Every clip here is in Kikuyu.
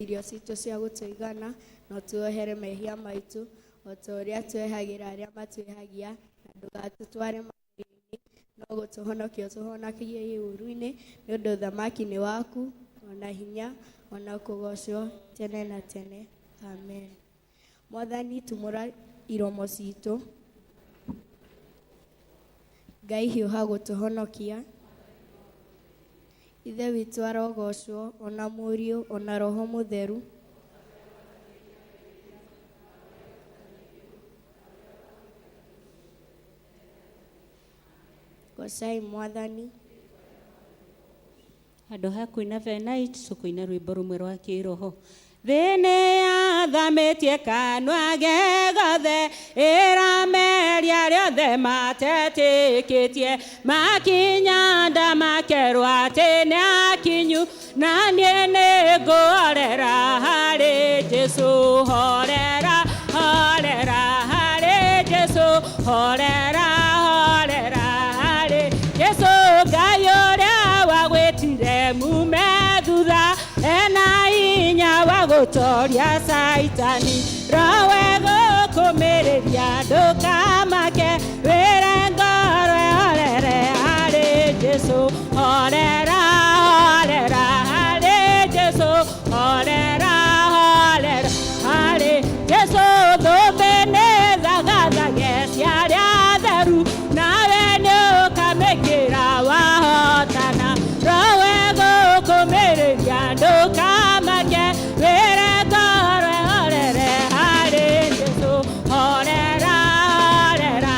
Irio citũ cia gũtũigana, na ũtuohere mehia maitũ, o ta ũrĩa twehagĩra arĩa matwĩhagia, na ndũgatũtware magerio-inĩ, no gũtũhonokia ũtũhonokie ũũru-inĩ, nĩ ũndũ ũthamaki nĩ waku, o na hinya, o na kũgoocwo tene na tene. Amen. Mwathani tumũra iromo citũ. Ngai hiũha gũtũhonokia. Ithe witũ arogocwo, o na Mũriũ, o na Roho Mũtheru. Gocai Mwathani. Handũ ha kũina Venite tũkũina rwĩmbo rũmwe rwa kĩroho. Thĩ nĩ yathamĩtie kanua ge gothe, ĩrameria arĩa othe matetĩkĩtie, makinya nda makerwo atĩ nĩ akinyu, na niĩ nĩ ngũhorera harĩ Jesũ. Horera, horera harĩ Jesũ, horera, horera harĩ Jesũ. Ngai ũrĩa wagwĩtire mume thutha, ena hinya wa gũtoria Caitani. Roho egũkũmĩrĩria ndũkamake, wĩre ngoro ĩhorere harĩ Jesũ. Horera, horera harĩ Jesũ, horera, horera harĩ Jesũ. Thũmbĩ nĩ thagathage cia arĩa atheru, nawe nĩ ũkamĩkĩra wahotana. Roho egũkũmĩrĩria ndũkamake, wĩre ngoro ĩhorere harĩ Jesũ. Horera, horera,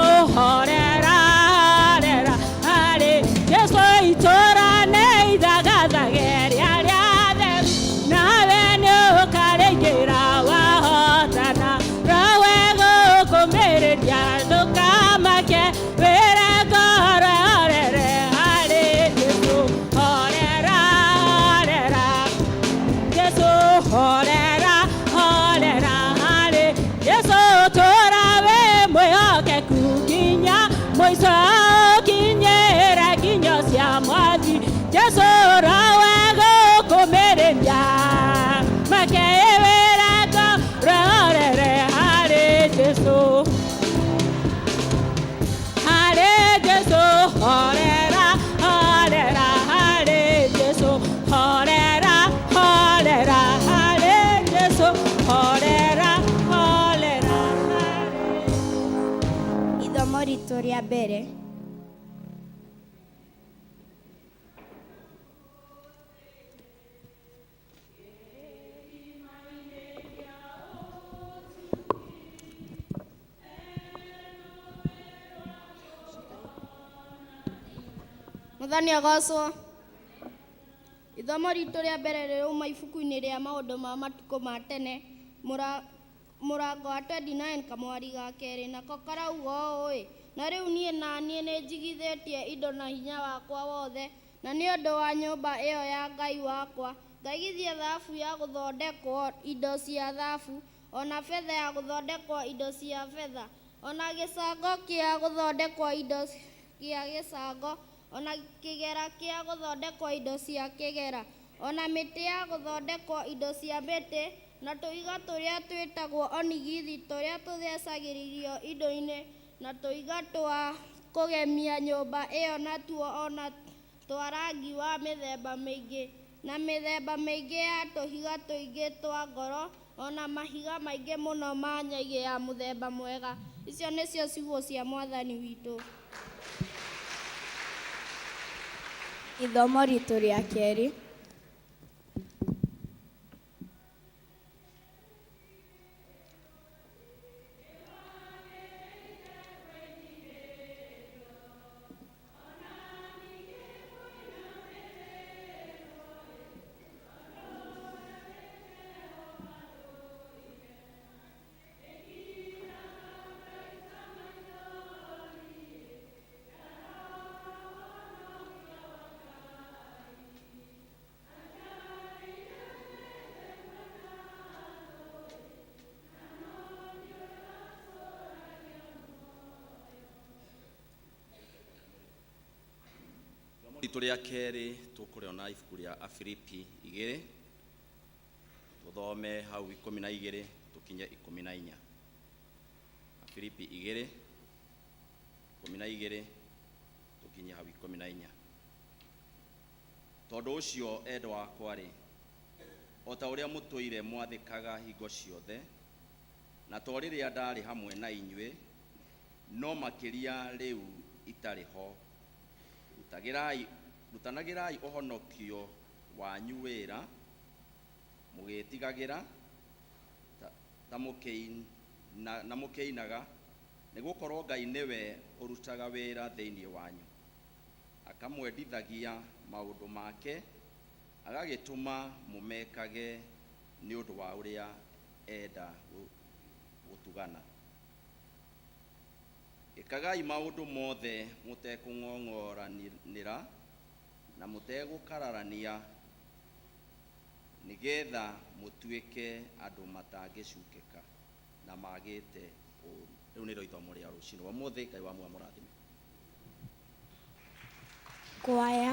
oh, horera, horera harĩ Jesũ. Itũũra nĩ ithagathage rĩa arĩa atheru, nawe nĩ ũkarĩingĩra wahotana. Roho egũkũmĩrĩria ndũkamake, wĩre ngoro ĩhorere harĩ Jesũ. Horera, horera Jesũ, horera, horera harĩ Jesũ. Tũra wĩ mwĩhokeku nginya mũico, ũkinyĩre nginyo cia Mwathi Jesũ. Roho egũkũmĩrĩria make, wĩre ngoro ĩhorere harĩ Jesũ, harĩ Jesũ. Horera, horera harĩ Jesũ, horera, horera harĩ Jesũ, horera, horera harĩ Ithomo ritũ rĩa mbere. Mwathani agocwo. Ithomo ritũ rĩa mbere rĩrauma ibuku-inĩ rĩa Maũndũ ma Matukũ ma Tene, mũrango wa 29 kamwari ga kerĩ, nako karauga ũũ ĩ, na rĩu niĩ na niĩ nĩnjigithĩtie indo na hinya wakwa wothe, na nĩ ũndũ wa nyũmba ĩyo ya Ngai wakwa, ngaigithia thahabu ya gũthondekwo indo cia thahabu, o na betha ya gũthondekwo indo cia betha, o na gĩcango kĩa gũthondekwo indo kĩa gĩcango, o na kĩgera kĩa gũthondekwo indo cia kĩgera, o na mĩtĩ ya gũthondekwo indo cia mĩtĩ, na tũhiga tũrĩa twĩtagwo onigithi tũrĩa tũthecagĩrĩrio indo-inĩ, na tũhiga twa kũgemia nyũmba ĩyo natuo, o na twa rangi wa mĩthemba mĩingĩ, na mĩthemba mĩingĩ ya tũhiga tũingĩ twa goro, o na mahiga maingĩ mũno ma nyaigĩ ya mũthemba mwega. Icio nĩcio ciugo cia Mwathani witũ. Ithomo ritũ rĩa kerĩ. Ithomo ritũ rĩa kerĩ tũkũrĩona ibuku rĩa Afilipi 2. Tũthome hau 12 tũkinye 14. Afilipi 2:12 tũkinye hau 14. Tondũ ũcio, endwa akwa-rĩ, o ta ũrĩa mũtũire mwathĩkaga hingo ciothe, na to rĩrĩa ndarĩ hamwe na inyuĩ, no makĩria rĩu itarĩ ho, rutanagĩrai ũhonokio wanyu wĩra, mũgĩtigagĩra na mũkĩinaga, nĩ gũkorwo Ngai nĩwe ũrutaga wĩra thĩinĩ wanyu, akamwendithagia maũndũ make, agagĩtũma mũmekage nĩ ũndũ wa ũrĩa enda gũtugana. Ĩkagai maũndũ mothe mũtekũng'ong'oranĩra na mũtegũkararania, nĩgetha mũtuĩke andũ matangĩcukĩka na magĩte ũũru. Rĩu nĩrĩo ithomo rĩa rũcinĩ rwa ũmũthĩ. Ngai wa muoyo amũrathime. Kwaya.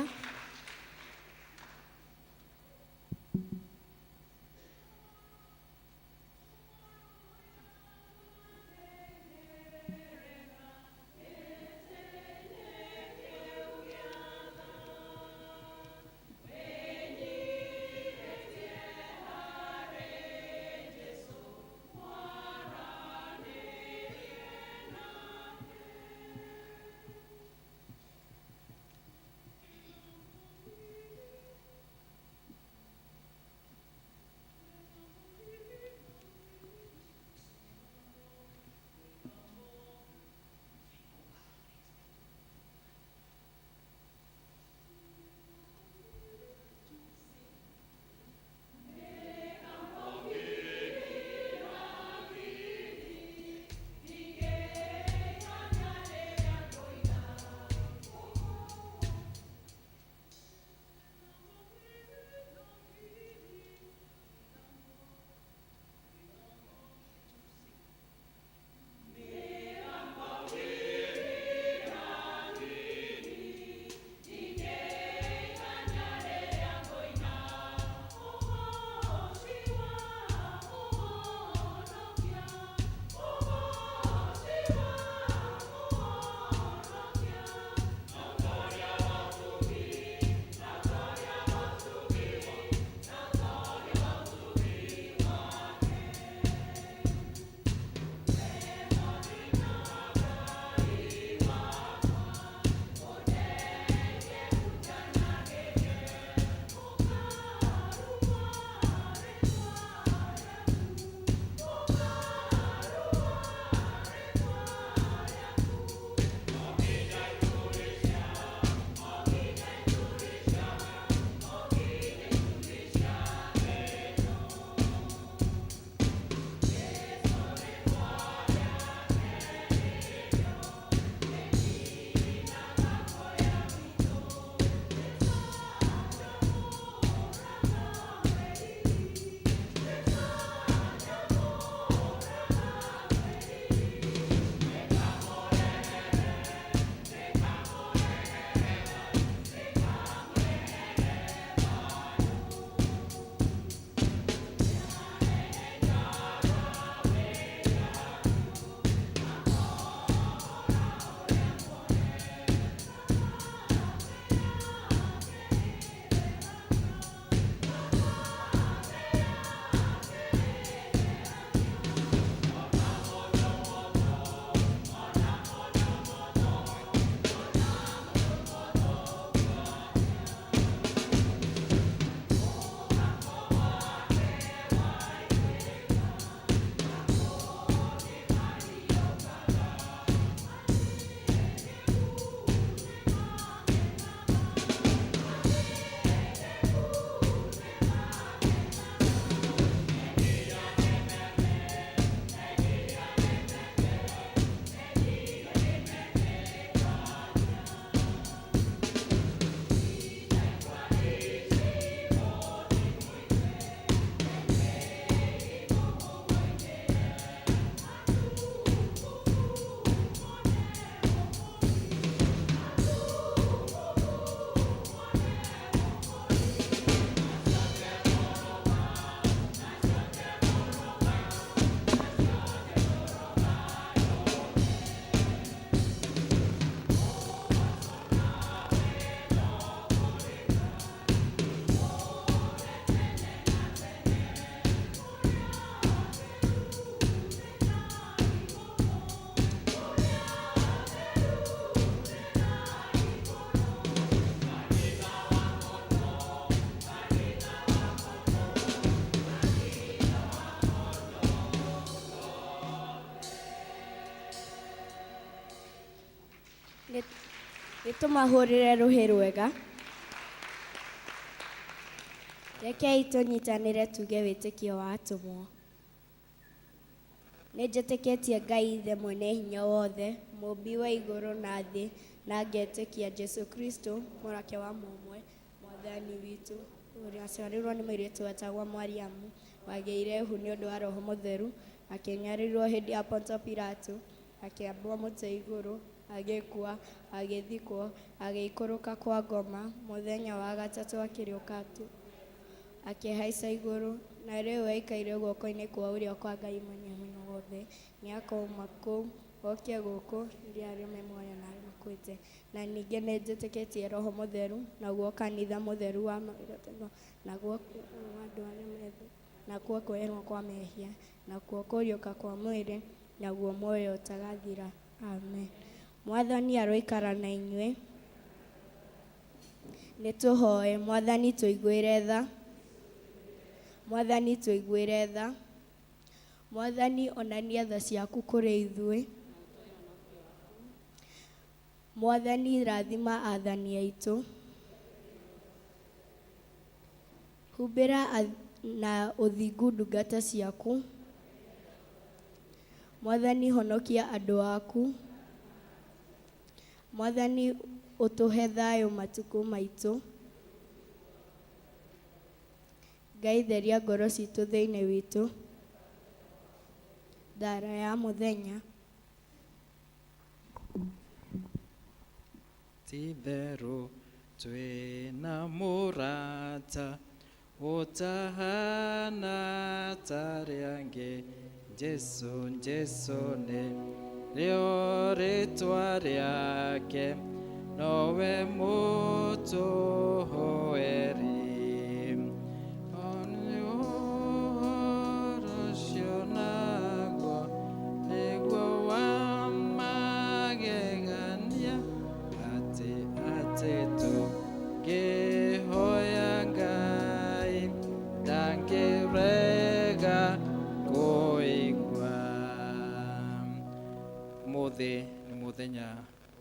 Nĩ tũmahũrĩre rũhĩ rwega. Rekei tũnyitanĩre tuge wĩtĩkio wa atũmwo. Nĩ njĩtĩkĩtie Ngai Ithe mwene hinya wothe, mũũmbi wa igũrũ na thĩ, na ngetĩkia Jesu Kristo, mũrake wa mũmwe, Mwathani witũ, ũrĩa waciarirwo nĩ mũirĩtu wetagwo Mariamu, wagĩire ihu nĩ ũndũ wa Roho Mũtheru, akĩnyariirwo hĩndĩ ya Ponto Pilato, akĩambwo mũtĩ igũrũ, agĩkua, agĩthikwo, agĩikũrũka kwa ngoma, mũthenya wa gatatũ akĩriũka akĩhaica igũrũ, na rĩu aikaire guoko-inĩ kwa ũrĩo kwa Ngai mwene hinya wothe. Nĩ akoima kũu oke gũkũ rĩrĩa arĩa me muoyo na arĩa makuĩte. Na ningĩ nĩ njĩtĩkĩtie Roho Mũtheru, naguo kanitha mũtheru wa naguo andũ arĩa methe, nakuo kuoherwo kwa mehia, nakuo kũriũka kwa mwĩrĩ, naguo muoyo ũtagathira. Amen. Mwathani aroikara na inyuĩ. Nĩ tũhoe. Mwathani tũiguĩre tha. Mwathani tũiguĩre tha. Mwathani onania tha ciaku kũrĩ ithuĩ. Mwathani rathima athani aitũ. Humbĩra na ũthingu ndungata ciaku. Mwathani honokia andũ aku. Mwathani ũtũhe thayũ matukũ maitũ. Ngai theria ngoro citũ thĩinĩ witũ. Thara ya mũthenya. Ti-itherũ twĩna mũrata ũtahana ta arĩa angĩ, Jesu, Jesu nĩ rĩo rĩtwa rĩake, nowe mũtũhoeri. Ũhoro ũcio naguo nĩguo wa magegania, atĩ atĩ tũngĩhoya Ngai ndangĩrega kũigua. Ũmũthĩ nĩ mũthenya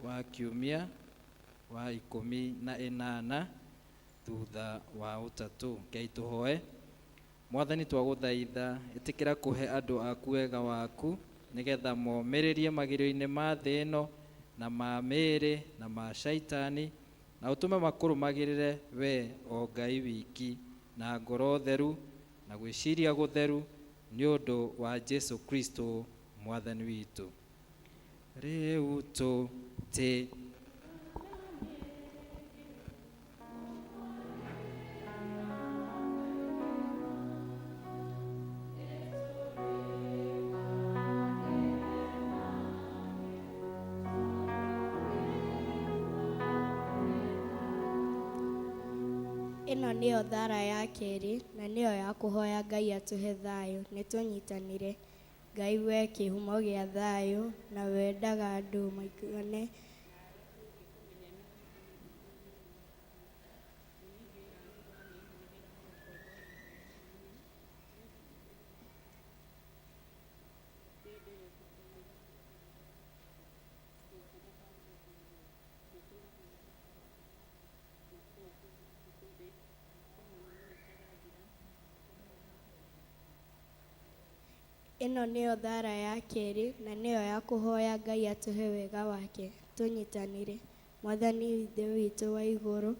wa kiumia wa 18 thutha wa ũtatũ. Ngai tũhoe. Mwathani twagũthaitha, ĩtĩkĩra kũhe andũ aku wega waku, nĩgetha momĩrĩrie magerio-inĩ ma thĩ ĩno na ma mĩĩrĩ na ma shaitani, na ũtũme makũrũmagĩrĩre we o Ngai wiki na ngoro theru na gwĩciria gũtheru, nĩ ũndũ wa Jesu Kristo Mwathani witũ. Rĩu tũtĩ Ĩno nĩyo thara ya kerĩ na nĩyo ya kũhoya Ngai atũhe thayũ. Nĩ tũnyitanĩre. Ngai we kĩhumo gĩa thayũ na wendaga andũ maiguane. Ĩno nĩyo thara ya kerĩ na nĩyo ya kũhoya Ngai atũhe wega wake. Tũnyitanĩre. Mwathani Ithe witũ wa igũrũ,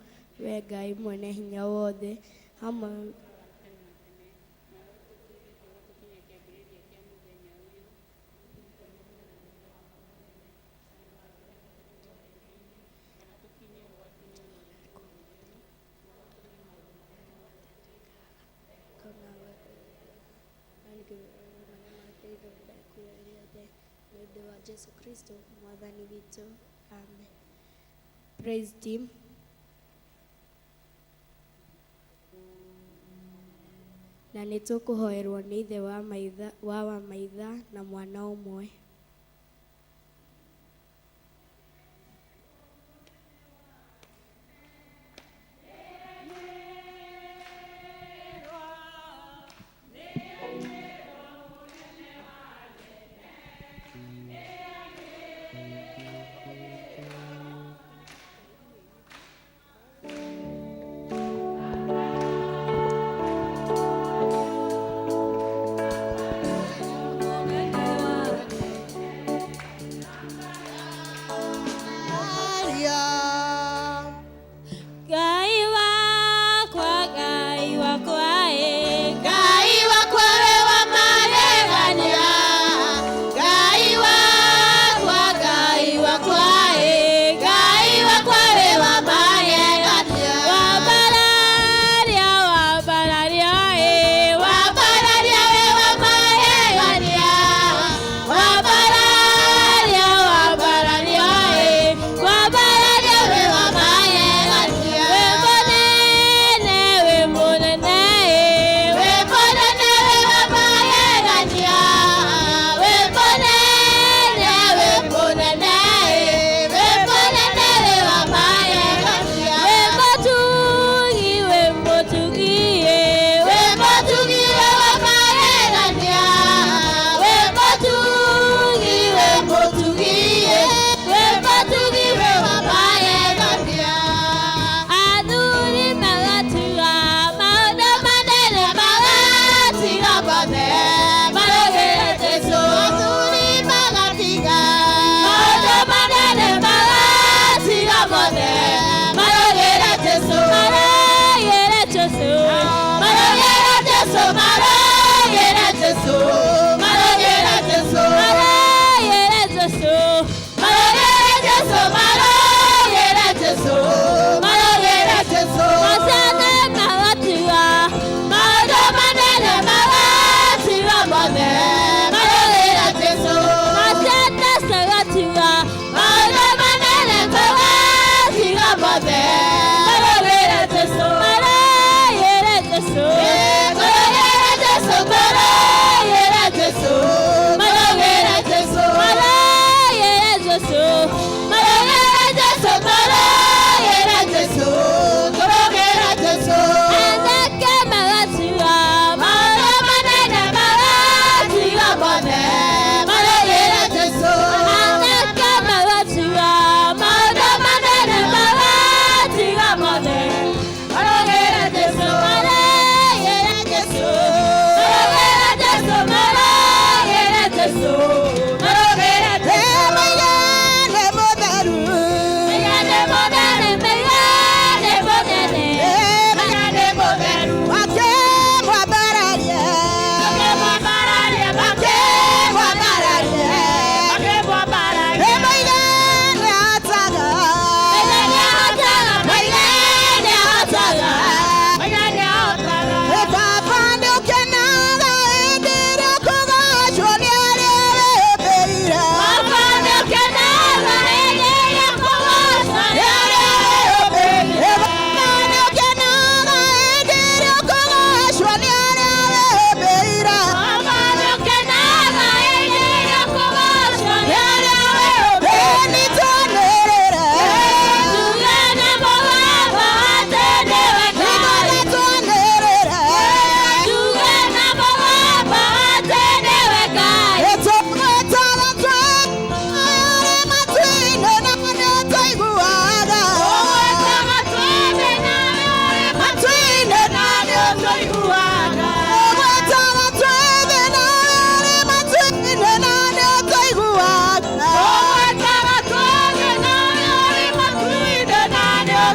we Ngai mwene hinya wothe, hamwe nĩ ũndũ wa Jesu Kristo Mwathani witũ. Amen. Praise team. Na nĩ tũkũhoerwo nĩ ithe wa maitha wa Wamaitha na mwana ũmwe.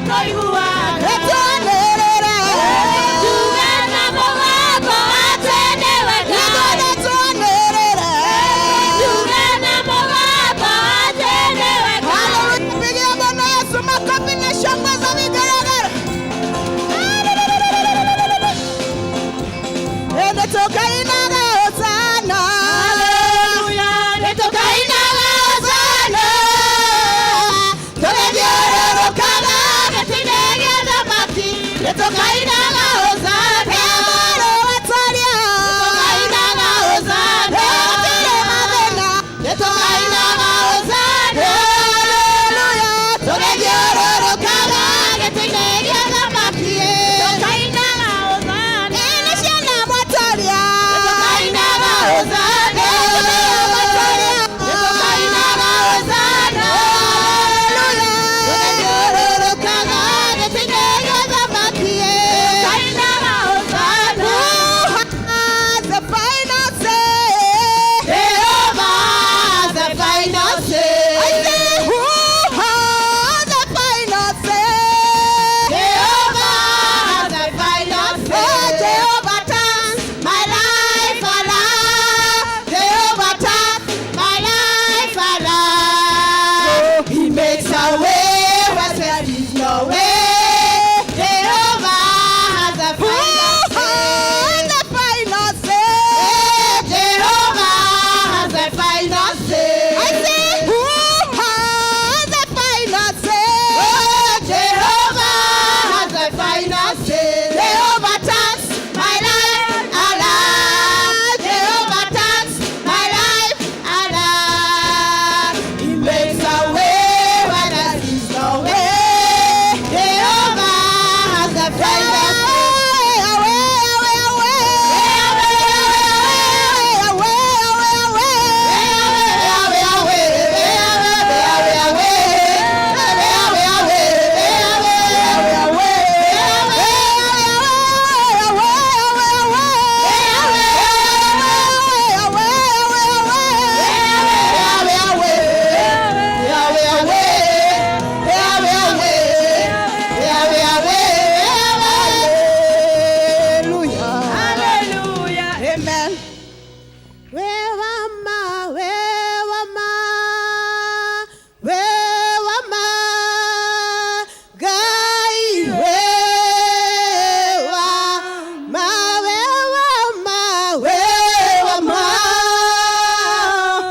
tũiguaga. Nĩtwanĩrĩre. Tuge na mũgambo atĩ nĩwe Ngai. Nĩtwanĩrĩre. Tuge na mũgambo atĩ nĩwe Ngai. Haleluya. Pigia Bwana Yesu makofi na shangwe za vigelegele. Nĩtũkainaga Hosana. Haleluya, nĩtũkainaga Hosana. Tũgĩthiũrũrũkaga Gĩtĩ-inĩ gĩa thamaki, nĩtũkainaga Hosana. Mũrũ wa Twaria. Nĩtũkainaga Hosana. Gũtirĩ mathĩna. Nĩtũkainaga Hosana. Haleluya. Tũgĩthiũrũrũkaga gĩtĩ-inĩ gĩa thamaki, nĩtũkainaga Hosana. Nĩ ciana Mwatoria. Nĩtũkainaga Hosana. Nĩtũkainaga Hosana. Tũgĩthiũrũrũkaga gĩtĩ-inĩ gĩa thamaki, nĩtũkainaga Hosana. Who has the final say? Jehovah has the final say. I say, who has the final say? Jehovah has the final Oh, say. Jehovah turns My life around. Jehovah turns my life around. He makes a way where there is no way. Jehovah has the Who final say. has the final say? Jehovah has the final say. I say, who has the final say? Oh, Jehovah has the final say. Jehovah turns my life around. Jehovah turns my life around. He makes a way where there is no way. Jehovah has the final say. Away, away, away, away, away, away, Hallelujah. Amen. Wewama, wewama, wewama, Ngai wewama, wewama, wewama,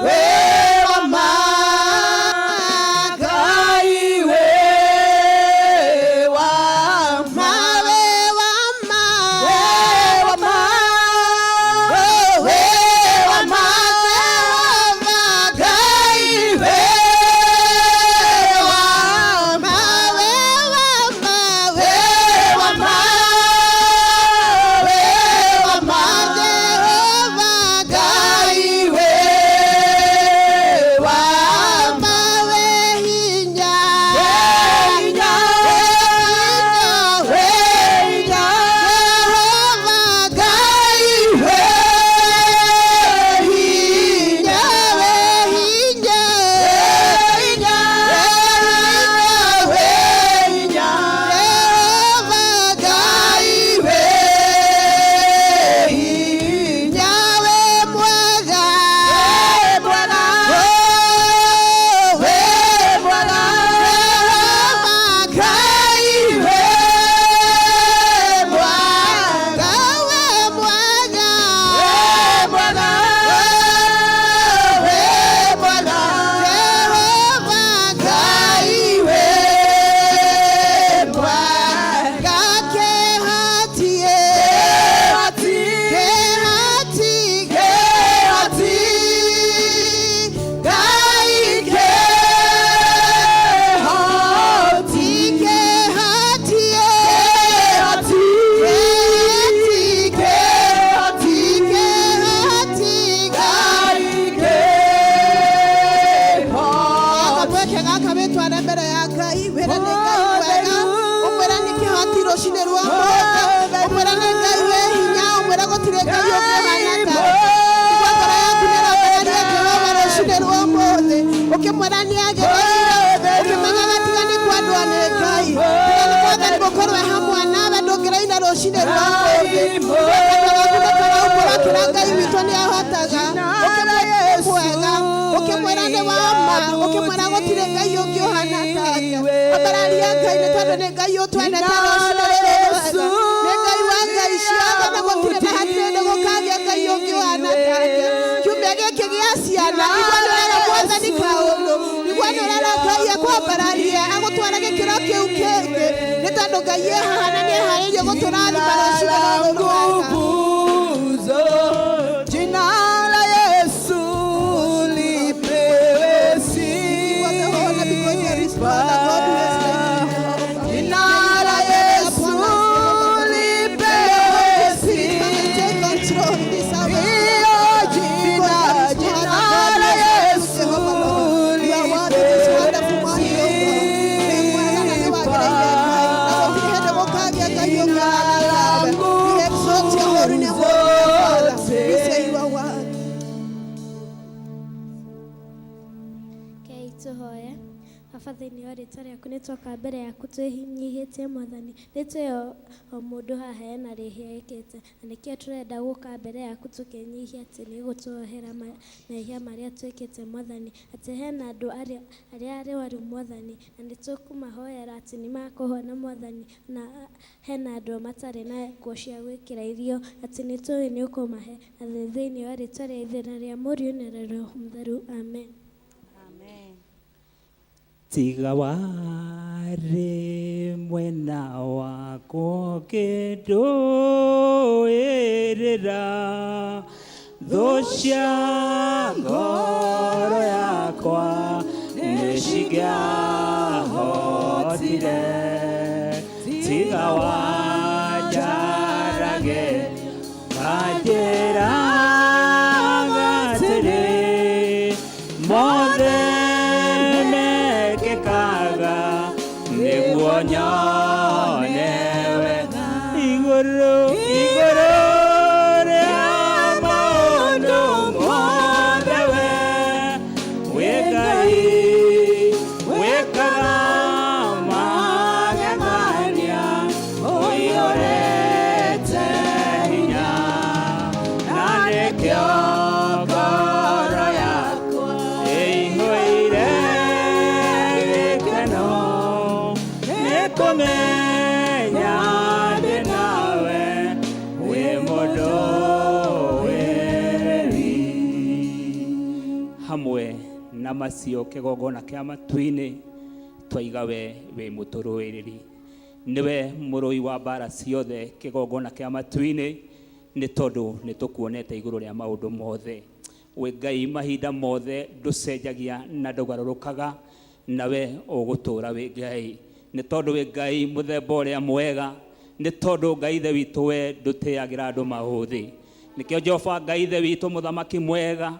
wewama, Ngai wewama, wewama, wewama, wewama, Ngai wewama, wewama, wewama, wewama, Jehova Ngai wewama, we hinya, hinya, we hinya, Jehova Ngai we hinya, we hinya, hinya, we hinya, Jehova Ngai we hinya, we mwega, mwega, we mwega, Jehova Ngai we mwega, we mwega, we mwega, we mwega, Jehova Ngai we mwega, kehatie, kehati, kehati, Ngai kehati, kehati, kehati, kehati, kehati, Ngai kamweke gaka wĩtware mbere ya Ngai wĩre nĩ Ngai mwega ũmwĩre nĩ kĩhoti rũcinĩ rwa ũmũthĩ ũmwĩre nĩ Ngai wĩ hinya ũmwĩre gũtirĩ Ngai ũngĩ ũhana tawe igua ngoro yaku nĩĩrongoreria Jehova rũcinĩ rwa ũmũthĩ ũkĩmwĩra nĩ agĩrĩire ũkĩmenyaga tiga nĩ kwendwo nĩ Ngai. Rũcinĩ rwa ũmũthĩ. Igua kanua gaku nĩ karaumbũra kĩrĩa Ngai witũ nĩ ahotaga. Ũkĩmwĩra nĩ mwega, ũkĩmwĩra nĩ wa ma, ũkĩmwĩra gũtirĩ Ngai ũngĩ ũhana take. Ambararia Ngai nĩ tondũ nĩ Ngai ũtwendete rũcinĩ rũrũ rwega. Nĩ Ngai wa Ngai ciothe na gũtirĩ na hatirĩ hĩndĩ gũkagĩa Ngai ũngĩ ũhana take. Kiumia gĩkĩ gĩa ciana, igua nĩ ũrera Mwathani kaũndũ, igua nĩ ũrera Ngai akwambararie, agũtware gĩkĩro kĩu kĩngĩ, nĩ tondũ Ngai e haha na nĩ eharĩirie gũtũrathima rũcinĩ rũrũ rwega. Jina la Yesu lipewe sifa. Jina la Yesu lipewe sifa. Iyo jina, jina la Yesu lipewe sifa. Jina la nguvu zote. Kei tũhoye. Baba thĩinĩ wa rĩtwa rĩaku nĩ twoka mbere yaku twĩnyihĩtie Mwathani. Nĩ tũĩ o mũndũ haha ena rĩhia ĩkĩte na nĩkĩo tũrenda gũka mbere yaku tũkĩnyihia atĩ nĩ gũtuohera mehia marĩa twĩkĩte Mwathani. Atĩ hena andũ arĩa arwaru Mwathani, na nĩ tũkũmahoera atĩ nĩ makũhona Mwathani, na hena andũ matarĩ na nguo cia gwĩkĩra irio, atĩ nĩ tũĩ nĩ ũkũmahe. Na thĩinĩ wa rĩtwa rĩa Ithe na rĩa Mũriũ na rĩa Roho Mũtheru. Amen. Tiga warĩ mwena wakwa ũkĩndũĩrĩra thũ cia ngoro yakwa nĩcingĩahotire. Tiga wanjarage kanjĩraga atĩrĩ, mothe mekĩkaga nĩguo nyone wega igũrũ igũrũ rĩa maũndũ mothe we wĩ Ngai wĩkaga magegania ũiyũrĩte hinya na nĩkĩo ngoro yakwa ĩihũire gĩkeno nĩ kũmenya ndĩ nawe wĩ mũndũ wĩrĩri. Hamwe na macio kĩgongona kĩa matu-inĩ twaiga we wĩ mũtũrũĩrĩri, nĩwe mũrũi wa mbara ciothe kĩgongona kĩa matu-inĩ, nĩ tondũ nĩ tũkuonete igũrũ rĩa maũndũ mothe. Wĩ Ngai mahinda mothe ndũcenjagia na ndũgarũrũkaga, nawe ũgũtũra wĩ Ngai, nĩ tondũ wĩ Ngai mũthemba ũrĩa mwega, nĩ tondũ Ngai Ithe witũ we ndũtĩagĩra andũ maũthĩ. Nĩkĩo Jehova Ngai Ithe witũ mũthamaki mwega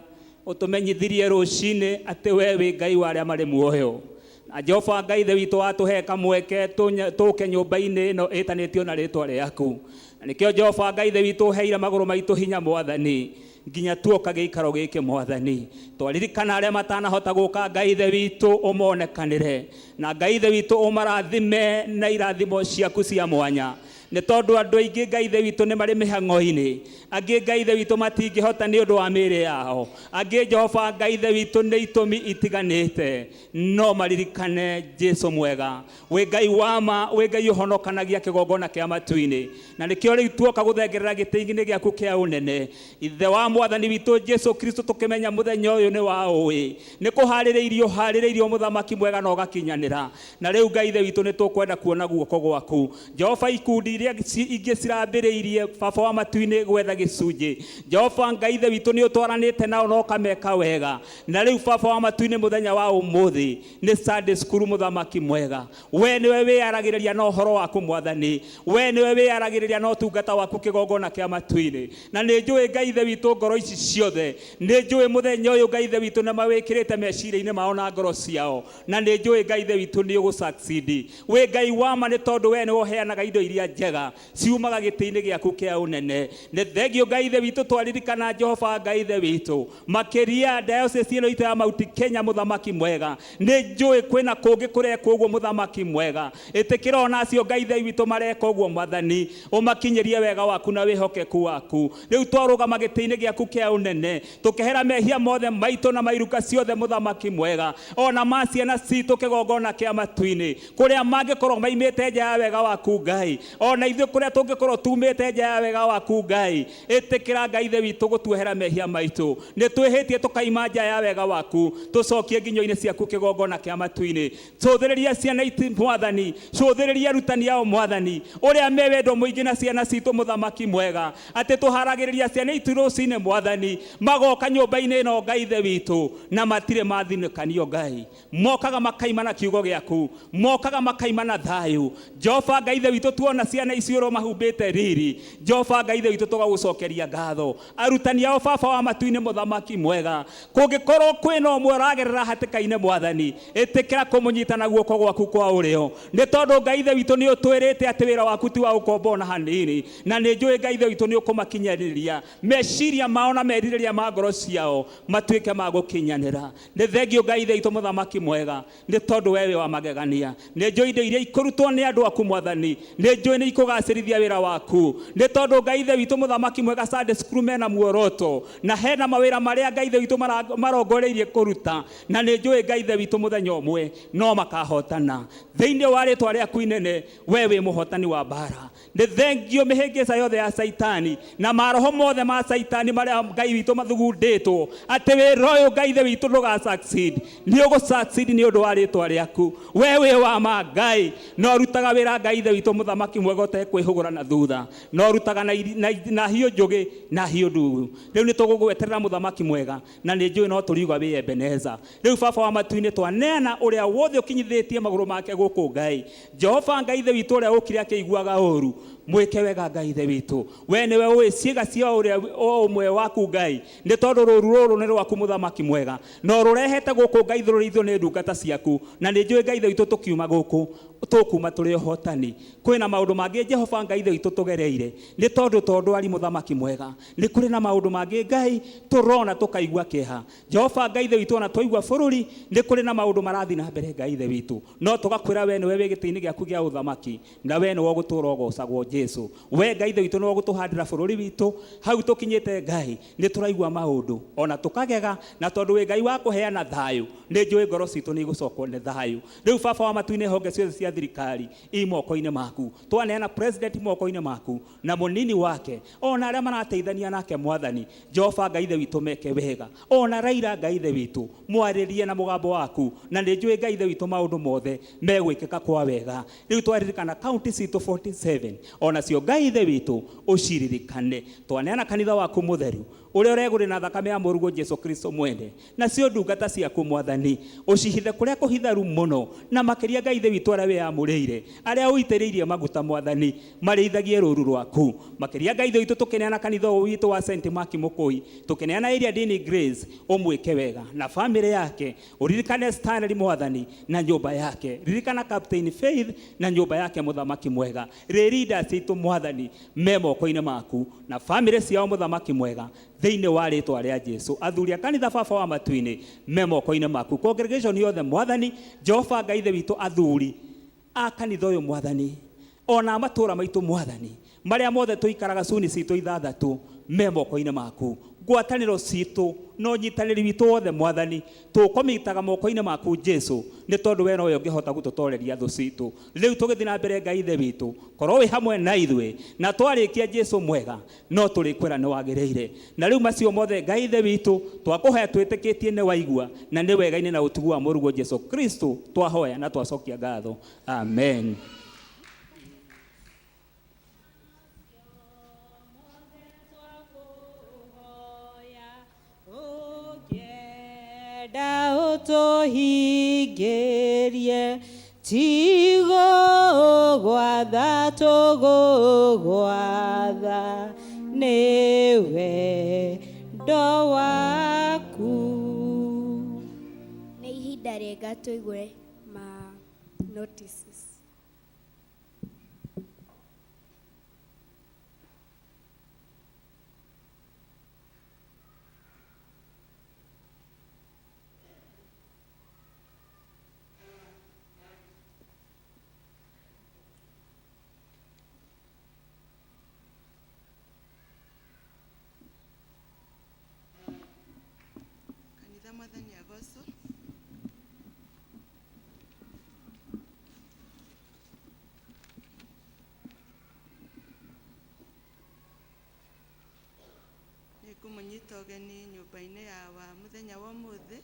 ũtũmenyithirie rũcinĩ atĩ we wĩ Ngai wa arĩa marĩ muoyo. Na Jehova Ngai Ithe witũ watũhe kamweke tũke nyũmba-inĩ ĩno ĩtanĩtio na rĩtwa rĩaku. Na nĩkĩo Jehova Ngai Ithe witũ ũheire magũrũ maitũ hinya Mwathani, nginya tuoka gĩikaro gĩkĩ Mwathani. Twaririkana arĩa matanahota gũka Ngai Ithe witũ ũmonekanĩre, na Ngai Ithe witũ ũmarathime na irathimo ciaku cia mwanya, nĩ tondũ andũ aingĩ Ngai Ithe witũ nĩ marĩ mĩhang'o-inĩ, angĩ Ngai Ithe witũ matingĩhota nĩ ũndũ wa mĩĩrĩ yao, angĩ Jehova Ngai Ithe witũ nĩ itũmi itiganĩte, no maririkane Jesu mwega wĩ Ngai wa ma, wĩ Ngai ũhonokanagia kĩgongona kĩa matu-inĩ. Na nĩkĩo rĩu tuoka gũthengerera gĩtĩ-inĩ gĩaku kĩa ũnene, Ithe wa Mwathani witũ Jesu Kristo, tũkĩmenya mũthenya ũyũ nĩ wa ũĩ, nĩ kũharĩrĩirio harĩrĩirio mũthamaki mwega na ũgakinyanĩra. Na rĩu Ngai Ithe witũ nĩ tũkwenda kuona guoko gwaku Jehova. Ikundi iria ingĩ cirambĩrĩirie Baba wa matu-inĩ gwetha gĩcunjĩ, Jehova Ngai Ithe witũ nĩ ũtwaranĩte nao na ũkameka wega. Na rĩu Baba wa matu-inĩ mũthenya wa ũmũthĩ nĩ Sunday school, mũthamaki mwega, we nĩwe wĩyaragĩrĩria na ũhoro waku Mwathani, we nĩwe wĩyaragĩrĩria na ũtungata waku kĩgongona kĩa matu-inĩ. Na nĩ njũĩ Ngai Ithe witũ ngoro ici ciothe, nĩ njũĩ mũthenya ũyũ Ngai Ithe witũ nĩ mawĩkĩrĩte meciria-inĩ mao na ngoro ciao, na nĩ njũĩ Ngai Ithe witũ nĩ ũgũ succeed. Wĩ Ngai wa ma nĩ tondũ we nĩwe ũheanaga indo iria njega. Mwega ciumaga gĩtĩ-inĩ gĩaku kĩa ũnene. Nĩ thengio Ngai Ithe witũ twaririkana Jehova Ngai Ithe witũ makĩria diocese ĩno itũ ya Mount Kenya mũthamaki mwega. Nĩ njũĩ kwĩna kũngĩ kũrekwo ũguo mũthamaki mwega. Ĩtĩkĩra ona acio Ngai Ithe witũ mareka ũguo mwathani, ũmakinyĩrie wega waku na wĩhokeku waku. Rĩu twarũgama gĩtĩ-inĩ gĩaku kĩa ũnene tũkehera mehia mothe maitũ na mairuka ciothe mũthamaki mwega, ona ma ciana citũ kĩgongona kĩa matu-inĩ kũrĩa mangĩkorwo maimĩte nja ya wega waku Ngai, ona ithuĩ kũrĩa tũngĩkorwo tumĩte nja ya wega waku Ngai, ĩtĩkĩra Ngai Ithe witũ gũtuohera mehia maitũ. Nĩ twĩhĩtie tũkaima nja ya wega waku, tũcokie nginyo-inĩ ciaku kĩgongona kĩa matu-inĩ. Cũthĩrĩria ciana itũ mwathani, cũthĩrĩria arutani ao mwathani, ũrĩa me wendo mũingĩ na ciana citũ mũthamaki mwega, atĩ tũharagĩrĩria ciana itũ rũcinĩ mwathani, magoka nyũmba-inĩ ĩno Ngai Ithe witũ na matirĩ mathinĩkanio Ngai, mokaga makaima na kiugo gĩaku, mokaga makaima na thayũ. Jehova Ngai Ithe witũ tuona ciana icio ũrĩa mahumbĩte riri, Jehova Ngai Ithe witũ tũgagũcokeria ngatho. Arutani ao Baba wa matu-inĩ mũthamaki mwega, kũngĩkorwo kwĩna ũmwe ũragerera hatĩka-inĩ mwathani, ĩtĩkĩra kũmũnyita na guoko gwaku kwa ũrĩo, nĩ tondũ Ngai Ithe witũ nĩ ũtwĩrĩte atĩ wĩra waku ti wa ũkombo ona hanini, na nĩ njũĩ Ngai Ithe witũ nĩ ũkũmakinyanĩria meciria mao na merirĩria ma ngoro ciao matuĩke ma gũkinyanĩra. Nĩ thengio Ngai Ithe witũ mũthamaki mwega, nĩ tondũ we wĩ wa magegania. Nĩ njũĩ indo iria ikũrutwo nĩ andũ aku mwathani, nĩ njũĩ nĩ ikũgacĩrithia wĩra waku, nĩ tondũ Ngai Ithe witũ mũthamaki mwega Sunday school mena muoroto na hena mawĩra marĩa Ngai Ithe witũ marongoreirie kũruta, na nĩ njũĩ Ngai Ithe witũ mũthenya ũmwe no makahotana. Thĩinĩ wa rĩtwa rĩaku inene, we wĩ mũhotani wa mbara. Nĩ thengio mĩhĩngĩca yothe ya Caitani na maroho mothe ma Caitani marĩa Ngai witũ mathugundĩtwo atĩ wĩra ũyũ Ngai Ithe witũ ndũga succeed, nĩ ũgũ succeed nĩ ũndũ wa rĩtwa rĩaku. We wĩ wa ma Ngai, na ũrutaga wĩra Ngai Ithe witũ mũthamaki mwega ũtekwĩhũgũra na thutha, na ũrutaga na hiũ njũgĩ na hiũ nduru. Rĩu nĩ tũgũgweterera mũthamaki mwega, na nĩ njũĩ no tũriuga wĩ Ebeneza. Rĩu Baba wa matu-inĩ twaneana ũrĩa wothe ũkinyithĩtie magũrũ make gũkũ Ngai. Jehova Ngai Ithe witũ ũrĩa ũkire akĩiguaga ũru, mwĩke wega Ngai Ithe witũ. We nĩwe ũĩ ciĩga cia ũrĩa o ũmwe waku Ngai, nĩ tondũ rũru rũrũ nĩ rwaku mũthamaki mwega, na ũrũrehete gũkũ Ngai rũrĩithio nĩ ndungata ciaku, na nĩ njũĩ Ngai Ithe witũ tũkiuma gũkũ tũkuma tũrĩ ũhotani. Kwĩna maũndũ mangĩ Jehova Ngai Ithe witũ tũgereire, nĩ tondũ to ndwari mũthamaki mwega, nĩ kũrĩ na maũndũ mangĩ Ngai tũrona tũkaigua kĩeha. Jehova Ngai Ithe witũ ona twaigua bũrũri nĩ kũrĩ na maũndũ marathiĩ na mbere Ngai Ithe witũ, no tũgakwĩra we nĩwe wĩ gĩtĩ-inĩ gĩaku gĩa ũthamaki, na we nĩwe ũgũtũũra ũgocagwo Jesu. We Ngai Ithe witũ nĩwe ũgũtũhandĩra bũrũri witũ hau tũkinyĩte Ngai, nĩ tũraigua maũndũ ona tũkagega, na tondũ wĩ Ngai wa kũheana thayũ, nĩ njũĩ ngoro citũ nĩ igũcokwo nĩ thayũ. Rĩu Baba wa matu-inĩ honge ciothe cia thirikari i moko-inĩ maku, twaneana president moko-inĩ maku na mũnini wake ona arĩa marateithania nake mwathani. Jehova Ngai Ithe witũ meke wega, ona Raila Ngai Ithe witũ mwarĩrie na mũgambo waku, na nĩ njũĩ Ngai Ithe witũ maũndũ mothe megwĩkĩka kwa wega. Rĩu twaririkana kaunti citũ 47 onacio Ngai Ithe witũ ũciririkane. Twaneana kanitha waku mũtheru ũrĩa ũregũrĩ na thakame ya mũrũguo Jesu Kristo mwene, nacio ndungata ciaku mwathani ũcihithe kũrĩa kũhitharu mũno, na makĩria Ngai Ithe witũ arĩa wĩyamũrĩire, arĩa ũitĩrĩirie maguta mwathani, marĩithagie rũru rwaku. Makĩria Ngai Ithe witũ tũkĩneana kanitha ũyũ witũ wa St Mark Mũkũi, tũkĩneana area Dini Grace, ũmwĩke wega na famĩlĩ yake, ũririkane Stanley mwathani na nyũmba yake, ririkana Captain Faith na nyũmba yake mũthamaki mwega, rĩ leaders aitũ mwathani me moko-inĩ maku na famĩlĩ ciao mũthamaki mwega, thĩinĩ wa rĩtwa rĩa Jesu. Athuri a kanitha Baba wa matu-inĩ me moko-inĩ maku, congregation yothe mwathani Jehova Ngai Ithe witũ, athuri a kanitha ũyũ mwathani, ona matũũra maitũ mwathani, marĩa mothe tũikaraga cuni citũ ithathatũ me moko-inĩ maku, ngwatanĩro citũ na ũnyitanĩri witũ wothe mwathani tũkũmitaga moko-inĩ maku Jesu, nĩ tondũ we nowe ũngĩhota gũtũtoreria thũ citũ. Rĩu tũgĩthiĩ na mbere Ngai Ithe witũ, korwo wĩ hamwe na ithuĩ, na twarĩkia Jesu mwega no tũrĩkwĩra nĩ wagĩrĩire. Na rĩu macio mothe Ngai Ithe witũ twakũhoya twĩtĩkĩtie nĩ waigua, na nĩ wega-inĩ na ũtugu wa mũrũguo Jesu Kristo twahoya na twacokia ngatho. Amen. Ũngĩenda ũtũhingĩrie, tigũgwatha tũgũgwatha, nĩ wendo waku. Nĩ ihinda rĩega tũigue ma notices. Agocwo. Nĩ ngũmũnyita ũgeni nyũmba-inĩ ya wa mũthenya wa ũmũthĩ,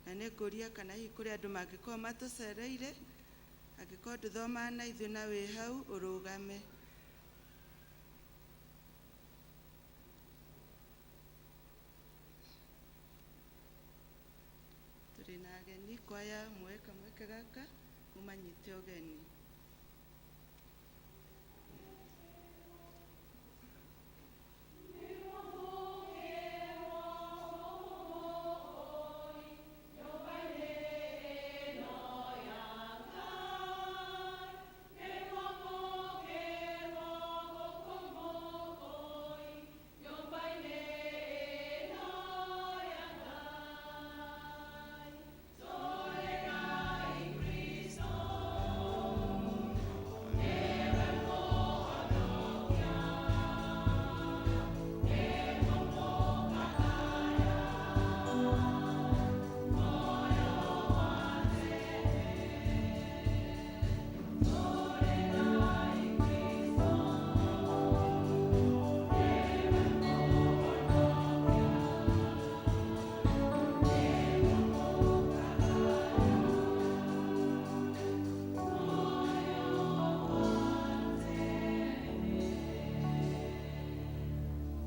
na nĩ ngũria kana hihi kũrĩ andũ mangĩkorwo matũcereire. Angĩkorwo ndũthomaga na ithuĩ na wĩ hau, ũrũgame. Tũrĩ na ageni kwaya, muoe kamweke gaka mũmanyite ũgeni.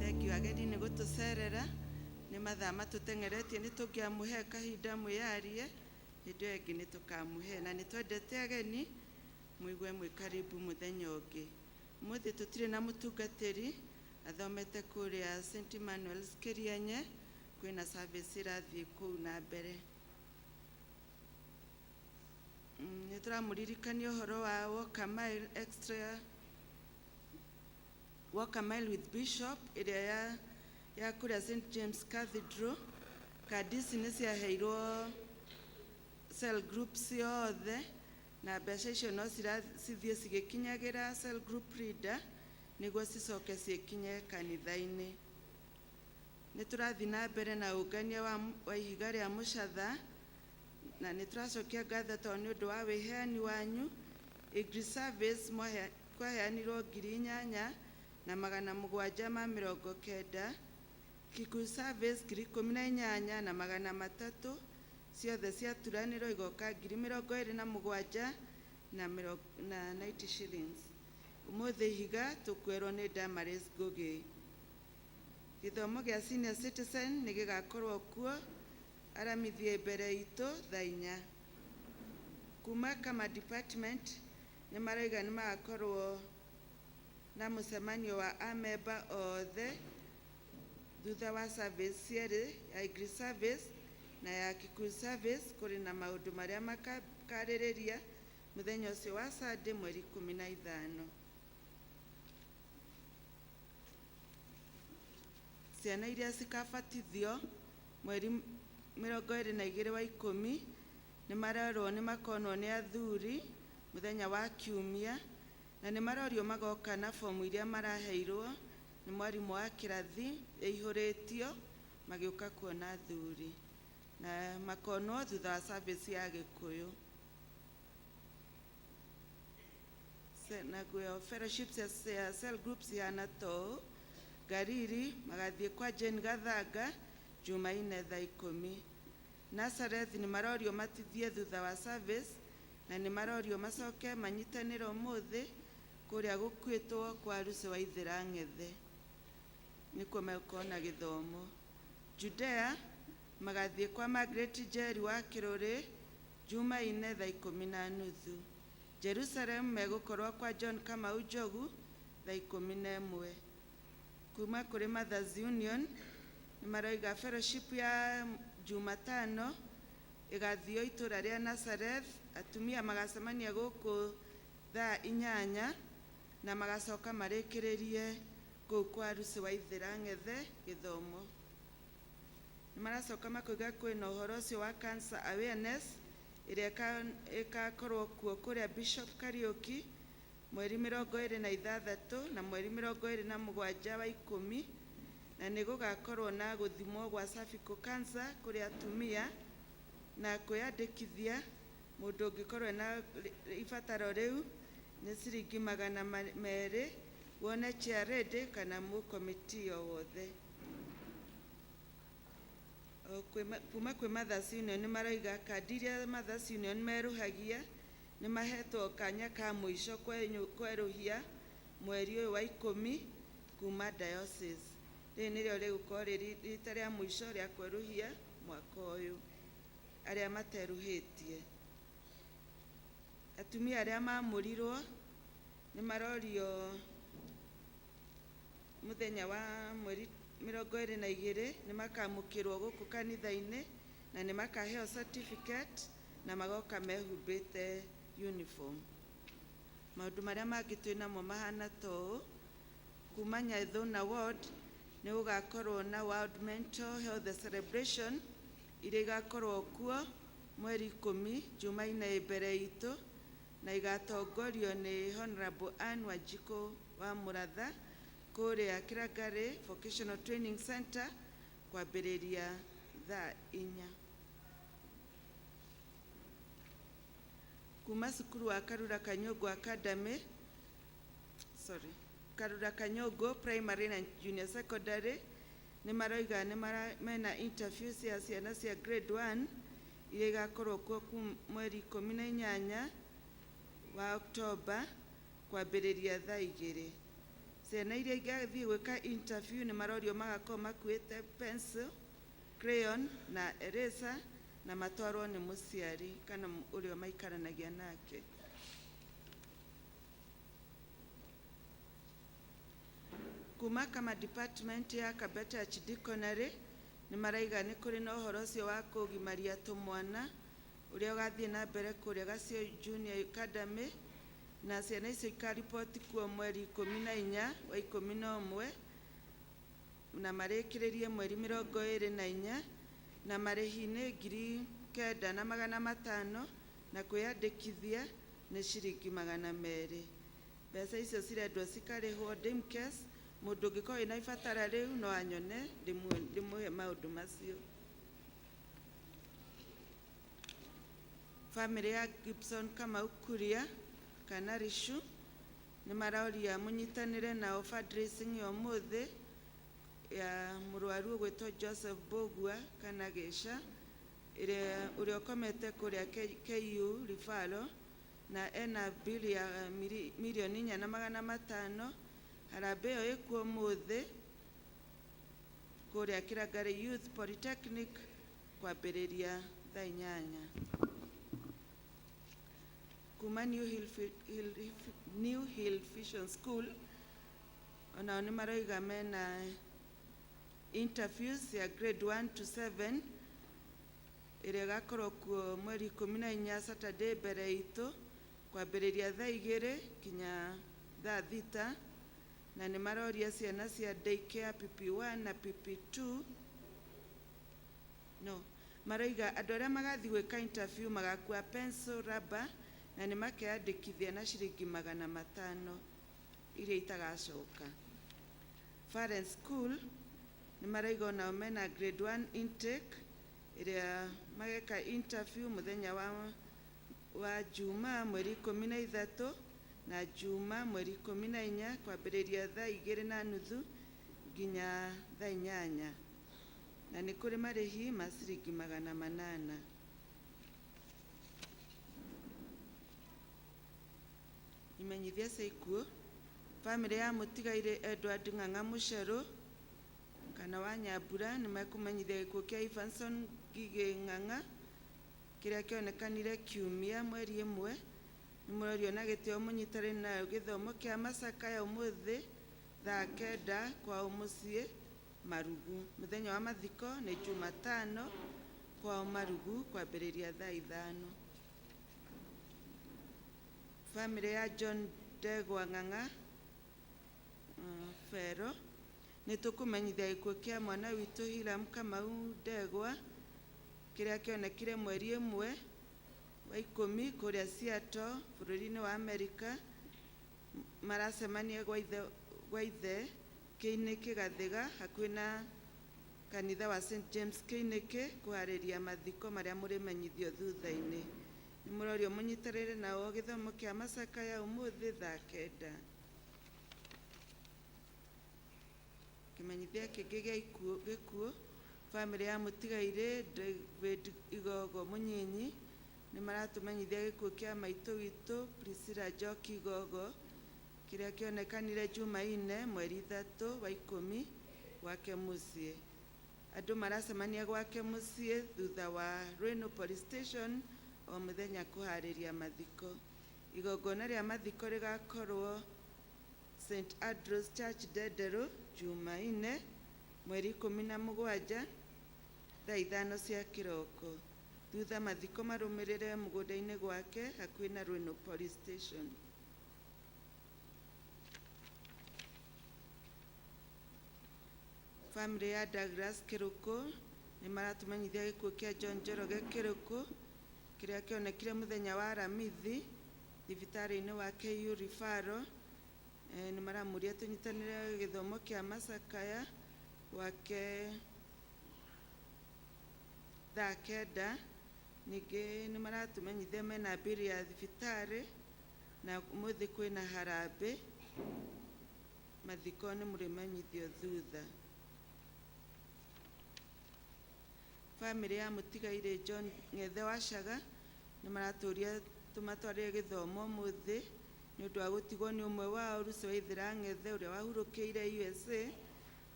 Thengiũ ageni nĩ gũtũcerera. Nĩ mathaa matũteng'eretie, nĩ tũngĩamũhe kahinda mwĩyarie, hĩndĩ ĩyo ĩngĩ nĩ tũkamũhe, na nĩ twendete ageni mũigue mwĩ karibu mũthenya ũngĩ. Ũmũthĩ tũtirĩ na mũtungatĩri, athomete kũrĩa St Emmanuel's Kĩrienye, kwĩna service ĩrathiĩ kũu na mbere. Nĩ tũramũririkania ũhoro wa Walk a Mile Extra, Walk a Mile with Bishop ĩrĩa ya kũrĩa St James Cathedral. Kandi ici nĩ ciaheirwo cell group ciothe, na mbeca icio no cithiĩ cigĩkinyagĩra cell group leader nĩguo cicoke ciĩkinye kanitha-inĩ. Nĩ tũrathiĩ na mbere na ũngania wa ihiga rĩa mũcatha, na nĩ tũracokia ngatho tondũ nĩ ũndũ wa wĩheani wanyu. English service kwaheanirwo 8,790, Kikuyu service 18,300, ciothe ciaturanĩrwo igoka 27,000 na 90 shillings. Ũmũthĩ ihiga tũkwerwo nĩ Damaris Ngugi. Gĩthomo gĩa senior citizen nĩ gĩgakorwo kuo aramithie mbere itũ thaa 4. Kuma kama department nĩ marauga nĩ magakorwo na mũcemanio wa amemba othe thutha wa service cierĩ, ya English service na ya Kikuyu service. Kũrĩ na maũndũ marĩa makarĩrĩria mũthenya ũcio wa Sunday mweri 15. Ciana iria cikabatithio mweri 22 wa 10 nĩ marerwo nĩ makonwo nĩ athuri mũthenya wa kiumia, na nĩ marorio magoka na fomu iria maraheirwo nĩ mwarimũ wa kĩrathi ĩihũrĩtio magĩũka kuona athuri, na makonwo thutha wa service ya Gĩkũyũ. Naguo fellowship cia cell groups cihana ta ũũ: Gariri magathiĩ kwa Jane Gathanga Jumaine thaa 10. Nazareth nĩ marorio matithie thutha wa service, na nĩ marorio macoke manyitanĩre ũmũthĩ kũrĩa gũkuĩtwo kwa Lucy wa Ithĩra Ng'ethe, nĩkuo megũkorwo na gĩthomo. Judea magathiĩ kwa Margaret Njeri wa Kĩrũrĩ Jumaine thaa 10:30. Jerusalem megũkorwo kwa John Kamau Njogu thaa 11. Kuma kũrĩ Mothers Union nĩ maroiga fellowship ya Jumatano ĩgathio itũra rĩa Nazareth, atumia magacemania gũkũ thaa 8 na magacoka marĩkĩrĩrie kũu kwa Lucy wa Ithĩra Ng'ethe gĩthomo. Nĩ maracoka makoiga kwĩna ũhoro ũcio wa cancer awareness ĩrĩa ĩgakorwo kuo kũrĩa Bishop Kariuki mweri 26 na mweri 27 wa 10, na nĩ gũgakorwo na gũthimwo gwa cervical cancer kũrĩ atumia. Na kwĩyandĩkithia mũndũ ũngĩkorwo na ibataro rĩu nĩ ciringi 200, wone chairlady kana mũkomiti o wothe. O kuma kwĩ Mothers Union nĩ maroiga kandi iria Mothers Union merũhagia nĩ mahetwo kanya ka mũico kwerũhia mweri ũyũ wa 10 kuma diocese. Rĩrĩ nĩrĩo rĩgũkorwo rĩrĩ rita rĩa mũico rĩa kwerũhia mwaka ũyũ arĩa materũhĩtie. Atumia arĩa mamũrirwo nĩ marorio mũthenya wa mweri 22 nĩ makamũkĩrwo gũkũ kanitha-inĩ na nĩ makaheo certificate na magoka mehumbĩte uniform. Maũndũ marĩa mangĩ twĩ namo mahana ta ũũ: kuma Nyathuna ward nĩ gũgakorwo na World Mental Health Celebration iria igakorwo kuo mweri 10 Jumaine ĩ mbere itũ, na igatongorio nĩ Honorable Anne Wanjikũ wa Mũratha kũrĩa Kĩrangari Vocational Training Center kwambĩrĩria thaa 4. Kuma cukuru wa Karura Kanyũngũ Academy, sorry, Karura Kanyũngũ Primary na Junior Secondary nĩ maroiga nĩ mena interview cia ciana cia grade 1 iria igakorwo kuo mweri 18 wa Oktoba kwambĩrĩria thaa 2. Ciana iria igathiĩ gwĩka interview nĩ marorio magakorwo makuĩte pencil, crayon na eraser na matwarwo nĩ mũciari kana ũrĩa maikaranagia nake. Kuma kama department ya Kabete Archdeaconry nĩ maraiga nĩ kũrĩ na ũhoro ũcio wa kũgimaria tũmwana ũrĩa ũgathiĩ na mbere kũrĩa Gacio Junior Academy, na ciana icio ikariboti kuo mweri 14 wa 11 na marĩkĩrĩrie mweri 24, na marĩhi nĩ 9,500 na kwĩyandĩkithia nĩ ciringi 200. Mbeca icio cirendwo cikarĩhwo Dimcase. Mũndũ ũngĩkorwo wĩna ibatara rĩu no anyone ndĩmũhe maũndũ macio. Famĩlĩ ya Gibson Kamau Kuria kana Ricu nĩ maroria mũnyitanĩre nao fundraising ya ũmũthĩ ya mũrwaru ũgwĩtwo Joseph Mbũgua kana Gĩca ũrĩa ũkomete kũrĩa KU Referral na ena bili ya mirioni 4,500. Harambee ĩyo ĩkuo ũmũthĩ kũrĩa Kĩrangari Youth Polytechnic kwambĩrĩria thaa 8. Kuma New Hill Vision School onao nĩ maroiga mena interviews ya grade 1 to 7 ĩrĩa ĩgakorwo kuo mweri 14 Saturday mbere itũ kwambĩrĩria thaa 2 kinya thaa 6, na nĩ maroria ciana cia daycare PP1 na PP2. No maroiga andũ arĩa magathiĩ gwĩka interview magakua pencil, rubber na nĩ makeyandĩkithia na ciringi 500 iria itagacoka. Farens School nĩ maraiga onao mena grade 1 intake ĩrĩa mageka interview mũthenya wa Juma mweri 13 na Juma mweri 14 kwambĩrĩria thaa 2:30 nginya thaa 8, na nĩ kũrĩ marĩhi ma ciringi 800. Imenyithia cia ikuũ: bamĩrĩ ya mũtigairĩ Edward Ng'ang'a Mũcerũ kana wa Nyambura nĩ mekũmenyithia gĩkuũ kĩa Evanson Ngigĩ Ng'ang'a kĩrĩa kĩonekanire kiumia mweri 1. Nĩ mũrorio na gĩtĩo mũnyitanĩre nayo gĩthomo kĩa macakaya ũmũthĩ thaa 9 kwao mũciĩ Marugu. Mũthenya wa mathiko nĩ Jumatano kwao Marugu kwambĩrĩria thaa 5. Bamĩrĩ ya John Ndegwa Ng'ang'a Fero nĩ tũkũmenyithia gĩkuũ kĩa mwana witũ Hiram Kamau Ndegwa kĩrĩa kĩonekire mweri 1 wa 10 kũrĩa Seattle bũrũri-inĩ wa Amerika. Maracemania gwa ithe Kĩinĩ Kĩgathĩga hakuhĩ na Kanitha wa St James Kĩinĩkĩ kũharĩria mathiko marĩa mũrĩmenyithio thutha-inĩ. Nĩ mũrorio mũnyitanĩre nao gĩthomo kĩa macakaya ũmũthĩ thaa 9. Kĩmenyithia kĩngĩ gĩa gĩkuũ, bamĩrĩ ya mũtigairĩ David Igogo mũnyinyi nĩ maratũmenyithia gĩkuũ kĩa maitũ witũ Priscilla Njoki Igogo kĩrĩa kĩonekanire Jumaine mweri 3 wa 10 gwake mũciĩ. Andũ maracemania gwake mũciĩ thutha wa Rhino Police Station o mũthenya kũharĩria mathiko. Igongona rĩa mathiko rĩgakorwo St Andrews Church Ndenderũ Jumaine mweri 17 thaa 5 cia kĩroko. Thutha mathiko marũmĩrĩre mũgũnda-inĩ gwake hakuhĩ na Rhino Police Station. Family ya Douglas Kĩrũkũ nĩ maratũmenyithia gĩkuũ kĩa John Njoroge Kĩrũkũ kĩrĩa kĩonekire mũthenya wa Aramithi thibitarĩ-inĩ wa KU Referral. Nĩ maramũria tũnyitanĩre gĩthomo kĩa macakaya gwake thaa 9. Ningĩ nĩ maratũmenyithia mena mbiri ya thibitarĩ na ũmũthĩ kwĩna harambĩ. Mathiko nĩ mũrĩmenyithio thutha. Family ya mũtigairĩ John Ng'ethe Wacaga nĩ maratũria tũmatwarĩre gĩthomo ũmũthĩ nĩ ũndũ wa gũtigwo nĩ ũmwe wao Lucy Waithera Ng'ethe ũrĩa wahurũkĩire USA.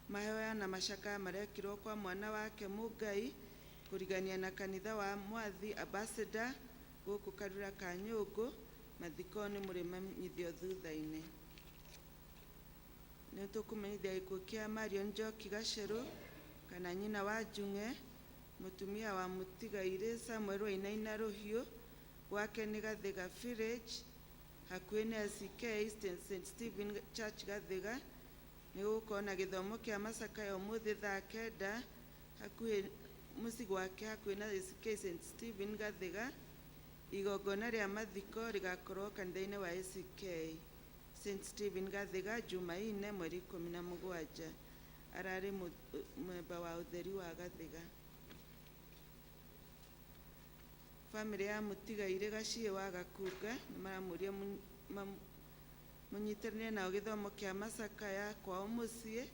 Mahoya na macakaya marekĩrwo kwa mwana wake Mũngai kũrigania na kanitha wa Mwathi Ambassador gũkũ Karura ka Nyũngũ. Mathiko nĩ mũrĩmenyithio thutha-inĩ. Nĩ tũkũmenyithia gĩkuũ kĩa Marion Njoki Gacerũ kana nyina wa Njung'e, mũtumia wa mũtigairĩ Samuel Wainaina Rũhiũ, gwake nĩ Gathiga Village hakuhĩ na SCK St Stephen Church Gathiga. Nĩ gũgũkorwo na gĩthomo kĩa macakaya ũmũthĩ thaa 9 hakuhĩ mũciĩ gwake hakuhĩ na SCK St Stephen Gathiga. Igongona rĩa mathiko rĩgakorwo kanitha-inĩ wa SCK St Stephen Gathiga Jumaine mweri 17. Ararĩ mwemba wa ũtheri wa Gathiga. Family ya mũtigairĩ Gaciĩ wa Gakunga nĩ maramũria mũnyitanĩre nao gĩthomo kĩa macakaya kwao mũciĩ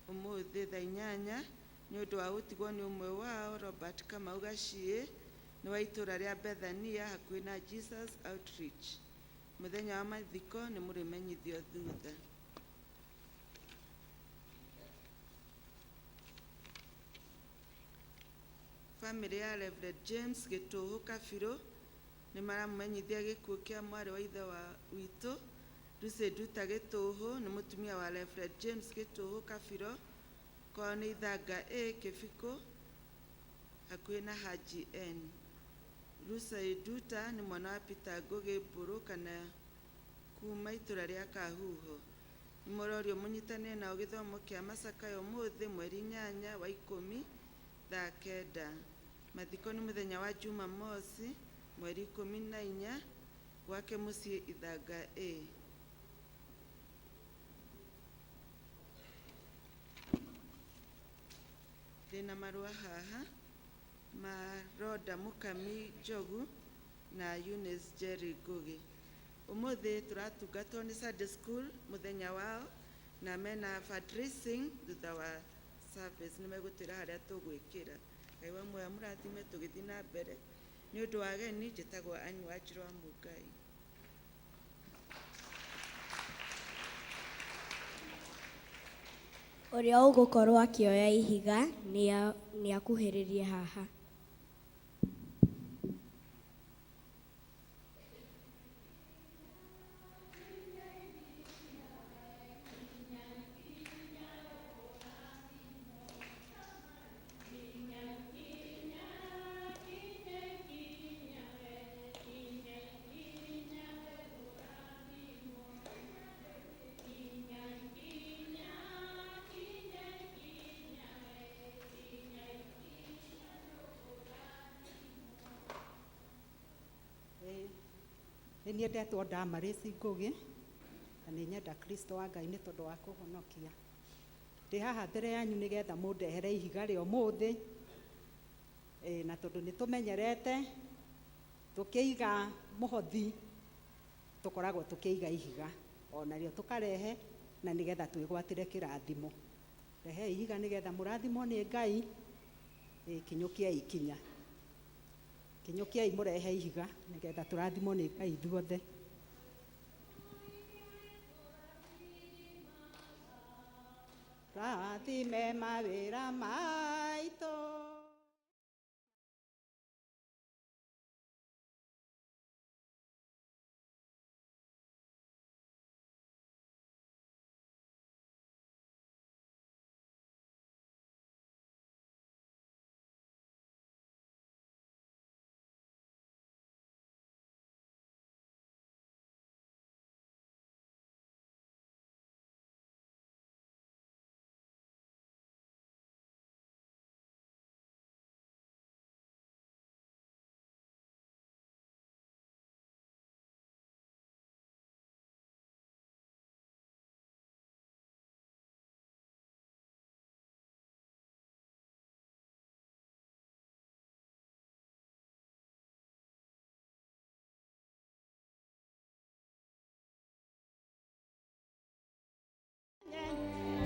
ũmũthĩ thaa 8 nĩ ũndũ wa gũtigwo nĩ ũmwe wao Robert Kamau Gaciĩ nĩ wa itũũra rĩa Bethania hakuhĩ na Jesus Outreach. Mũthenya wa mathiko nĩ mũrĩmenyithio thutha. Family ya Reverend James Gĩtũhũ Kabirũ nĩ maramũmenyithia gĩkuũ kĩa mwarĩ wa ithe wa witũ Lucy Nduta Gĩtũhũ nĩ mũtumia wa Reverend James Gĩtũhũ Kabirũ, kwao nĩ Ithanga A Kĩbikũ hakuhĩ na Haji N. Lucy Nduta nĩ mwana wa Peter Ngũgĩ Mbũrũ kana kuma itũũra rĩa Kahuho. Nĩ mũrorio mũnyitanĩre nao gĩthomo kĩa macakaya ũmũthĩ mweri 8 wa 10 thaa 9. Mathiko nĩ mũthenya wa Jumamosi mweri 14 gwake mũciĩ Ithanga A. Ndĩna marũa haha ma Rhoda Mukami Njogu na Eunice Jerry Ngugi. Ũmũthĩ tũratungatwo nĩ Sunday School mũthenya wao na mena fundraising thutha wa service nĩ megũtwĩra harĩa tũgwĩkĩra. Ngai wa muoyo mũrathime tũgĩthiĩ na mbere. Nĩ ũndũ wa ageni njĩtagwo Ann Wanjirũ wa Mũngai. Ũrĩa ũgũkorwo akĩoya ihiga nĩ akuhĩrĩrie haha. Nĩ niĩ ndetwo Damaris Ngugi na nĩ nyenda Kristo wa Ngai nĩ tondũ wa kũhonokia. Ndĩ haha mbere yanyu nĩgetha mũndehere ihiga rĩa ũmũthĩ. Na tondũ nĩ tũmenyerete tũkĩiga mũhothi tũkoragwo tũkĩiga ihiga onarĩo tũkarehe na nĩgetha twĩgwatĩre kĩrathimo. Rehei ihiga nĩgetha mũrathimwo nĩ Ngai. Kinyũkiai ikinya. Kinyũkiai mũrehe ihiga nĩgetha tũrathimwo nĩ Ngai ithuothe. Rathime mawĩra maitũ.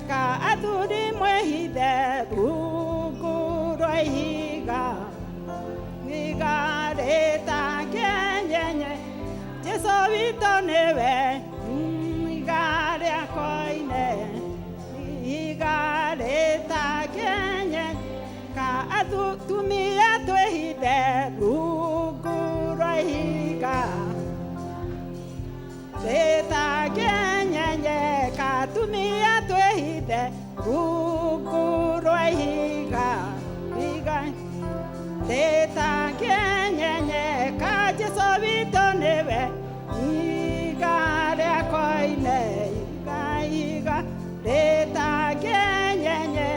Ka athuri mwĩhithe rungu rwa ihiga ihiga rĩtangĩenyenye Jesũ witũ nĩwe ihiga rĩa koine ihiga rĩtangĩenyenye ka atumia twĩhithe rungu rwa ihiga rĩtangĩenyenyeka atumia twĩhithe rungu rwa ihiga ihiga rĩtangĩenyenyeka Jesũ witũ nĩwe ihiga rĩa koine ihiga ihiga rĩtangĩenyenye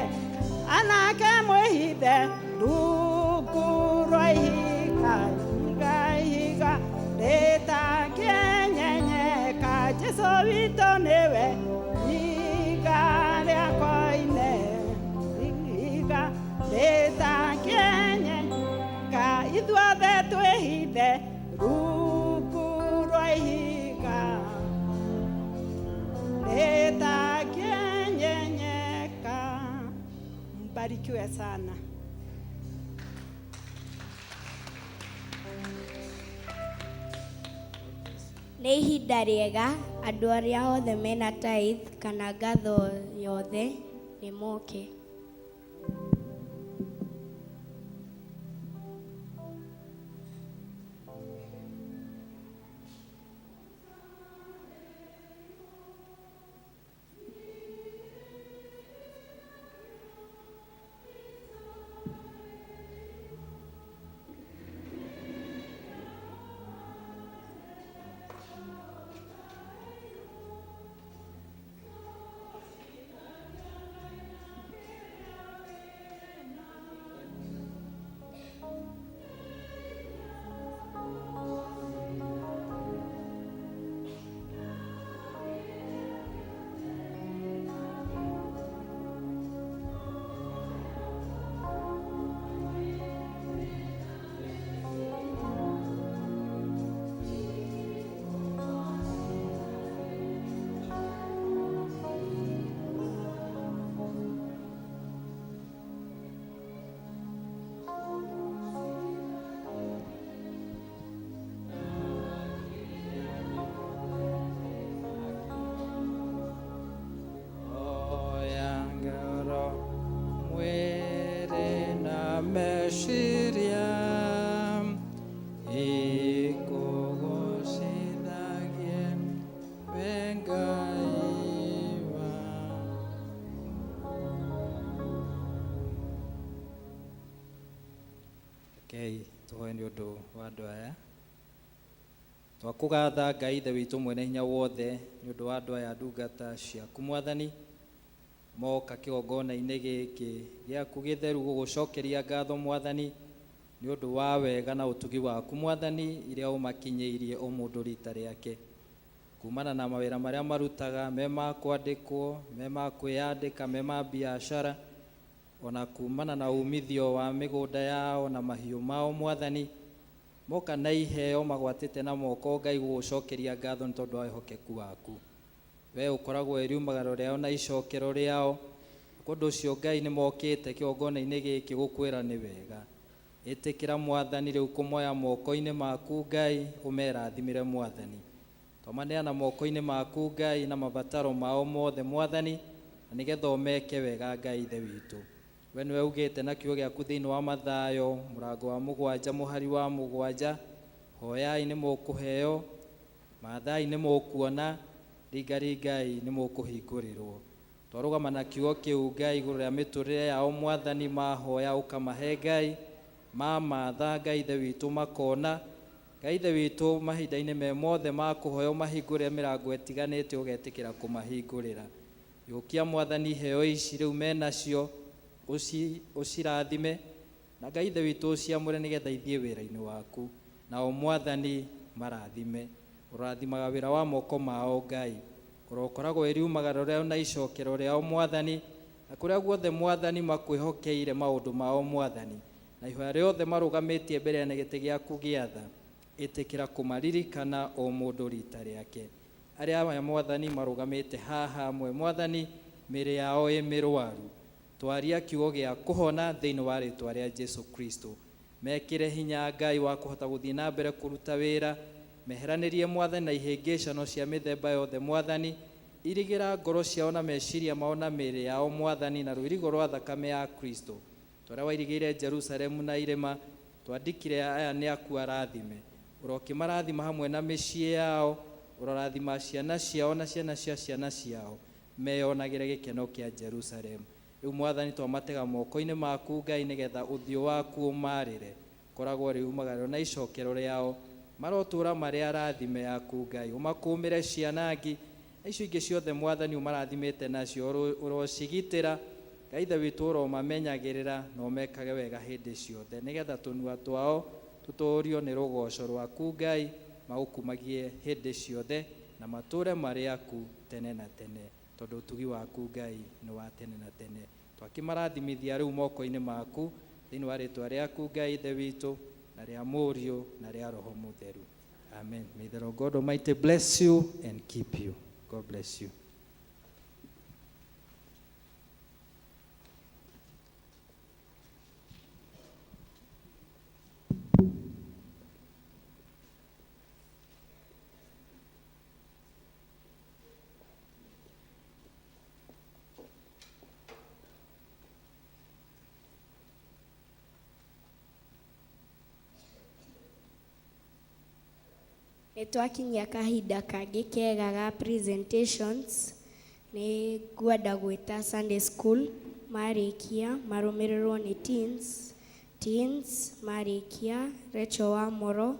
anake mwĩhithe rungu rwa ihiga ihiga ihiga rĩtangĩenyenyeka Jesũ witũ nĩwe ihiga rĩa koine ihiga rĩtangĩenyenyeka ithuothe twĩhithe rungu rwa ihiga rĩtangĩenyenyeka. Mbarikiwe sana. Nĩ ihinda rĩega andũ arĩa othe mena tithe kana ngatho yothe nĩ moke. Oya ngoro mwĩrĩ na meciria ikũgocithagie we Ngai wa. Rekei tũhoe nĩ ũndũ wa andũ aya. Twakũgatha Ngai Ithe witũ mwene hinya wothe nĩ ũndũ wa andũ aya ndungata ciaku Mwathani moka kĩgongona-inĩ gĩkĩ gĩaku gĩtheru gũgũcokeria ngatho Mwathani nĩ ũndũ wa wega na ũtugi waku Mwathani iria ũmakinyĩirie o mũndũ rita rĩake. Kumana na mawĩra marĩa marutaga me ma kwandĩkwo, me ma kwĩyandĩka, me ma biacara, ona kumana na umithio wa mĩgũnda yao na mahiũ mao Mwathani, moka na iheo magwatĩte na moko Ngai gũgũcokeria ngatho nĩ tondũ wa wĩhokeku waku. We ũkoragwo wĩ riumagaro rĩao na icokero rĩao. Kwa ũndũ ũcio Ngai nĩ mokĩte kĩgongona-inĩ gĩkĩ gũkwĩra nĩ wega. Ĩtĩkĩra Mwathani rĩu kũmoya moko-inĩ maku Ngai, ũmerathimĩre Mwathani. Twamaneana moko-inĩ maku Ngai na mabataro mao mothe Mwathani, na nĩgetha ũmeke wega Ngai Ithe witũ. We nĩwe ugĩte na kiugo gĩaku thĩinĩ wa Mathayo mũrango wa 7 mũhari wa 7, hoyai nĩ mũkũheo, mathai nĩ mũkuona, ringaringai nĩ mũkũhingũrĩrwo. Twarũgama na kiugo kĩu Ngai igũrũ rĩa mĩtũrĩre yao Mwathani, mahoya ũkamahe Ngai, mamatha Ngai Ithe witũ makona, Ngai Ithe witũ mahinda-inĩ me mothe ma kũhoya ũmahingũrĩre mĩrango ĩtiganĩte ũgetĩkĩra kũmahingũrĩra. Yũkia Mwathani iheo ici rĩu menacio ũcirathime na Ngai Ithe witũ ũciamũre nĩgetha ithiĩ wĩra-inĩ waku. Nao Mwathani marathime, ũrathimaga wĩra wa moko mao Ngai, ũrokoragwo wĩ riumagaro rĩao na icokero rĩao Mwathani, na kũrĩa guothe Mwathani makwĩhokeire maũndũ mao Mwathani, na ihoya rĩothe marũgamĩtie mbere ya gĩtĩ gĩaku gĩa tha, ĩtĩkĩra kũmaririkana o mũndũ rita rĩake. Arĩa aya Mwathani marũgamĩte haha amwe Mwathani mĩĩrĩ yao ĩ mĩrwaru, twaria kiugo gĩa kũhona thĩinĩ wa rĩtwa rĩa Jesu Kristo. Mekĩre hinya Ngai wa kũhota gũthiĩ na mbere kũruta wĩra, meheranĩrie Mwathani na ihĩngĩcano cia mĩthemba yothe Mwathani, irigĩra ngoro ciao na meciria mao na mĩĩrĩ yao Mwathani na rũirigo rwa thakame ya Kristo. Twarĩa wairigĩire Jerusalemu na irĩma, twandĩkire aya nĩ aku arathime. Ũrokĩmarathima hamwe na mĩciĩ yao, ũrorathima ciana ciao na ciana cia ciana ciao, meyonagĩre gĩkeno kĩa Jerusalemu. Rĩu Mwathani twamatega moko-inĩ maku Ngai nĩgetha ũthiũ waku ũmarĩre, koragwo riumagaro na icokero rĩao, marotũra marĩ arathime yaku Ngai, ũmakũmĩre ciana ngi, na icio ingĩ ciothe Mwathani ũmarathimĩte nacio ũrocigitĩra, Ngai Ithe witũ ũromamenyagĩrĩra na ũmekage wega hĩndĩ ciothe, nĩgetha tũnua twao tũtũũrio nĩ rũgoco rwaku Ngai, magũkumagie hĩndĩ ciothe na matũũre marĩ aku tene na tene, tondũ ũtugi waku Ngai nĩ wa tene na tene. Twakĩmarathimithia rĩu moko-inĩ maku thĩinĩ wa rĩtwa rĩaku Ngai Ithe witũ na rĩa Mũriũ na rĩa Roho Mũtheru. Amen. May the Lord God Almighty bless you and keep you. God bless you. Nĩ twakinyia kahinda kangĩ kega ga presentations. Nĩ ngwenda gwĩta Sunday school marĩkia marũmĩrĩrwo nĩ teens, teens marĩkia Rachel wa Moro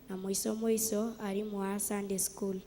na mũico mũico arimũ a Sunday school.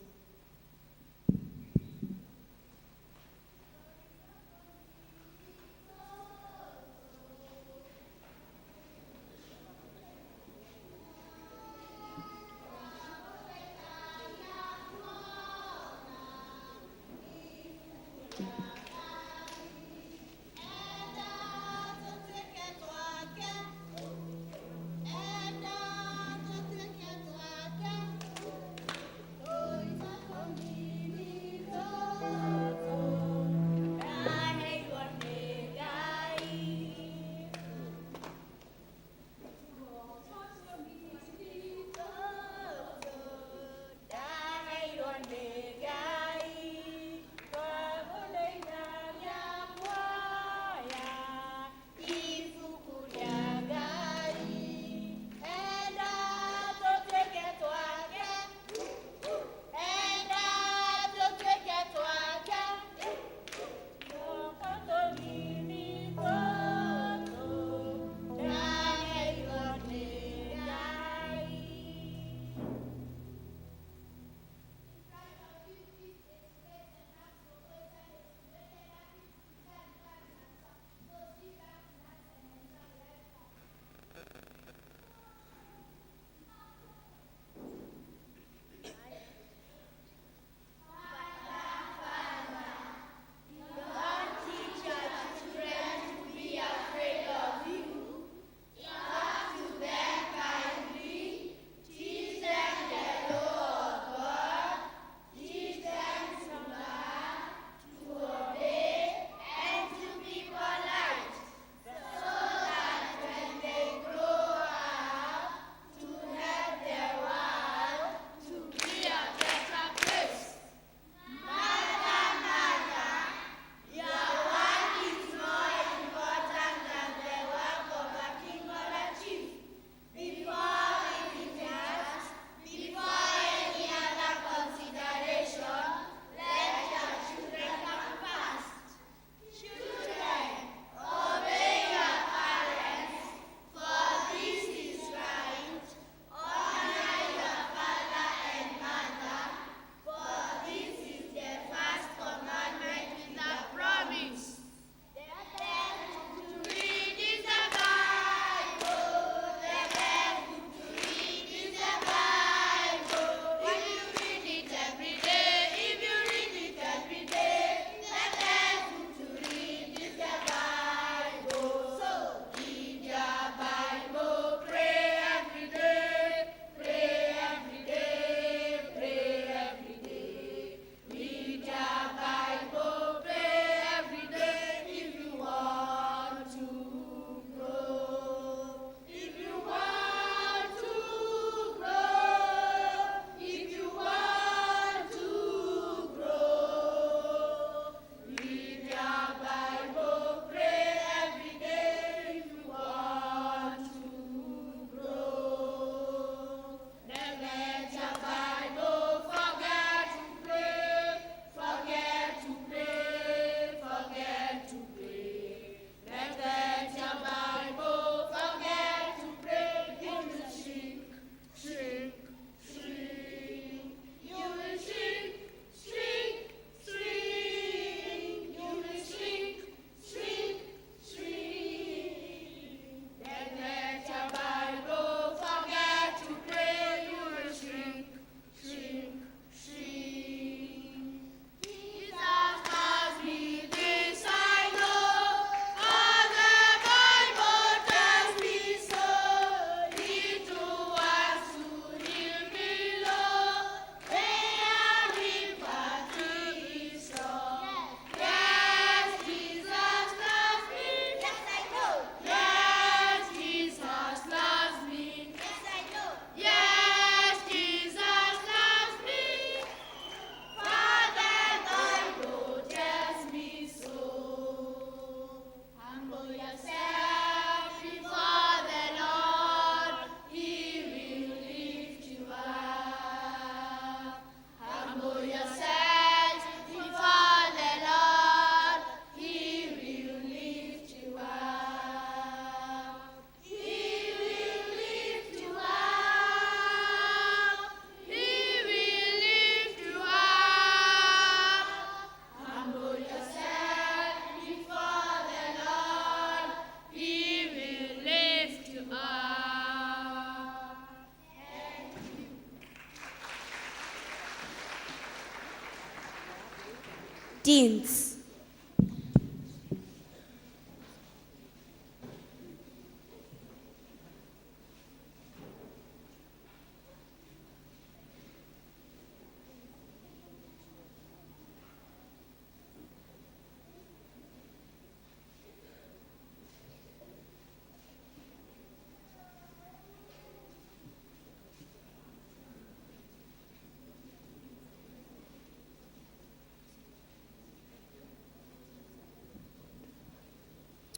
Teens.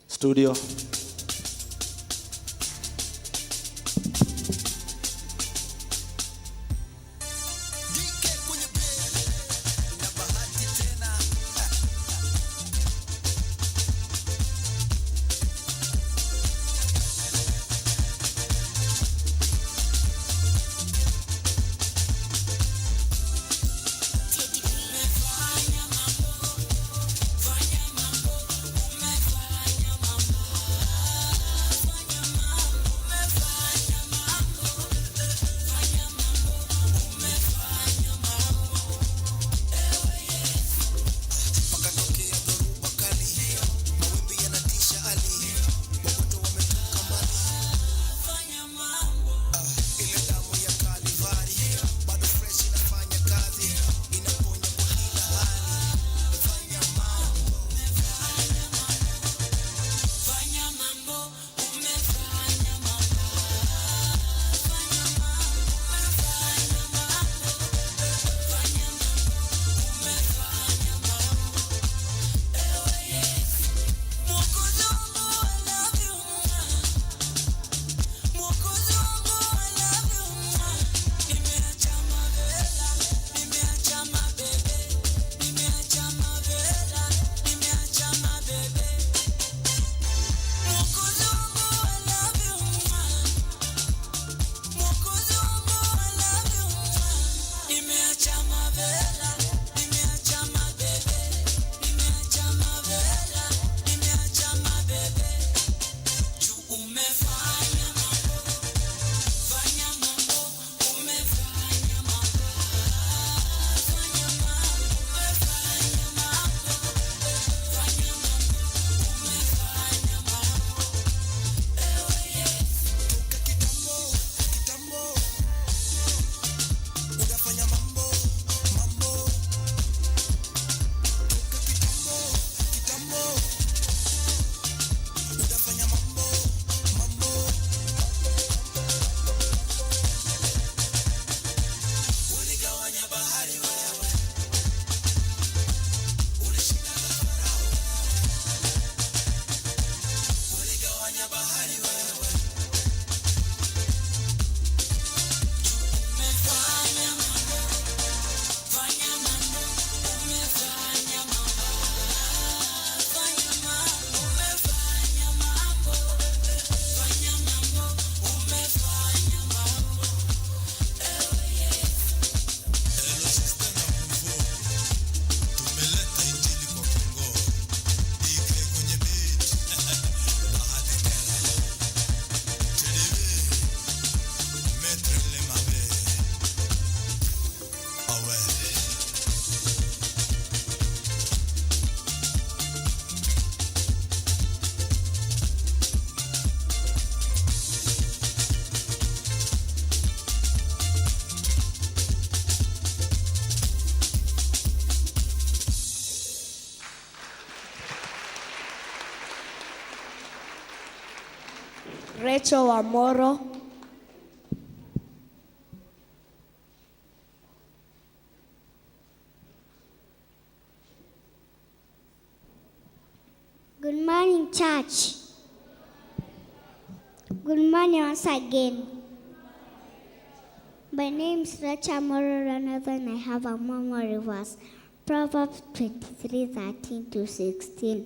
Studio. Rachel Amoro. Good morning, church. Good morning once again. My name is Racha Moro Ranathan. I have a memory verse. Proverbs 23 13 to 16.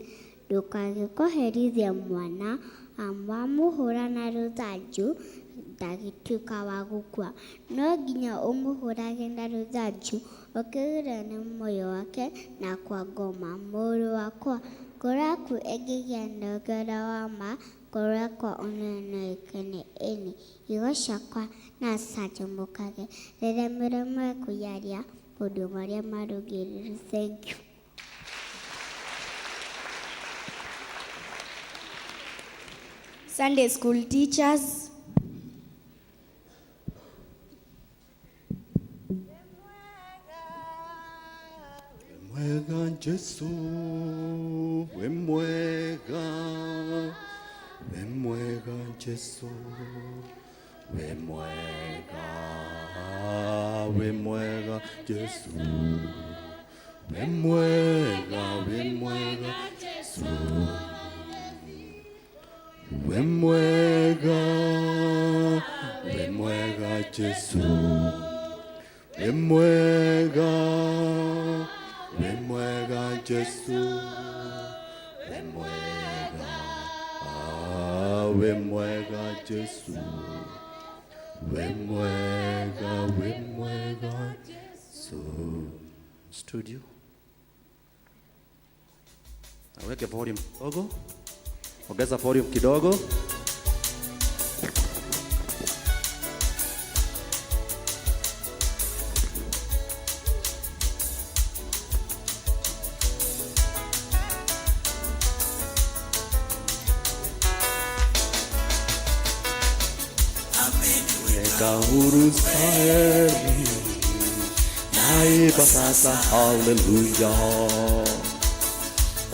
Ndũkagĩkũherithia mwana amu wamũhũra na rũthanju ndagĩtuĩka wa gũkua. No nginya ũmũhũrage na rũthanju ũkĩgirwo nĩ muoyo wake na kwa ngoma. Mũrũ wakwa, ngoro yaku ĩngĩgĩa na ũũgĩ ũrĩa wa ma, ngoro yakwa onayo no ĩkene. Ĩni, higo ciakwa no cicanjamũkage rĩrĩa mĩromo yaku yaria maũndũ marĩa marũngĩrĩru. Thank you. Sunday school teachers, Mwega Jesu, we mwega, we mwega Jesu, we mwega, we mwega Jesu, we mwega, we mwega Jesu, we mwega, we mwega Jesu, we mwega, we mwega Jesu, we mwega, ah, we mwega Jesu, we mwega, we mwega Jesu. Studio. Aweke volume kidogo. Ongeza volume kidogo. Weka huru Israeli, naimba sasa haleluya.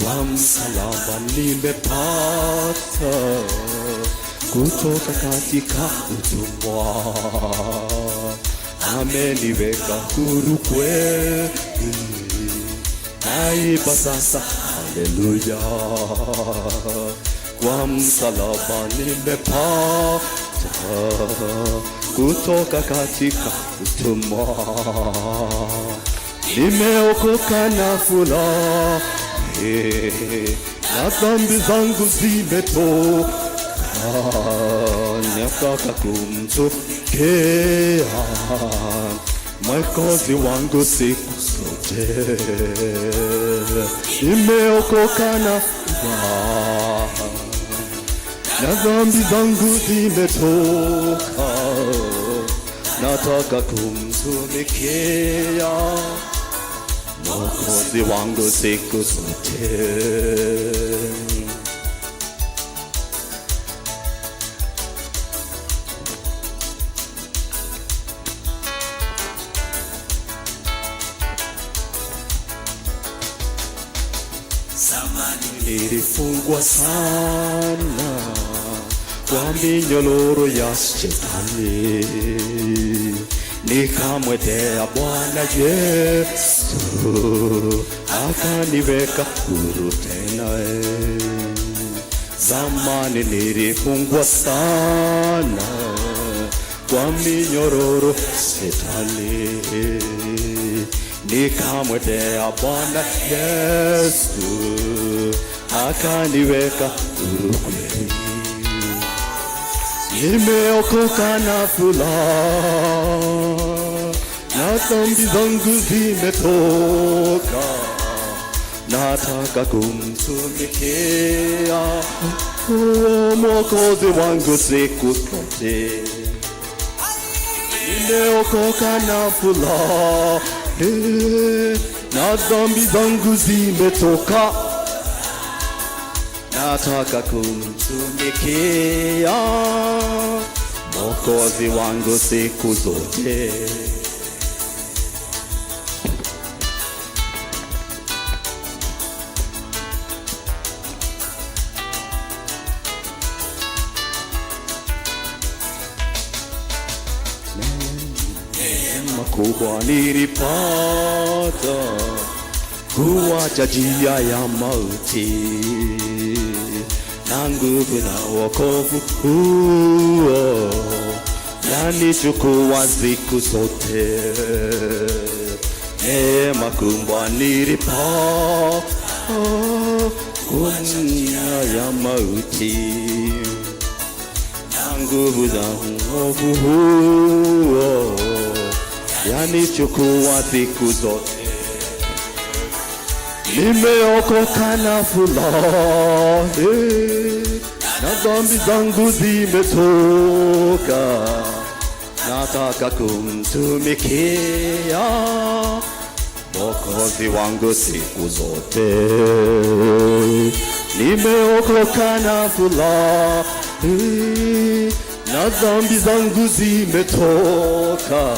Kwa msalaba nimepata kutoka katika utumwa, ameniweka huru kweli, naimba sasa haleluya. Kwa msalaba nimepata kutoka katika utumwa, nimeokoka na furaha, na dhambi zangu zimetoka, nataka kumtumikia Mwokozi wangu siku zote, nimeokoka na furaha, na dhambi zangu zimetoka, nataka kumtumikia Mwokozi wangu siku zote. Nilifungwa sana kwa minyororo ya shetani, nikamwendea Bwana Yesu, akaniweka huru tena. Zamani nilifungwa sana kwa minyororo shetani, nikamwendea Bwana Yesu, akaniweka huru kweli. Nimeokoka na furaha, na dhambi zangu zimetoka, nataka kumtumikia Mwokozi wangu siku zote. Nimeokoka na furaha, na dhambi zangu zimetoka, nataka kumtumikia Mwokozi wangu siku zote. Neema kubwa nilipata kuwacha njia ya mauti, na nguvu na wokovu huo yanichukua siku zote. Neema kubwa nilipata kuwacha njia ya mauti, na nguvu za wokovu huo yanichukua siku zote. Nimeokoka na furaha, na dhambi zangu zimetoka, nataka kumtumikia Mwokozi wangu siku zote. Nimeokoka na furahi, na dhambi zangu zimetoka,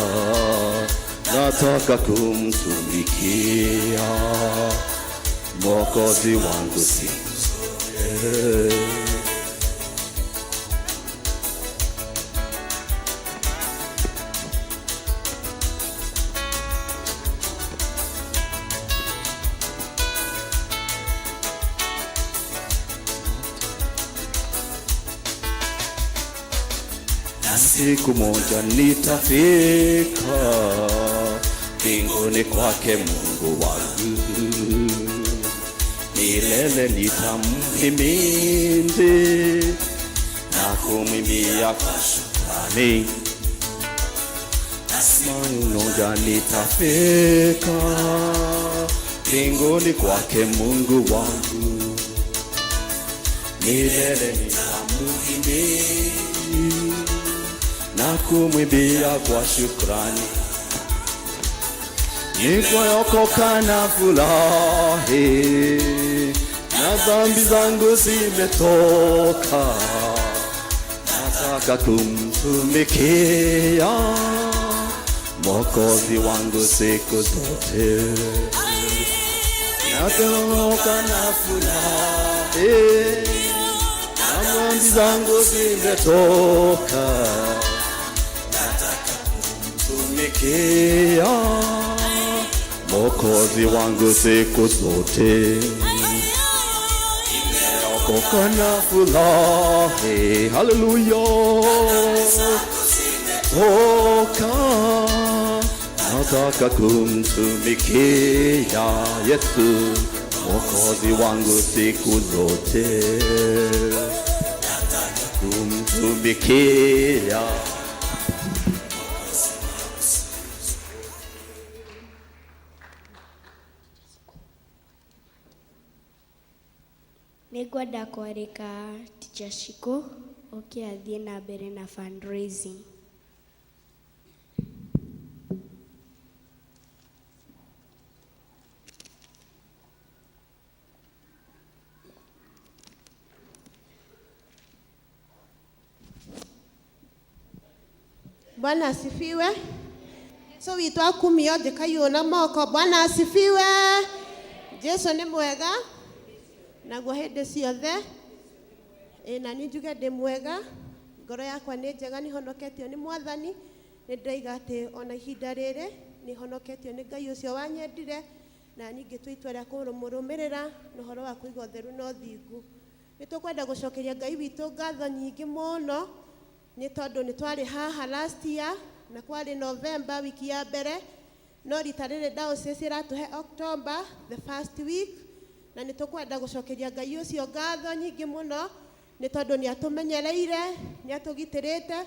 nataka kumtumikia Mwokozi wangu siku zote. Na siku moja nitafika mbinguni kwake Mungu wangu, milele nitamhimidi na kumwimbia kwa shukrani. Na siku moja nitafika mbinguni kwake Mungu wangu, milele nitamhimidi na kumwimbia kwa shukrani. Nilipookoka na furahi, na dhambi zangu zimetoka, nataka kumtumikia Mwokozi wangu siku zote. Natoka na furahi, na dhambi zangu zimetoka, nataka kumtumikia Mwokozi wangu siku zote. Nimeokoka na furahi, haleluya. Toka, nataka kumtumikia Yesu Mwokozi wangu siku zote. Nataka kumtumikia. Nĩngwenda kwarĩka Teacher Shiko oke athiĩ na mbere na fundraising. Bwana asifiwe. Jesu witũ akumio njĩkaiũ na moko. Bwana asifiwe. Jesu nĩ mwega naguo hĩndĩ ciothe. Ĩ na niĩ njuge ndĩ mwega, ngoro yakwa nĩ njega, nĩ honoketio nĩ Mwathani. Nĩ ndĩraiga atĩ ona ihinda rĩrĩ nĩ honoketio nĩ Ngai ũcio wanyendire, na niĩ ngĩtua itua rĩa kũmũrũmĩrĩra na ũhoro wa kũiga ũtheru na ũthingu. Nĩ tũkwenda gũcokeria Ngai witũ ngatho nyingĩ mũno nĩ tondũ nĩ twarĩ haha last year na kwarĩ November wiki ya mbere, no rita rĩrĩ diocese ĩratũhe October the first week, na nĩ tũkwenda gũcokeria Ngai ũcio ngatho nyingĩ mũno nĩ tondũ nĩ atũmenyereire, nĩ atũgitĩrĩte,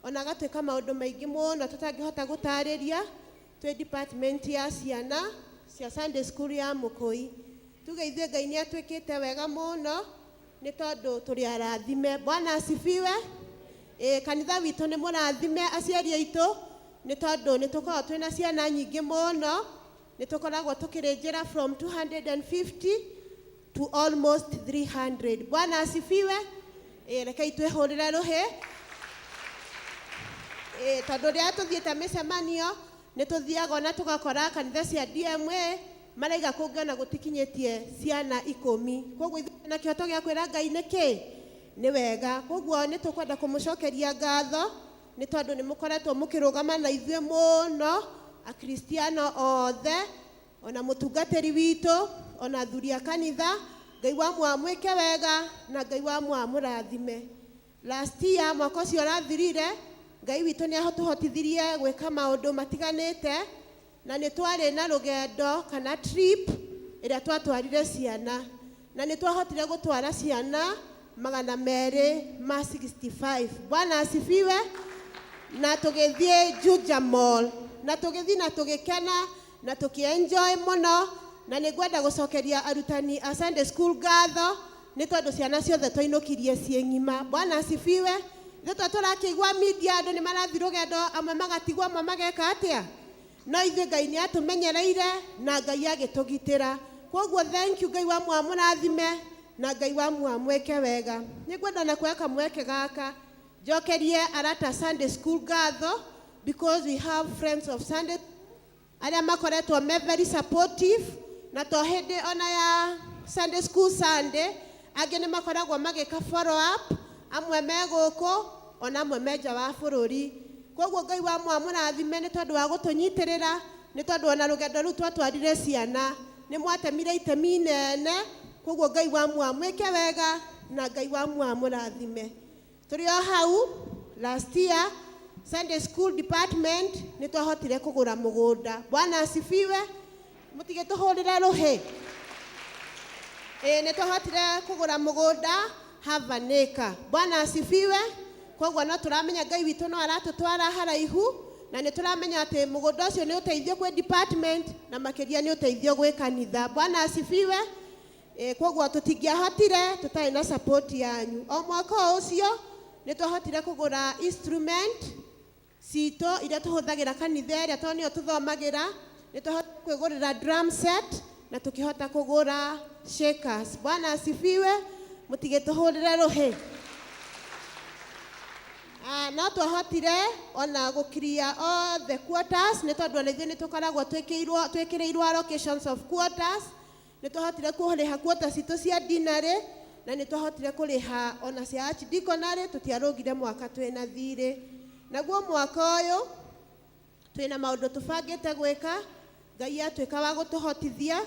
ona agatwĩka maũndũ maingĩ mũno tũtangĩhota gũtarĩria twĩ department ya ciana cia Sunday school ya Mũkũi. Tuge ithuĩ Ngai nĩ atwĩkĩte wega mũno nĩ tondũ tũrĩ arathime. Bwana asifiwe. Ĩ, kanitha witũ nĩ mũrathime aciari aitũ nĩ tondũ nĩ tũkoragwo twĩna ciana nyingĩ mũno, nĩ tũkoragwo tũkĩrĩnjĩra from 250 to almost 300. Bwana asifiwe. Ĩ, rekei twĩhũrĩre rũhĩ. Ĩ, tondũ rĩrĩa tũthiĩte mĩcemanio nĩ tũthiaga ona tũgakora kanitha cia DMA maraiga kũngĩ ona gũtikinyĩtie ciana ikũmi. Koguo ithuĩ na kĩhoto gĩa kwĩra Ngai nĩkĩ nĩ wega. Koguo nĩ tũkwenda kũmũcokeria ngatho nĩ tondũ nĩ mũkoretwo mũkĩrũgama na ithuĩ mũno akristiano othe, ona mũtungatĩri witũ, ona athuri a kanitha. Ngai wa mwamwĩke wega na Ngai wa mwamũrathime. Last year mwaka ũcio ũrathirire Ngai witũ nĩ atũhotithirie gwĩka maũndũ matiganĩte, na nĩ twarĩ na rũgendo kana trip ĩrĩa twatwarire ciana, na nĩ twahotire gũtwara ciana 265. Bwana asifiwe. Na tũgĩthiĩ Juja Mall, na tũgĩthiĩ na tũgĩkena na tũkĩenjoy mũno, na nĩ ngwenda gũcokeria arutani a Sunday school ngatho nĩ tondũ ciana ciothe twainũkirie ciĩ ng'ima. Bwana asifiwe. Ithuĩ twa tũrakĩigua media andũ nĩ marathiĩ rũgendo, amwe magatigwo, amwe mageka atĩa, No ithuĩ Ngai nĩ atũmenyereire na Ngai agĩtũgitĩra. Kwoguo thank you, Ngai wa muoyo amũrathime na Ngai wa muoyo amwĩke wega. Nĩ ngwenda na kuoya kamweke gaka njokerie arata Sunday school ngatho, because we have friends of Sunday arĩa makoretwo me very supportive, na to hĩndĩ ona ya Sunday school Sunday, angĩ nĩ makoragwo magĩka follow up, amwe me gũkũ ona amwe me nja wa bũrũri. Koguo Ngai wa muoyo amũrathime nĩ tondũ wa gũtũnyitĩrĩra, nĩ tondũ ona rũgendo rũu twatwarire ciana nĩ mwatemire itemi inene. Koguo Ngai wa muoyo amwĩke wega na Ngai wa muoyo amũrathime. Tũrĩ o hau, last year Sunday school department nĩ twahotire kũgũra mũgũnda. Bwana asifiwe. Mũtige tũhũrĩre rũhĩ. Ĩĩ, nĩ twahotire kũgũra mũgũnda half an acre. Bwana asifiwe. Koguo no tũramenya Ngai witũ no aratũtwara haraihu, na nĩ tũramenya atĩ mũgũnda ũcio nĩ ũteithio kwĩ department na makĩria nĩ ũteithio gwĩ kanitha. Bwana asifiwe. Ĩ, koguo tũtingĩahotire tũtarĩ na support yanyu. O mwaka o ũcio nĩ twahotire kũgũra instrument citũ iria tũhũthagĩra kanitha ĩrĩa, tondũ nĩyo tũthomagĩra. Nĩ twahotire kwĩgũrĩra drum set na tũkĩhota kũgũra shakers. Bwana asifiwe. Mũtige tũhũrĩre rũhĩ. Ah, no twahotire ona gũkiria all the quarters, nĩ tondũ ona ithuĩ nĩ tũkoragwo twĩkĩrĩirwo allocations of quarters. Nĩ twahotire kũrĩha quarters citũ cia deanery, na nĩ twahotire kũrĩha ona cia archdeaconry. Tũtiarũgire mwaka twĩna thirĩ. Naguo mwaka ũyũ twĩna maũndũ tũbangĩte gwĩka, Ngai atuĩka wa gũtũhotithia.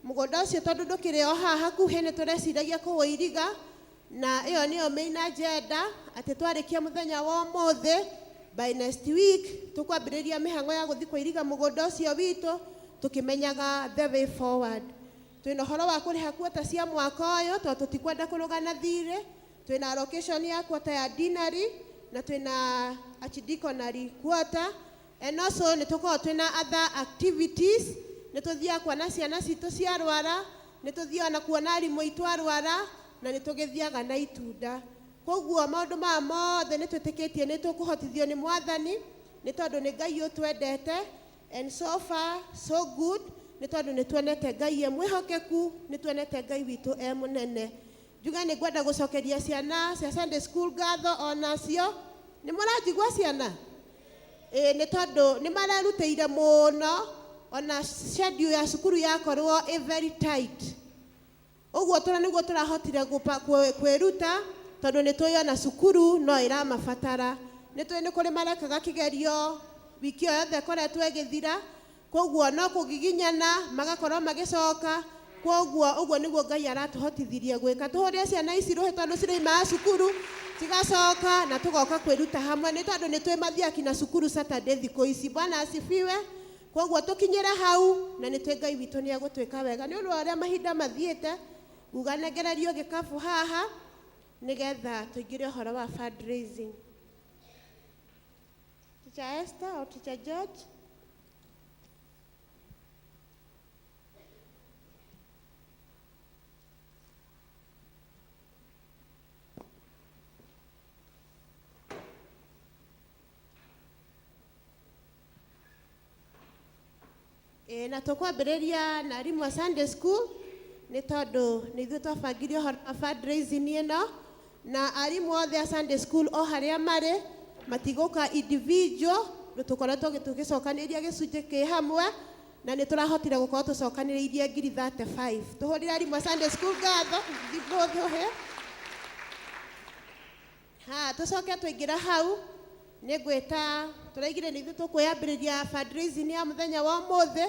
Mũgũnda ũcio tondũ ndũkĩrĩ o haha hakuhĩ, nĩ tũreciragia kũwũiriga, na ĩyo nĩyo main agenda, atĩ twarĩkia mũthenya wa ũmũthĩ, by next week tũkwambĩrĩria mĩhang'o ya gũthiĩ kũiriga mũgũnda ũcio witũ, tũkĩmenyaga the way forward. Twĩna ũhoro wa kũrĩha kuota cia mwaka ũyũ, tondũ tũtikwenda kũrũgana thirĩ. Twĩna allocation ya kuota ya deanery na twĩna archdeaconry quarter, and also nĩ tũkoragwo twĩna other activities. Nĩ tũthiaga kuona ciana citũ ciarwara, nĩ tũthiaga na kuona arimũ aitũ arwara, na nĩ tũgĩthiaga na itunda. Koguo maũndũ maya mothe nĩ twĩtĩkĩtie nĩ tũkũhotithio nĩ Mwathani, nĩ tondũ nĩ Ngai ũtwendete, and so far so good, nĩ tondũ nĩ tuonete Ngai e mwĩhokeku, nĩ tuonete Ngai witũ e mũnene. Njuge nĩ ngwenda gũcokeria ciana cia Sunday school ngatho onacio. Nĩ mũranjigua ciana? Ĩĩ, nĩ tondũ nĩ marerutĩire mũno, ona schedule ya cukuru yakorwo ĩ very tight ũguo, tũra nĩguo tũrahotire kwĩruta, tondũ nĩ tũĩ ona cukuru no ĩramabatara. Nĩ tũĩ nĩ kũrĩ marekaga kĩgerio wiki ĩyo yothe ĩkoretwo ĩgĩthira, koguo no kũgiginyana magakorwo magĩcoka. Koguo ũguo nĩguo Ngai aratũhotithirie gwĩka. Tũhũrĩre ciana ici rũhĩ, tondũ ciraumaga cukuru cigacoka na tũgoka kwĩruta hamwe, nĩ tondũ nĩ twĩ mathiaga kinya cukuru Saturday thikũ ici. Bwana asifiwe. Koguo tũkinyĩre hau, na nĩ twĩ Ngai witũ nĩ egũtwĩka wega. Nĩ ũndũ wa ũrĩa mahinda mathiĩte, nguga nengererio gĩkabu haha nĩgetha tũingĩre ũhoro wa fundraising. Teacher Esther or Teacher George? Ĩ, na tũkwambĩrĩria na arimũ a Sunday school, nĩ tondũ nĩ ithuĩ twabangire ũhoro wa fundraising ĩno. Na arimũ othe a Sunday school o harĩa marĩ, matigũka individual, nĩ tũkoretwo tũgĩcokanĩrĩria gĩcunjĩ kĩ hamwe, na nĩ tũrahotire gũkorwo tũcokanĩrĩirie ngiri 35. Tũhũrĩre arimũ a Sunday school ngatho thimũthũhe. Ha, tũcoke tũingĩra hau, nĩ ngwĩta, tũraigire nĩ ithuĩ tũkwĩyambĩrĩria fundraising ya mũthenya wa ũmũthĩ.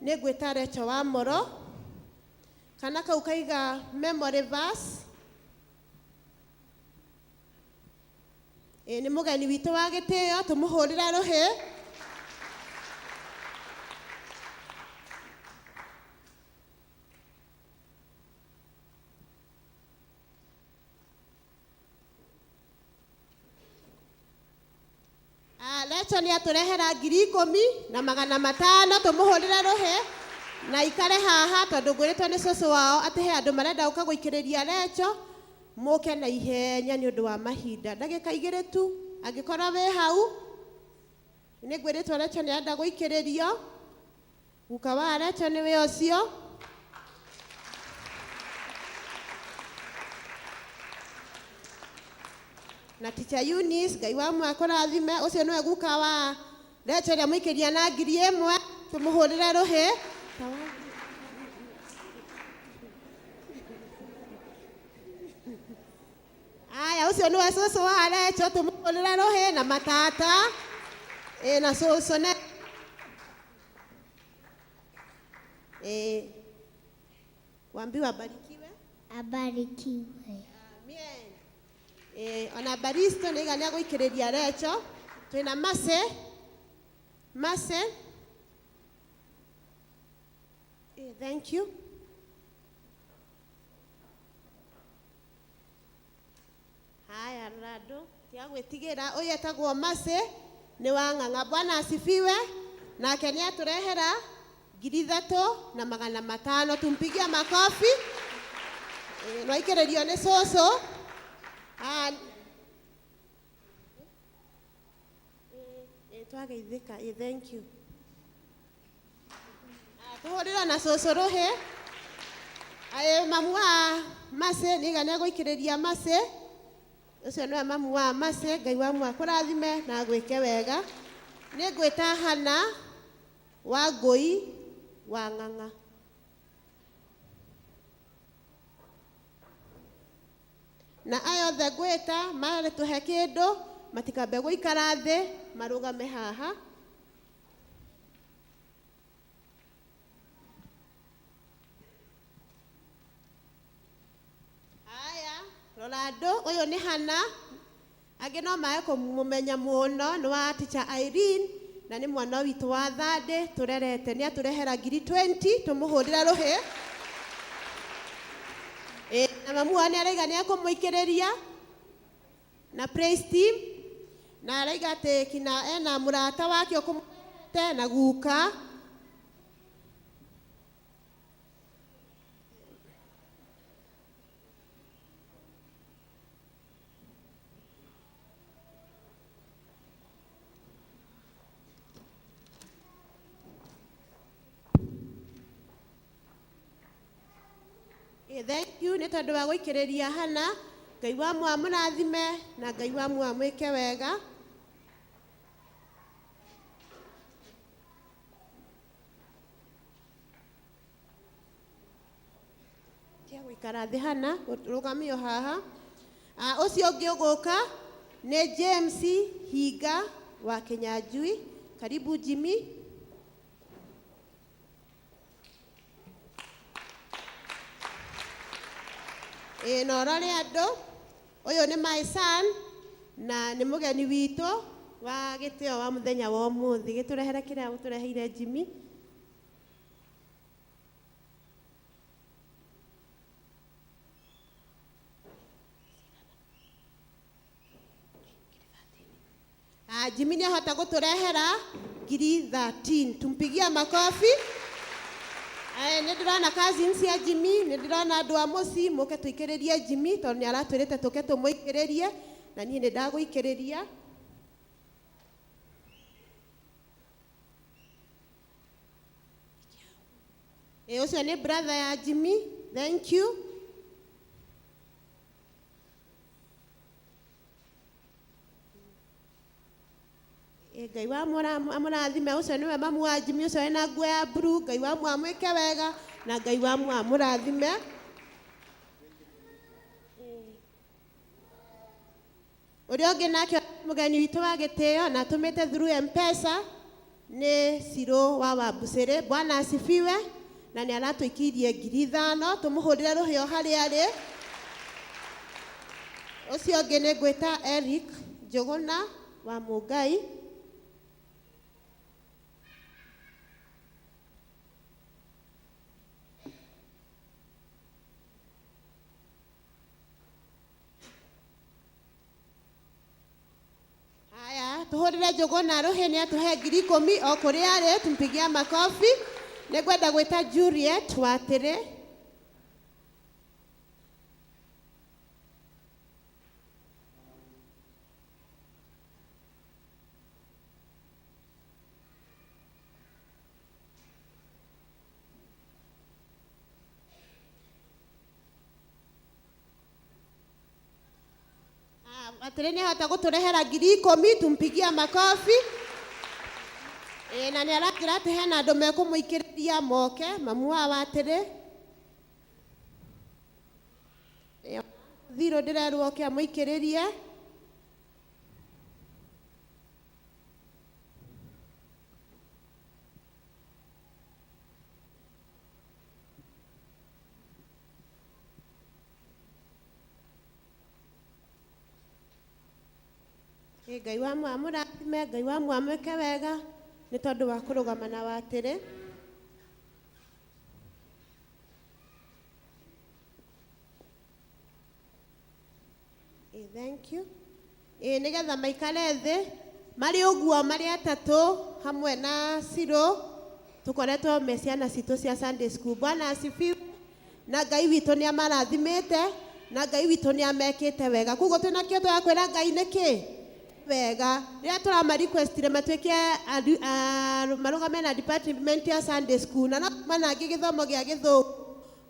Nĩ ngwĩta Recho wa Moro, kana kau kaiga memory verse. Ĩ, nĩ mũgeni witũ wa gĩtĩo, tũmũhũrĩre rũhĩ. Ah, Recho nĩ atũrehera 10,500. Tũmũhũrĩre rũhĩ na ikare haha, tondũ ngwĩrĩtwo nĩ cũcũ wao atĩ he andũ marenda gũka gũikĩrĩria Recho. Mũke na ihenya nĩ ũndũ wa mahinda, ndagĩka 2 tu. Angĩkorwo wĩ hau Nĩ ngwĩrĩtwo Recho nĩ arenda gũikĩrĩrio. Guka wa Recho nĩwe ũcio. Na teacher Eunice, Ngai wa mwa akũrathime, ũcio nĩwe guka wa Recho ũrĩa mũikĩria na 1000, tũmũhũrĩre rũhĩ. Aya, ũcio nĩwe cũcũ wa Recho, tũmũhũrĩre rũhĩ na matata. Ĩ na cũcũ ne. Ĩ wambiwa abarikiwe. Abarikiwe. Amen. Ona Baristo nĩ igana gũikĩrĩria Recho. Twĩna Mase. Mase. Thank you. Haya, Rado, tiga gwĩtigĩra. Ũyũ etagwo Mase nĩ wa Ng'ang'a. Bwana asifiwe. Nake nĩ atũrehera 3500. Tumpigie makofi. Nwaikĩrĩrio nĩ cũcũ. Twageithĩka. Thank you. Tũhũrĩrwo na cũcũ rũhĩ. Mamu wa Mase nĩ igana gũikĩrĩria Mase. Ũcio nĩwe mamu wa Mase. Ngai wa mwa akũrathime na agwĩke wega. Nĩ ngwĩta Hana wa Ngũi wa Ng'ang'a. Na aya othe ngwĩta marĩ tũhe kĩndũ, matikambe gũikara thĩ, marũgame haha. Haya, Rolando, ũyũ nĩ Hana. Angĩ no mae kũmũmenya mũno, nĩ wa teacher Irene, na nĩ mwana witũ wa Thande tũrerete. Nĩ atũrehera 20,000, tũmũhũrĩre rũhĩ. Na mamu wao nĩ araiga nĩ ekũmũikĩrĩria na praise team, na araiga atĩ kina ena mũrata wake ũkũmũte na guka. Thank you nĩ tondũ wa gũikĩrĩria Hana. Ngai wa mwa mũrathime na Ngai wa mwa mwĩke wega. Tia gũikara thĩ Hana, rũgamio haha. Ũcio ũngĩ ũgũka nĩ James Hinga wa Kinyanjui. Karibu Jimmy. Na ũrore andũ, ũyũ nĩ my son na nĩ mũgeni witũ wa gĩtĩo wa mũthenya wa ũmũthĩ. Gĩtũrehere kĩrĩa ũtũreheire Jimmy. Jimmy nĩ ahota gũtũrehera 13,000. Tumpigie makofi. Nĩ ndĩrona cousins cia Jimmy, nĩ ndĩrona andũ a mũciĩ, mũke tũikĩrĩrie Jimmy tondũ nĩ aratwĩrĩte tũke tũmũikĩrĩrie, na niĩ nĩ ndagũikĩrĩria. Ũcio nĩ brother ya Jimmy. Thank you. Ngai wa amũrathime. Ũcio nĩwe mamu wa Jimmy, ũcio wĩna nguo ya blue. Ngai wa amwĩke wega na Ngai wa amũrathime. Ũrĩa ũngĩ nake mũgeni witũ wa gĩtĩo na atũmĩte through M-Pesa nĩ Ciro wa Wambucĩrĩ. Bwana asifiwe. Na nĩ aratũikĩirie 5,000, tũmũhũrĩre rũhĩ o harĩa arĩ. Ũcio ũngĩ nĩ ngwĩta Eric Njũgũna wa Mũngai. Haya, tũhũrĩre Njũgũna rũhĩ nĩ atũhe 10,000 o kũrĩa arĩ, tumpigie makofi. Nĩ ngwenda gwĩta Juliet Watĩrĩ. Watĩrĩ nĩ ahota gũtũrehera 10,000, tumpigia makofi. Ĩĩ, na nĩ aranjĩra atĩ hena andũ mekũmũikĩrĩria moke, mamu wa Watĩrĩ. Ĩĩ, thirũ ndĩrerwo oke amũikĩrĩrie. Ĩ, Ngai wa mwamũrathime, Ngai wa mwamwĩke wega nĩ tondũ wa kũrũgama na Watĩrĩ. Ĩ, thank you. Ĩ, nĩgetha maikare thĩ marĩ ũguo marĩ atatũ hamwe na Ciro, tũkoretwo me ciana citũ cia Sunday school. Bwana asifiwe. Na Ngai witũ nĩ amarathimĩte, na Ngai witũ nĩ amekĩte wega. Koguo twĩna kĩo tũrakwĩra Ngai nĩkĩ wega. Rĩrĩa tũrama requestire matuĩke marũgame na department ya Sunday school, na no manangĩ gĩthomo gĩa gĩthũngũ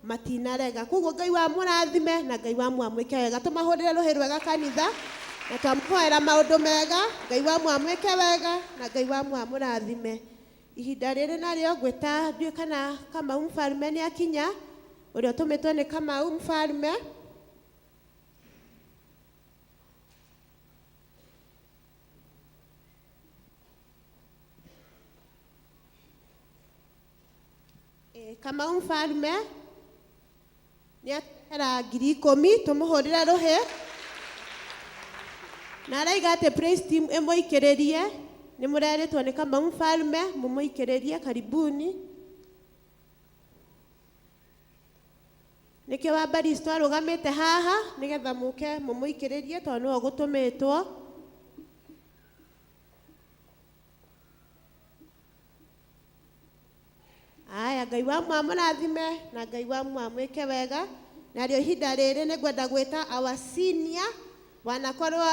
matinarega. Koguo Ngai wa mũrathime na Ngai wa mwamwĩke wega. Tũmahũrĩre rũhĩ rwega kanitha na twamũhoera maũndũ mega. Ngai wa mwamwĩke wega na Ngai wa mwamũrathime. Ihinda rĩrĩ narĩo ngwĩta ndiũĩ kana Kamau Mfalme nĩ akinya, ũrĩa ũtũmĩtwo nĩ Kamau Mfalme. Kamau Mfalme nĩ atũrehera 10,000, tũmũhũrĩre rũhĩ. Na araiga atĩ praise team ĩmũikĩrĩrie. Nĩ mũrerĩtwo nĩ Kamau Mfalme mũmũikĩrĩrie, karibuni. Nĩkĩo wa Baristo arũgamĩte haha nĩgetha mũke mũmũikĩrĩrie tondũ nĩwe ũgũtũmĩtwo. Aya, Ngai wa mwamũrathime na Ngai wa mwamwĩke wega. Narĩo ihinda rĩrĩ nĩ ngwenda gwĩta our senior wanakorwo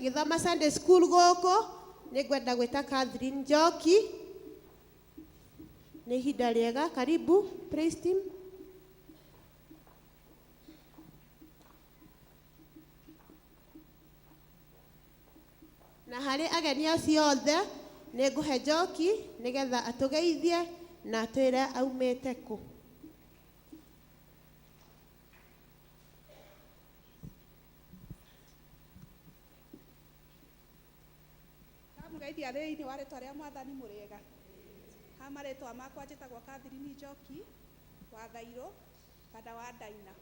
gĩthoma Sunday school gũkũ, nĩ ngwenda gwĩta Catherine Njoki. Nĩ ihinda rĩega, karibu praise team. Na harĩ ageni acio othe nĩ ngũhe Njoki nĩgetha atũgeithie na atwĩre aumĩte kũ. Ndamũgeithia thĩinĩ wa rĩtwa rĩa Mwathani mũrĩega. Ha marĩtwa makwa njĩtagwo Catherine Njoki wa Thairũ kana wa Ndaina.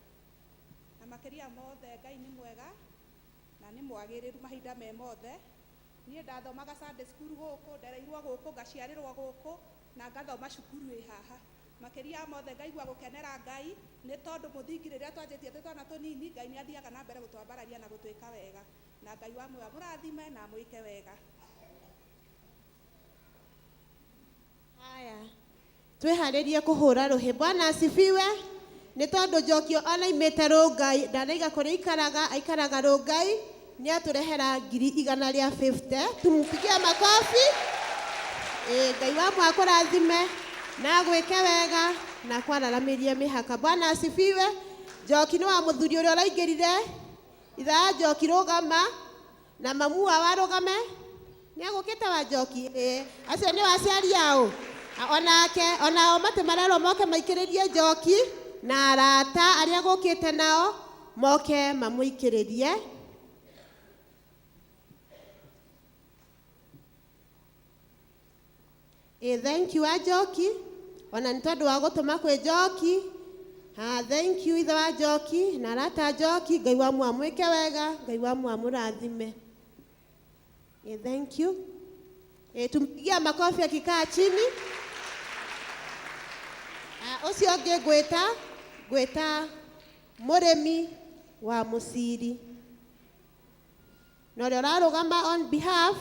Na makĩria mothe Ngai nĩ mwega na nĩ mwagĩrĩru mahinda me mothe. Niĩ ndathomaga Sunday school gũkũ, ndereirwo gũkũ, ngaciarĩrwo gũkũ na ngathoma cukuru ĩ haha. Makĩria mothe ngaigua gũkenera Ngai nĩ tondũ mũthingi rĩrĩa twanjĩtie twĩ twana tũnini, Ngai nĩ athiaga na mbere gũtwambararia na gũtwĩka wega. Na Ngai wa muoyo amũrathime na amwĩke wega. Haya, twĩharĩrie kũhũra rũhĩ. Bwana asifiwe. Nĩ tondũ Njoki ona aimĩte Rũngai, ndanaiga kũrĩa aikaraga, aikaraga Rũngai, nĩ atũrehera 150,000. Tumpigie makofi. Ngai wa mwakũrathime na agwĩke wega na akwararamĩrie mĩhaka. Bwana asifiwe. Njoki nĩ wa mũthuri ũrĩa ũraingĩrire. Ithaa Njoki rũgama na mamu wao arũgame. Nĩ agũkĩte wa Njoki. Acio nĩ aciari ao. Onake onao matĩ marerwo moke maikĩrĩrie Njoki na arata arĩa gũkĩte nao moke mamũikĩrĩrie. Thank you wa Njoki ona nĩ tondũ wa gũtũma kwĩ Njoki. Ha, thank you ithe wa Njoki na arata a Njoki. Ngai wa mwamwĩke wega, Ngai wa mwamũrathime. Thank you. Tumpigia makofi akikaa chini. Ũcio ũngĩ ngwĩta mũrĩmi wa Mũciri. Na ũrĩa ũrarũgama on behalf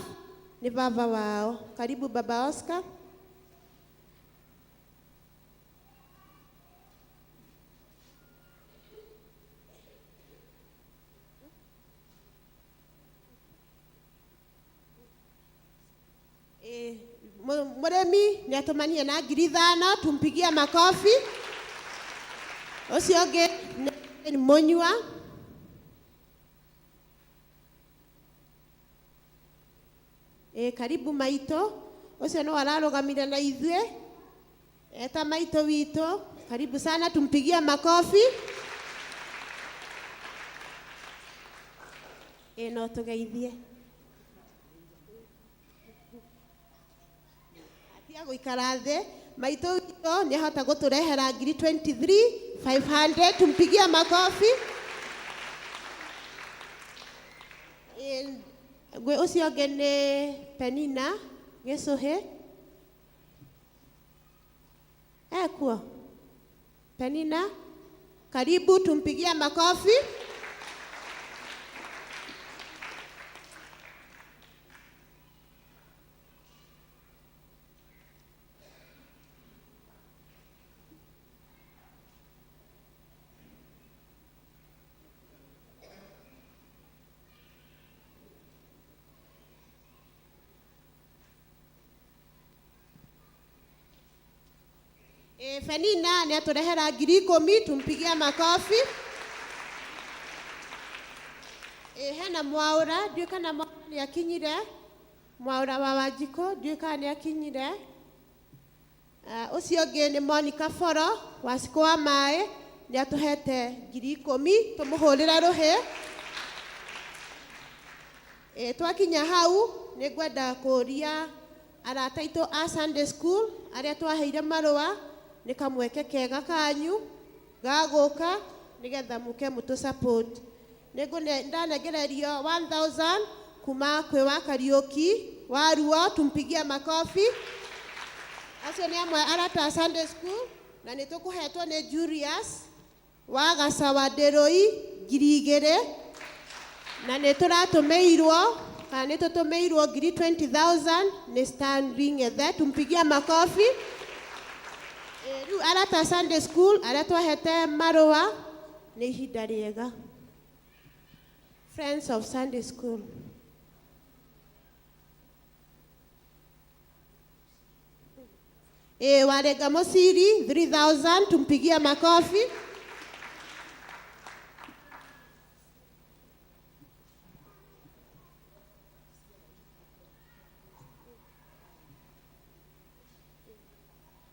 nĩ baba wao. Karibu Baba Oscar. Mũrĩmi nĩ atũmanie na 5,000, tumpigie makofi. Ũcio ũngĩ nĩ Mũnyua. Ĩ karibu maitũ, ũcio nĩwe ararũgamire na ithuĩ eta maitũ witũ. Karibu sana, tumpigie makofi. Ĩ no tũgeithie. Atia gũikara thĩ. Maitũ witũ nĩ ahota gũtũrehera ngiri 23,500, tumpigie makofi. Ĩ, ngwĩ ũcio ũngĩ nĩ Penina Gĩcũhĩ. Ekuo Penina, karibu, tumpigie makofi. E, Penina nĩ atũrehera ngiri ikũmi, tumpigie makofi. E, hena Mwaũra, ndiũĩ kana Mwaũra nĩ akinyire. Mwaũra wa Wanjikũ, ndiũĩ kana nĩ akinyire. Ũcio ũngĩ nĩ Monica Boro wa Cikũ wa Maĩ, nĩ atũhete ngiri ikũmi, tũmũhũrĩre rũhĩ. E, twakinya hau nĩ ngwenda kũria arata aitũ a Sunday school arĩa twaheire marũa, nĩ kamweke kega kanyu ga gũka nĩgetha mũke mũtũ support. Nĩ ndanengererio 1000 kuma kwĩ wa Kariũki wa Ruo, tumpigie makofi. Acio nĩ amwe arata a Sunday school, na nĩ tũkũhetwo nĩ Julius wa Gacawa Ndĩrũi ngiri igĩrĩ, na nĩ tũratũmĩirwo kana nĩ tũtũmĩirwo ngiri 20,000 nĩ Stanley Ng'ethe, tumpigie makofi. Ĩ, rĩu arata a Sunday school arĩa twahete marũa, nĩ ihinda rĩega. Friends of Sunday school. E, Warenga Mosiri 3000, tumpigie makofi.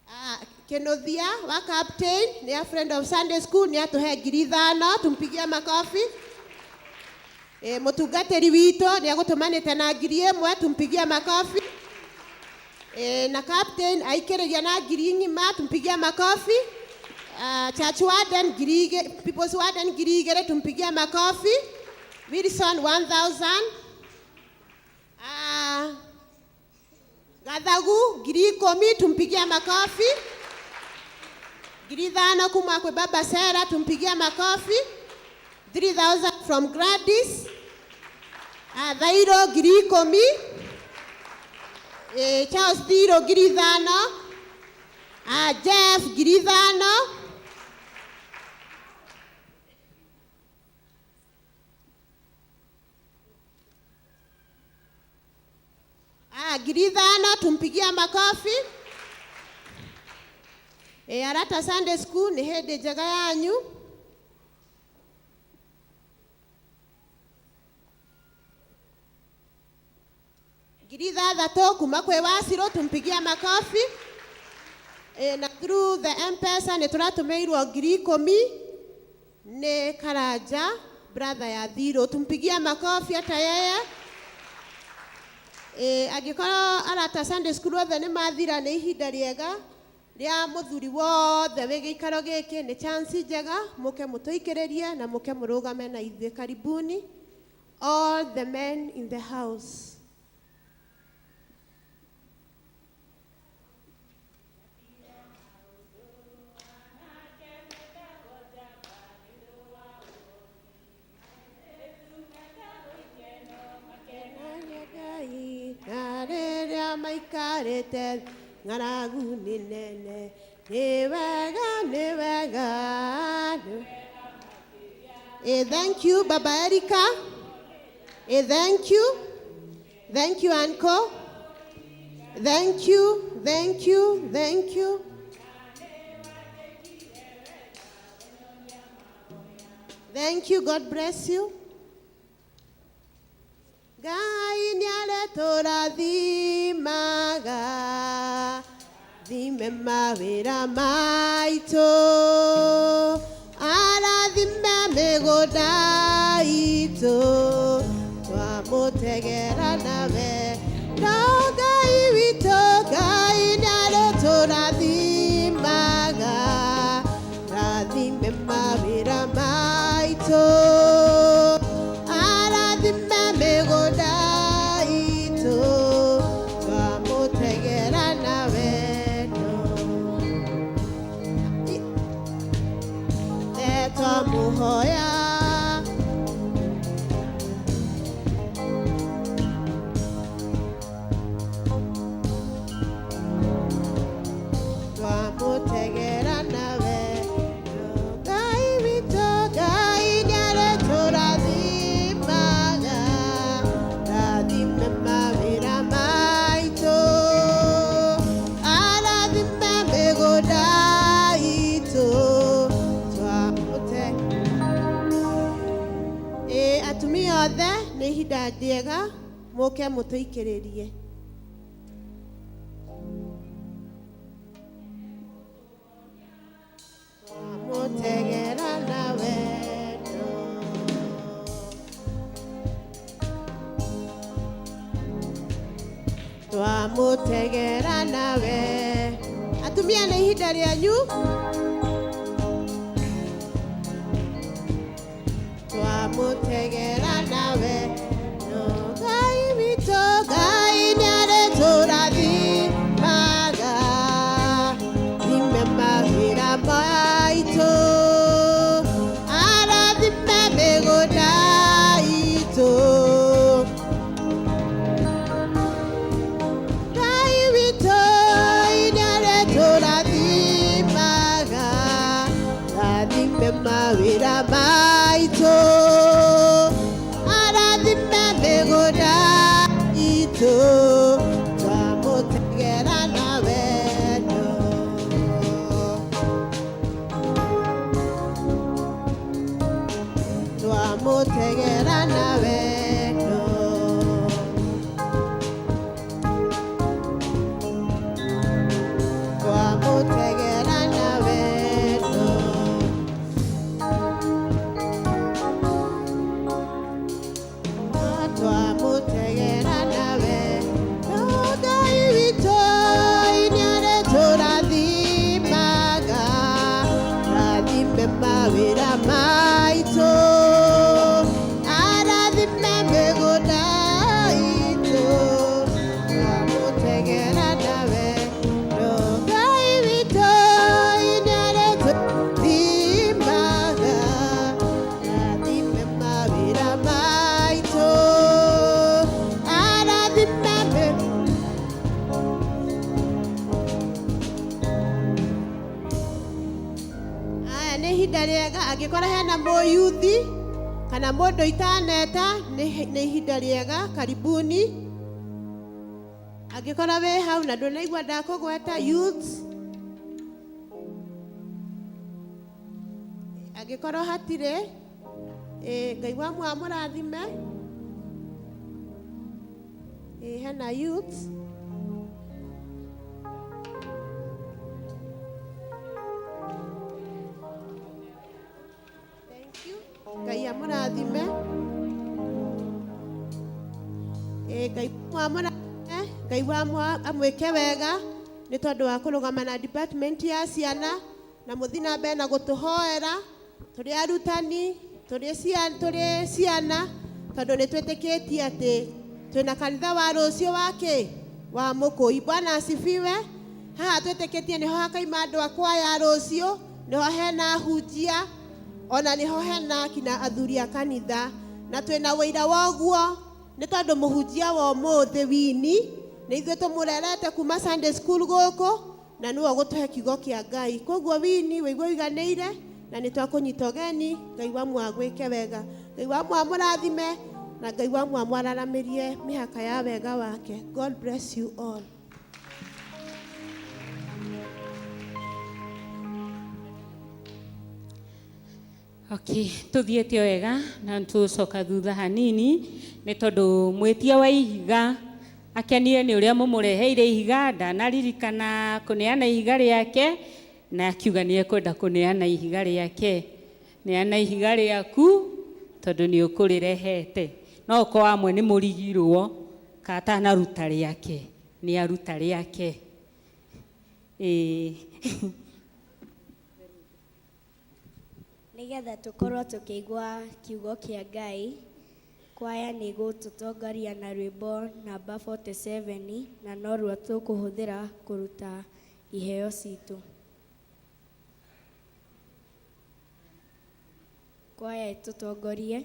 Ah, Kenothia wa captain ni a friend of Sunday school, nĩ atũhe ngiri ithano, tumpigie makofi. E, mũtungatĩri witũ nĩ agũtũmanĩte na ngiri ĩmwe, tumpigie makofi. E, na captain aikĩrĩria na ngiri ng'ima, tumpigie makofi. Church warden ngiri people's warden ngiri igĩrĩ, tumpigie makofi. Wilson 1000. Gathagu ngiri ikũmi, tumpigie makofi. Ngiri ithano kuma kwĩ Baba Sera, tumpigie makofi. 3000 from Gladys. Thairo ngiri ikũmi. Charles Thiro ngiri ithano. Jeff ngiri ithano. Ngiri ithano, tumpigie makofi. E, arata Sunday school nĩ hĩndĩ njega yanyu. Ngiri ithathatũ kuma kwĩ Wacirũ, tumpigie makofi. E, na through the M-Pesa nĩ tũratũmĩirwo ngiri ikũmi nĩ Karanja brother ya Thiro, tumpigie makofi hata yeye. E, angĩkorwo arata Sunday school othe nĩ mathira, nĩ ihinda rĩega rĩa mũthuri wothe wĩ gĩikaro gĩkĩ, nĩ chance njega mũke mũtũikĩrĩrie na mũke mũrũgame na ithuĩ. Karibuni all the men in the house. Na rĩrĩa maikarĩte ng'aragu nĩ nene, nĩ wega, nĩ wega. Thank you, Baba Erika. Thank you. Thank you, Uncle. Thank you, thank you, thank you. Thank you, God bless you. Ngai nĩarĩtũrathimaga thime mawĩra maitũ arathime mĩgũnda itũ twamũtegera nawe no Ngai witũ Ngai nĩarĩtũrathimaga rathime mawĩra maitũ arathime mĩgũnda itũ twamũtegera na wendo twamũhoya twamũtegera na wendo Ngai witũ Ngai nĩarĩtũrathimaga rathime mawĩra maitũ arathime mĩgũnda itũ twamũte ĩ atumia othe nĩ ihinda rĩega mũke mũtũikĩrĩrie. Twamũtegera na wendo twamũtegera nawe atumia nĩ ihinda rĩanyu twamũtegera nawe no Ngai witũ Ngai nĩarĩtũrathimaga thime mawĩra maitũ arathime mĩgũnda itũ Ngai witũ nĩarĩtũrathimaga rathime mawĩra maitũ arathime mĩgũnda itũ twamũtegera na wendo twamũtegera na wendo twamũtegera na wendo twamũtegera na wendo Ngai witũ nĩarĩtũrathimaga rathime mawĩra maitũ arathime mĩgũnda itũ twamũtegera na wendo Ngai witũ nĩarĩtũrathimaga rathime mawĩra maitũ arathime mĩgũnda. Aya nĩ ihinda rĩega angĩkorwo hena mũyuthi kana mũndũ itaneta nĩ ihinda rĩega karibuni angĩkorwo wĩ hau na ndũnaigua ndakũgweta youth angĩkorwo hatirĩ ĩ, Ngai wa mũrathime ĩ, hena youth. Ngai amũrathime ĩ, Ngai amũrathime Ngai wa amwĩke wega nĩ tondũ wa kũrũgama na department ya ciana na mũthiĩ na mbere na gũtũhoera tũrĩ arutani tũrĩ ciana tondũ nĩ twĩtĩkĩtie atĩ twĩna kanitha wa rũciũ wa kĩ wa mũkũi. Bwana asifiwe. Haha twĩtĩkĩtie nĩho hakaima andũ a kwaya rũciũ, nĩho hena hunjia ona nĩho hena kina athuri a kanitha na twĩna wĩira wa ũguo nĩ tondũ mũhunjia wa ũmũthĩ wini nĩ ithuĩ tũmũrerete kuma Sunday school gũkũ na nĩwe ũgũtũhe kiugo kĩa Ngai. Koguo wini wĩigue ũiganĩire na nĩ twakũnyita ũgeni. Ngai wa muoyo agwĩke wega, Ngai wa muoyo amũrathime na Ngai wa muoyo amwararamĩrie mĩhaka ya wega wake. God bless you all. Okay, tuthiĩte o wega na tũcoka thutha hanini nĩ tondũ mwĩtia wa ihiga akenire nĩ ũrĩa mũmũreheire ihiga, ndanaririkana kũneana ihiga rĩake, na akiuga nĩ ekwenda kũneana ihiga rĩake. Neana ihiga rĩaku tondũ nĩ ũkũrĩrehete. No okorwo amwe nĩ mũrigirwo katanaruta rĩake, nĩ aruta rĩake. Ĩĩ. Nĩgetha tũkorwo tũkĩigua kiugo kĩa Ngai, kwaya nĩ gũtũtongoria na rwĩmbo namba 47 na noruo tũkũhũthĩra kũruta iheo citũ. Kwaya ĩtũtongorie.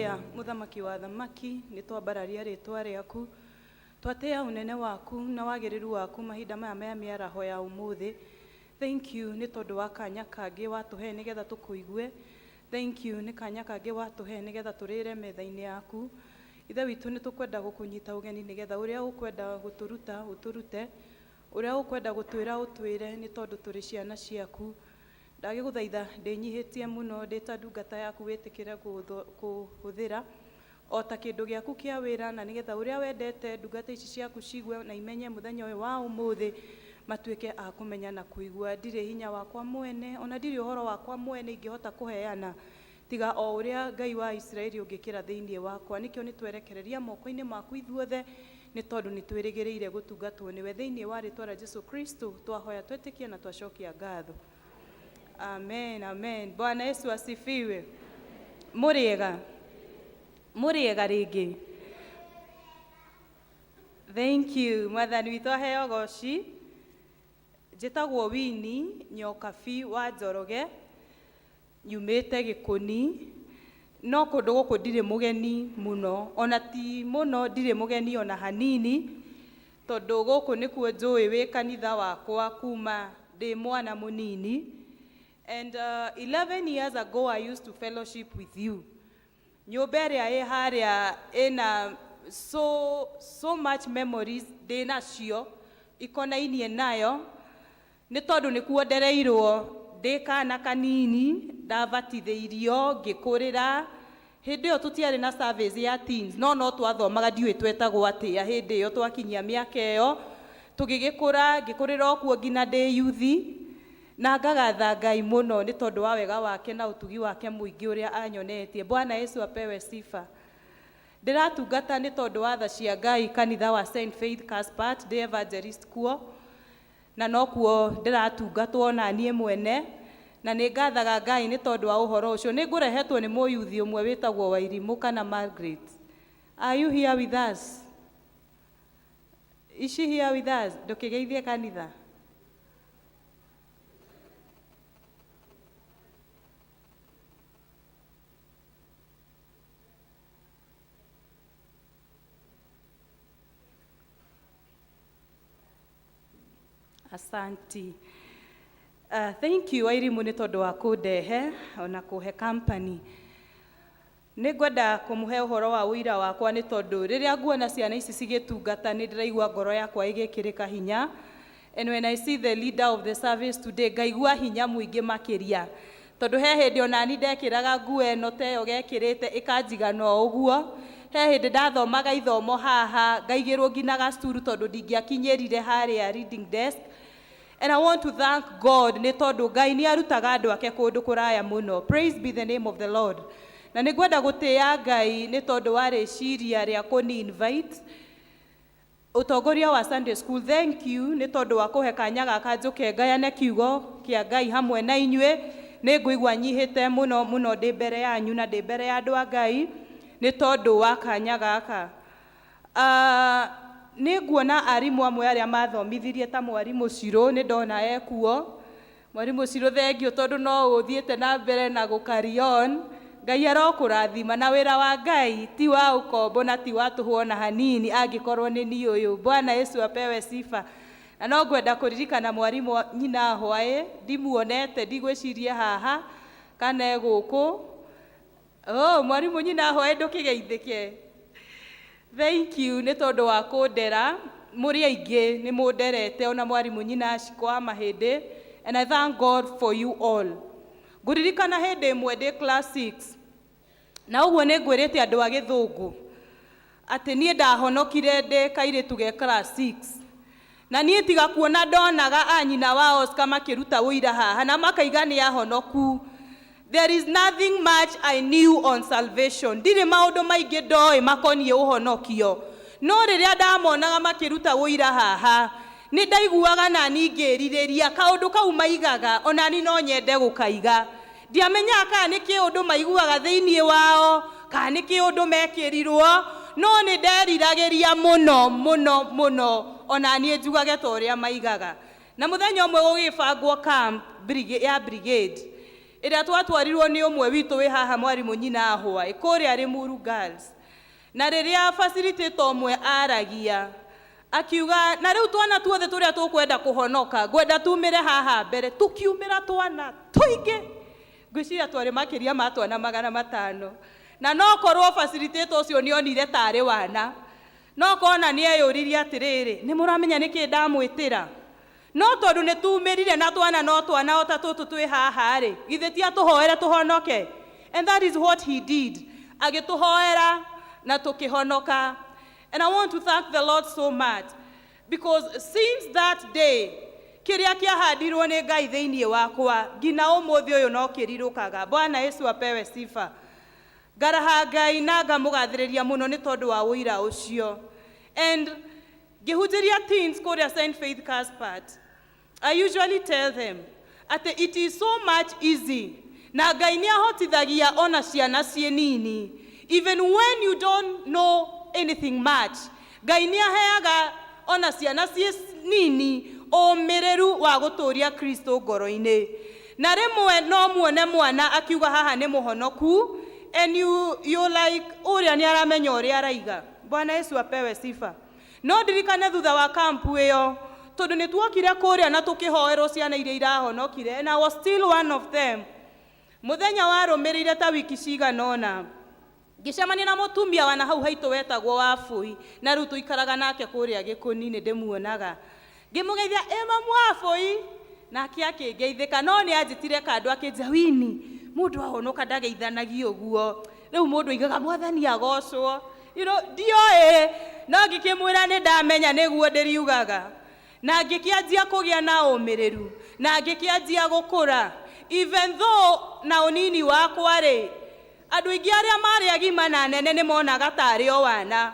Haleluya. Mũthamaki wa thamaki, nĩ twambararia rĩtwa rĩaku. Twatĩa ũnene waku na wagĩrĩru waku mahinda maya maya mĩaraho ya ũmũthĩ. Thank you nĩ tondũ wa kanya kangĩ watũhe nĩgetha tũkũigue. Thank you nĩ kanya kangĩ watũhe nĩgetha tũrĩre metha-inĩ yaku. Ithe witũ nĩ tũkwenda gũkũnyita ũgeni nĩgetha ũrĩa ũkwenda gũtũruta ũtũrute, ũrĩa ũkwenda gũtwĩra ũtwĩre nĩ tondũ tũrĩ ciana ciaku. Ndagĩgũthaitha ndĩnyihĩtie mũno ndĩ ta ndungata yaku wĩtĩkĩre kũhũthĩra o ta kĩndũ gĩaku kĩa wĩra na nĩgetha ũrĩa wendete ndungata ici ciaku cigue na imenye mũthenya ũyũ wa ũmũthĩ matuĩke a kũmenya na kũigua. Ndirĩ hinya wakwa mwene ona ndirĩ ũhoro wakwa mwene ingĩhota kũheana tiga o ũrĩa Ngai wa Isiraeli ũngĩkĩra thĩinĩ wakwa. Nĩkĩo nĩ twerekereria moko-inĩ maku ithuothe nĩ tondũ nĩ twĩrĩgĩrĩire gũtungatwo nĩwe. Thĩinĩ wa rĩtwa rĩa Jesu Kristo twahoya twetĩkia na twacokia ngatho. Amen, amen. Bwana Yesu asifiwe. Mũrĩega? Mũrĩega rĩngĩ? Thank you. Mwathani witũ aheo goci. Njĩtagwo Winnie Nyokabi wa Njoroge, nyumĩte Gĩkũni, no kũndũ gũkũ ndirĩ mũgeni mũno, ona ti mũno, ndirĩ mũgeni ona hanini, tondũ gũkũ nĩkuo njũĩ wĩ kanitha wakwa kuma ndĩ mwana mũnini. And 11 years ago I used to fellowship with you. Nyũmba ĩrĩa ĩ harĩa ĩna so, so much memories ndĩ nacio ikonainie nayo, nĩ tondũ nĩkuo ndereirwo ndĩ kana kanini, ndabatithĩirio ngĩkũrĩra. Hĩndĩ ĩyo tũtiarĩ na service ya teens, no no twathomaga, ndiũĩ twetagwo atĩa hĩndĩ ĩyo twakinyia mĩaka ĩyo. Tũgĩgĩkũra, ngĩkũrĩra o kuo nginya ndĩ yuthi, na ngagatha Ngai mũno nĩ tondũ wa wega wake na ũtugi wake mũingĩ ũrĩa anyonetie. Bwana Yesu apewe sifa. Ndĩratungata nĩ tondũ wa tha cia Ngai kanitha wa St Faith Caspert, ndĩ evangelist kuo, na nokuo ndĩratungatwo na niĩ mwene, na nĩ ngathaga Ngai nĩ tondũ wa ũhoro ũcio. Nĩ ngũrehetwo nĩ mũyuthi ũmwe wĩtagwo Wairimũ kana Margaret. Are you here with us? Is she here with us? Ndũkĩgeithie kanitha. Asanti. Thank you Wairimu nĩ tondũ wa kũndehe ona kũhe company. Nĩ ngwenda kũmũhe ũhoro wa ũira wakwa nĩ tondũ rĩrĩa nguona ciana ici cigĩtungata nĩ ndĩraigua ngoro yakwa ĩgĩkĩrĩka hinya. And when I see the leader of the service today, ngaigua hinya mũingĩ makĩria. Tondũ he hĩndĩ onani ndekĩraga nguo ĩno ta ĩyo gekĩrĩte ĩkanjigana o ũguo. He hĩndĩ ndathomaga ithomo haha ngaigĩrwo nginya gacuru tondũ ndingĩakinyĩrire harĩa reading desk. And I want to thank God nĩ tondũ Ngai nĩ arutaga andũ ake kũndũ kũraya mũno. Praise be the name of the Lord. Na nĩ ngwenda gũtĩĩa Ngai nĩ tondũ wa rĩciria rĩa kũni invite ũtongoria wa Sunday school. Thank you nĩ tondũ wa kũhe kanya gaka njũke ngayane kiugo kĩa Ngai hamwe na inyuĩ. Nĩ ngũigua nyihĩte mũno mũno ndĩ mbere yanyu na ndĩ mbere ya andũ a Ngai nĩ tondũ wa kanya gaka. Nĩ nguona arimũ amwe arĩa mathomithirie ta mwarimũ Cirũ, nĩ ndona ekuo. Mwarimũ Cirũ, thengiũ tondũ no ũthiĩte na mbere na gũ carry on. Ngai arokũrathima na wĩra wa Ngai ti wa ũkombo na ti wa tũhũ ona hanini angĩkorwo nĩ niĩ ũyũ. Bwana Yesu apewe sifa. Na no ngwenda kũririkana mwarimũ nyina Hwaĩ, ndimuonete, ndigwĩciria haha kana e gũkũ. Oh, mwarimũ nyina Hwaĩ ndũkĩgeithĩke. Thank you nĩ tondũ wa kũndera. Mũrĩ aingĩ nĩ mũnderete ona mwarimũ nyina Ciko wa Mahĩndĩ. And I thank God for you all. Ngũririkana hĩndĩ ĩmwe ndĩ class 6. Na ũguo nĩ ngwĩrĩte andũ a gĩthũngũ atĩ niĩ ndahonokire ndĩ kairĩtu ge class 6. Na niĩ tiga kuona ndonaga a nyina wa Oscar makĩruta ũira haha na makaiga nĩ ahonoku. There is nothing much I knew on salvation. Ndirĩ maũndũ maingĩ ndoĩ makoniĩ ũhonokio. No rĩrĩa ndamonaga makĩruta ũira haha, nĩ ndaiguaga nani ngĩrirĩria kaũndũ kau maigaga, onani no nyende gũkaiga. Ndiamenyaga kana nĩ kĩũndũ maiguaga thĩinĩ wao, kana nĩ kĩũndũ mekĩrirwo, no nĩ nderiragĩria mũno mũno mũno onaniĩ njugage ta ũrĩa maigaga. Na mũthenya ũmwe gũgĩbangwo camp ya brigade. Ĩrĩa twatwarirwo nĩ ũmwe witũ wĩ haha mwarimũ nyina ahwaĩ kũrĩa Limuru Girls. Na rĩrĩa facilitator ũmwe aragia akiuga na rĩu twana tuothe tũrĩa tũkwenda kũhonoka ngwenda tumĩre haha mbere, tũkiumĩra twana tũingĩ, ngwĩciria twarĩ makĩria ma twana 500, na no korwo facilitator ũcio nĩ onire tarĩ wana, no kona nĩ eyũririe atĩrĩrĩ, nĩ mũramenya nĩkĩ ndamwĩtĩra? No tondũ nĩ tumĩrire na twana no twana o ta tũtũ twĩ haha rĩ, githĩ ti atũhoere tũhonoke? And that is what he did, agĩtũhoera na tũkĩhonoka. And I want to thank the Lord so much because since that day kĩrĩa kĩahandirwo nĩ Ngai thĩinĩ wakwa nginya ũmũthĩ ũyũ no kĩrirũkaga. Bwana Yesu apewe sifa. Ngaraha Ngai na ngamũgathĩrĩria mũno nĩ tondũ wa ũira ũcio. And ngĩhunjĩria teens kũrĩa St. Faith Caspert, I usually tell them atĩ it is so much easy na Ngai nĩ ahotithagia ona ciana ciĩ nini, even when you don't know anything much, Ngai nĩ aheaga ona ciana ciĩ nini ũmĩrĩru wa gũtũria Kristo ngoro-inĩ. Na rĩmwe no muone mwana akiuga haha nĩ mũhonoku and you like ũrĩa nĩ aramenya ũrĩa araiga. Bwana Yesu apewe sifa. No ndirikane thutha wa kampu ĩyo, tondũ nĩ tuokire kũrĩa na tũkĩhoerwo ciana iria irahonokire, and I was still one of them. Mũthenya warũmĩrĩire ta wiki cigana ũna, ngĩcemania na mũtumia wa na hau haitũ wetagwo Wabũi, na rĩu tũikaraga nake kũrĩa Gĩkũni, nĩ ndĩmuonaga. Ngĩmũgeithia, ĩ mamu Wabũi, nake akĩngeithĩka, no nĩ anjĩtire kando akĩnjĩra, Wini, mũndũ ahonoka ndageithanagia ũguo, rĩu mũndũ aigaga mwathani agocwo. Ndioĩ, no ngĩkĩmwĩra nĩ ndamenya nĩguo ndĩriugaga. Na ngĩkĩanjia kũgĩa na ũmĩrĩru, na ngĩkĩanjia gũkũra, even though na ũnini wakwa rĩ, andũ aingĩ arĩa marĩ agima na nene nĩ monaga tarĩ o wana.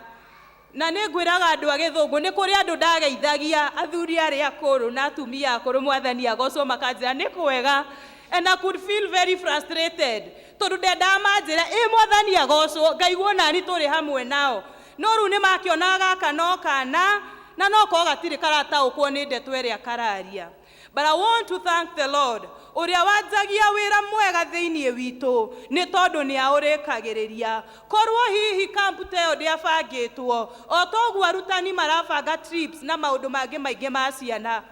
Na nĩ ngwĩraga andũ a gĩthũngũ, nĩ kũrĩ andũ ndageithagia, athuri arĩa akũrũ na atumia akũrũ, mwathani agocwo, makanjĩra nĩ kwega. And I could feel very frustrated tondũ ndendaga manjĩre ĩ mwathani agocwo, ngaigua nani tũrĩ hamwe nao. No rĩu nĩ makĩonaga gaka no kana na no korwo gatirĩ karataũkwo nĩ ndeto ĩrĩa kararia. But I want to thank the Lord ũrĩa wanjagia wĩra mwega thĩinĩ witũ, nĩ tondũ nĩ aũrĩkagĩrĩria. Korwo hihi kampu ta ĩyo ndĩabangĩtwo o toguo arutani marabanga trips na maũndũ mangĩ maingĩ ma ciana,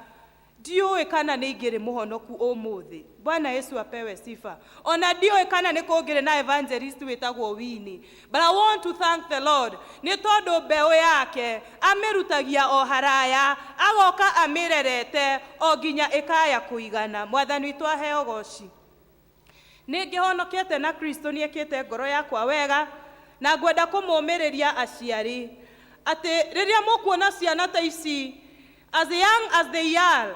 ndiũĩ kana nĩ ingĩrĩ mũhonoku ũmũthĩ. Bwana Yesu apewe sifa. Ona ndiũĩ kana nĩ kũngĩrĩ na evangelist wĩtagwo Winnie. But I want to thank the Lord nĩ tondũ mbeũ yake amĩrutagia o haraya, agoka amĩrerete o nginya ĩkaya kũigana. Mwathani witũ aheo goci. Nĩ ngĩhonokete na Kristo nĩ ekĩte ngoro yakwa wega, na ngwenda kũmũmĩrĩria aciari atĩ rĩrĩa mũkuona ciana ta ici, as young as they are,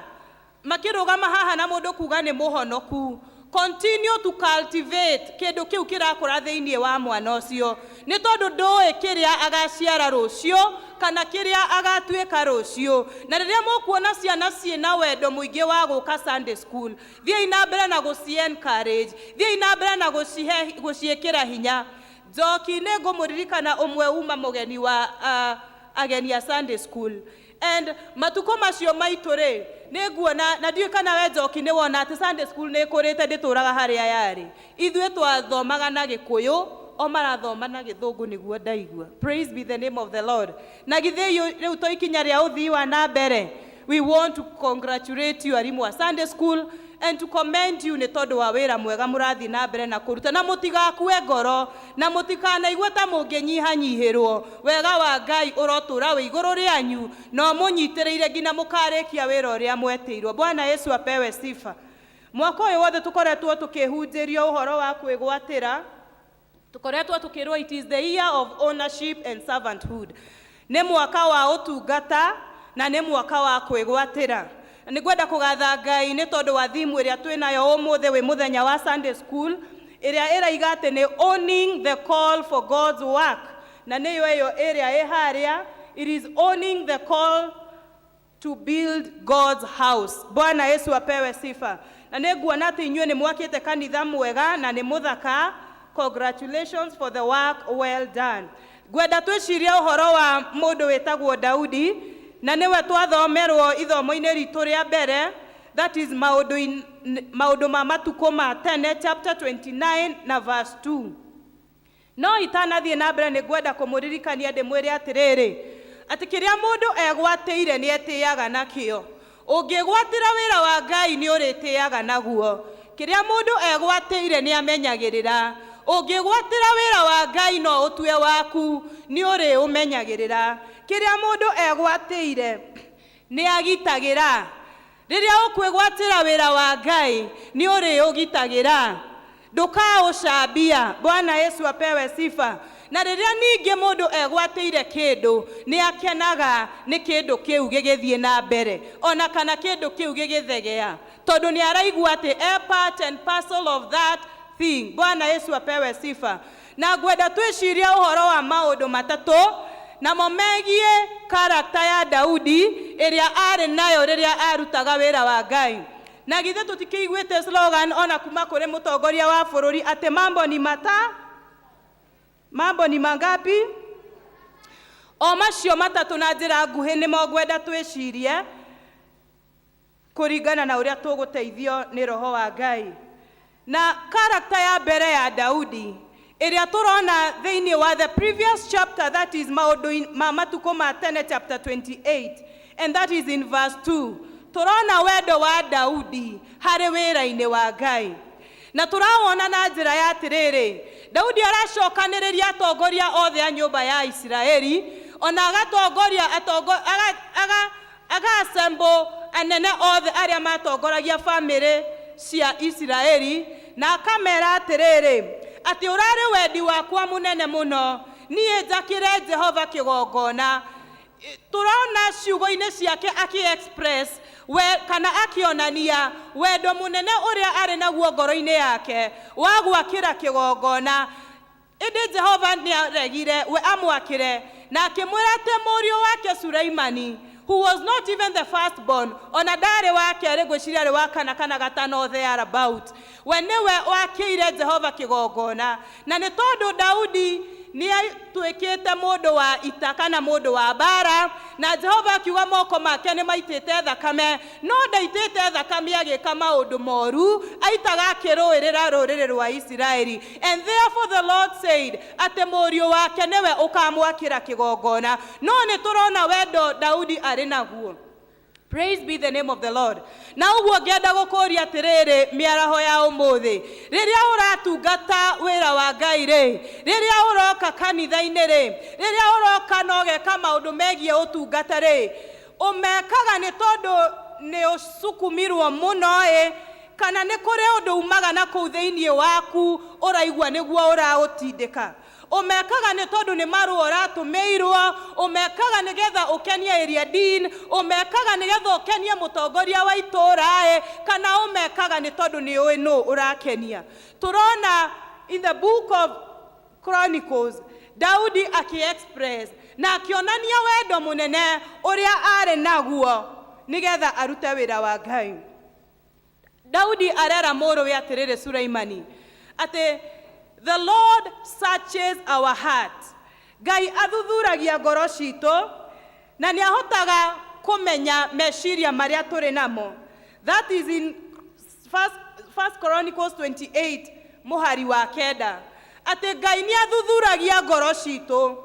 makĩrũgama haha na mũndũ kuga nĩ mũhonoku, continue to cultivate kĩndũ kĩu kĩrakũra thĩinĩ wa mwana ũcio, nĩ tondũ ndũĩ kĩrĩa agaciara rũciũ kana kĩrĩa agatuĩka rũciũ. Na rĩrĩa mũkuona ciana ciĩna wendo mũingĩ wa gũka Sunday school, thiĩi na mbere na gũci encourage, thiĩi na mbere na gũciĩkĩra hinya. Njoki nĩ ngũmũririkana ũmwe uma mũgeni wa ageni a Sunday school, and matukũ macio maitũ rĩ, nĩ nguona na ndiũĩ kana we Njoki nĩ wona atĩ Sunday school nĩ ĩkũrĩte, ndĩtũraga harĩa yarĩ. Ithuĩ twathomaga na Gĩkũyũ, o marathoma na Gĩthũngũ, nĩguo ndaigua. Praise be the name of the Lord. Na githĩ rĩu to ikinya rĩa ũthii wa na mbere? We want to congratulate you arimũ a Sunday school and to commend you nĩ tondũ wa wĩra mwega mũrathiĩ na mbere na kũruta, na mũtigakue ngoro na mũtikanaigue ta mũngĩnyihanyihĩrwo. Wega wa Ngai ũrotũra wĩ igũrũ rĩanyu na ũmũnyitĩrĩire nginya mũkarĩkia wĩra ũrĩa mwetĩirwo. Bwana Yesu apewe sifa. Mwaka ũyũ wothe tũkoretwo tũkĩhunjĩrio ũhoro wa kwĩgwatĩra, tũkoretwo tũkĩrwo it is the year of ownership and servanthood. Nĩ mwaka wa ũtungata na nĩ mwaka wa kwĩgwatĩra. Na nĩ ngwenda kũgatha Ngai nĩ tondũ wa thimu ĩrĩa twĩnayo ũmũthĩ wĩ mũthenya wa Sunday school, ĩrĩa ĩraiga atĩ nĩ owning the call for God's work, na nĩyo ĩyo ĩrĩa ĩ harĩa. It is owning the call to build God's house. Bwana Yesu apewe sifa. Na nĩ nguona atĩ inyuĩ nĩ mwakĩte kanitha mwega na nĩ mũthaka. Congratulations for the work well done. Ngwenda twĩcirie ũhoro wa mũndũ wĩtagwo Daudi, na nĩwe twathomerwo ithomo-inĩ ritũ rĩa mbere. That is maũndũ ma matukũ ma tene chapter 29 na verse 2. No itanathiĩ na mbere nĩ ngwenda kũmũririkania ndĩmwĩre atĩrĩrĩ, atĩ kĩrĩa mũndũ egwatĩire nĩ etĩaga nakĩo. Ũngĩgwatĩra wĩra wa Ngai nĩ ũrĩtĩaga naguo. Kĩrĩa mũndũ egwatĩire nĩ amenyagĩrĩra. Ũngĩgwatĩra wĩra wa Ngai no ũtue waku nĩ ũrĩũmenyagĩrĩra. Kĩrĩa mũndũ egwatĩire nĩ agitagĩra. Rĩrĩa ũkwĩgwatĩra wĩra wa Ngai nĩ ũrĩũgitagĩra, ndũkaũcambia. Bwana Yesu apewe sifa. Na rĩrĩa ningĩ mũndũ egwatĩire kĩndũ nĩ akenaga nĩ kĩndũ kĩu gĩgĩthiĩ na mbere, ona kana kĩndũ kĩu gĩgĩthegea, tondũ nĩ araigua atĩ e part and parcel of that thing. Bwana Yesu apewe sifa. Na ngwenda twĩcirie ũhoro wa maũndũ matatũ, namo megiĩ character ya Daudi ĩrĩa arĩ nayo rĩrĩa arutaga wĩra wa Ngai. Na githĩ tũtikĩiguĩte slogan ona kuma kũrĩ mũtongoria wa bũrũri atĩ mambo ni mata, mambo ni mangapi? O macio matatũ na njĩra nguhĩ nĩmo ngwenda twĩcirie kũringana na ũrĩa tũgũteithio nĩ Roho wa Ngai. Na character ya mbere ya Daudi ĩrĩa tũrona thĩinĩ wa the previous chapter, that is maũndũ ma matukũ ma tene chapter 28, and that is in verse 2, tũrona wendo wa Daudi harĩ wĩra-inĩ wa Ngai. Na tũrawona na njĩra ya atĩrĩrĩ, Daudi aracokanĩrĩria atongoria othe a nyũmba ya Isiraeli, ona agatongoria atongo, aga, aga, aga-assemble anene othe arĩa matongoragia bamĩrĩ cia Isiraeli, na akamera atĩrĩrĩ, atĩ ũrarĩ wendi wakwa mũnene mũno niĩ njakĩre Jehova kĩgongona. Tũrona ciugo-inĩ ciake akĩ-express we, kana akĩonania wendo mũnene ũrĩa arĩ naguo ngoro-inĩ yake wa gwakĩra kĩgongona. Ĩndĩ Jehova nĩ aregire we amwakĩre, na akĩmwĩra atĩ mũriũ wake Suleimani, who was not even the firstborn, ona ndarĩ wa kerĩ, ngwĩciria arĩ wa kana kana gatano thereabout, we nĩwe wakĩire Jehova kĩgongona. Na nĩ tondũ Daudi nĩ atuĩkĩte mũndũ wa ita kana mũndũ wa mbara, na Jehova akiuga moko make nĩ maitĩte thakame, no ndaitĩte thakame agĩka maũndũ moru, aitaga akĩrũĩrĩra rũrĩrĩ rwa Isiraeli. And therefore the Lord said atĩ mũriũ wake nĩwe ũkamwakĩra kĩgongona. No nĩ tũrona wendo Daudi arĩ naguo. Praise be the name of the Lord. Na ũguo ngĩenda gũkũria atĩrĩrĩ mĩaraho ya ũmũthĩ, rĩrĩa ũratungata wĩra wa Ngai rĩ, rĩrĩa ũroka kanitha-inĩ rĩ, rĩrĩa ũroka na ũgeka maũndũ megiĩ ũtungata rĩ, ũmekaga nĩ tondũ nĩ ũcukumirwo mũno ĩ, kana nĩ kũrĩ ũndũ umaga na kũu thĩinĩ waku ũraigua nĩguo ũraũtindĩka? Ũmekaga nĩ tondũ nĩ marũa ũratũmĩirwo? Ũmekaga nĩgetha ũkenie area dean? Ũmekaga nĩgetha ũkenie mũtongoria wa itũũra ĩ, kana ũmekaga nĩ tondũ nĩ ũĩ nũ ũrakenia? Tũrona in the book of Chronicles Daudi akĩ-express na akĩonania wendo mũnene ũrĩa arĩ naguo nĩgetha arute wĩra wa Ngai. Daudi arera mũrũwe atĩrĩrĩ Suleimani atĩ the Lord searches our heart. Ngai athuthuragia ngoro citũ na nĩ ahotaga kũmenya meciria marĩa tũrĩ namo. That is in First Chronicles 28 mũhari wa 9, atĩ Ngai nĩ athuthuragia ngoro citũ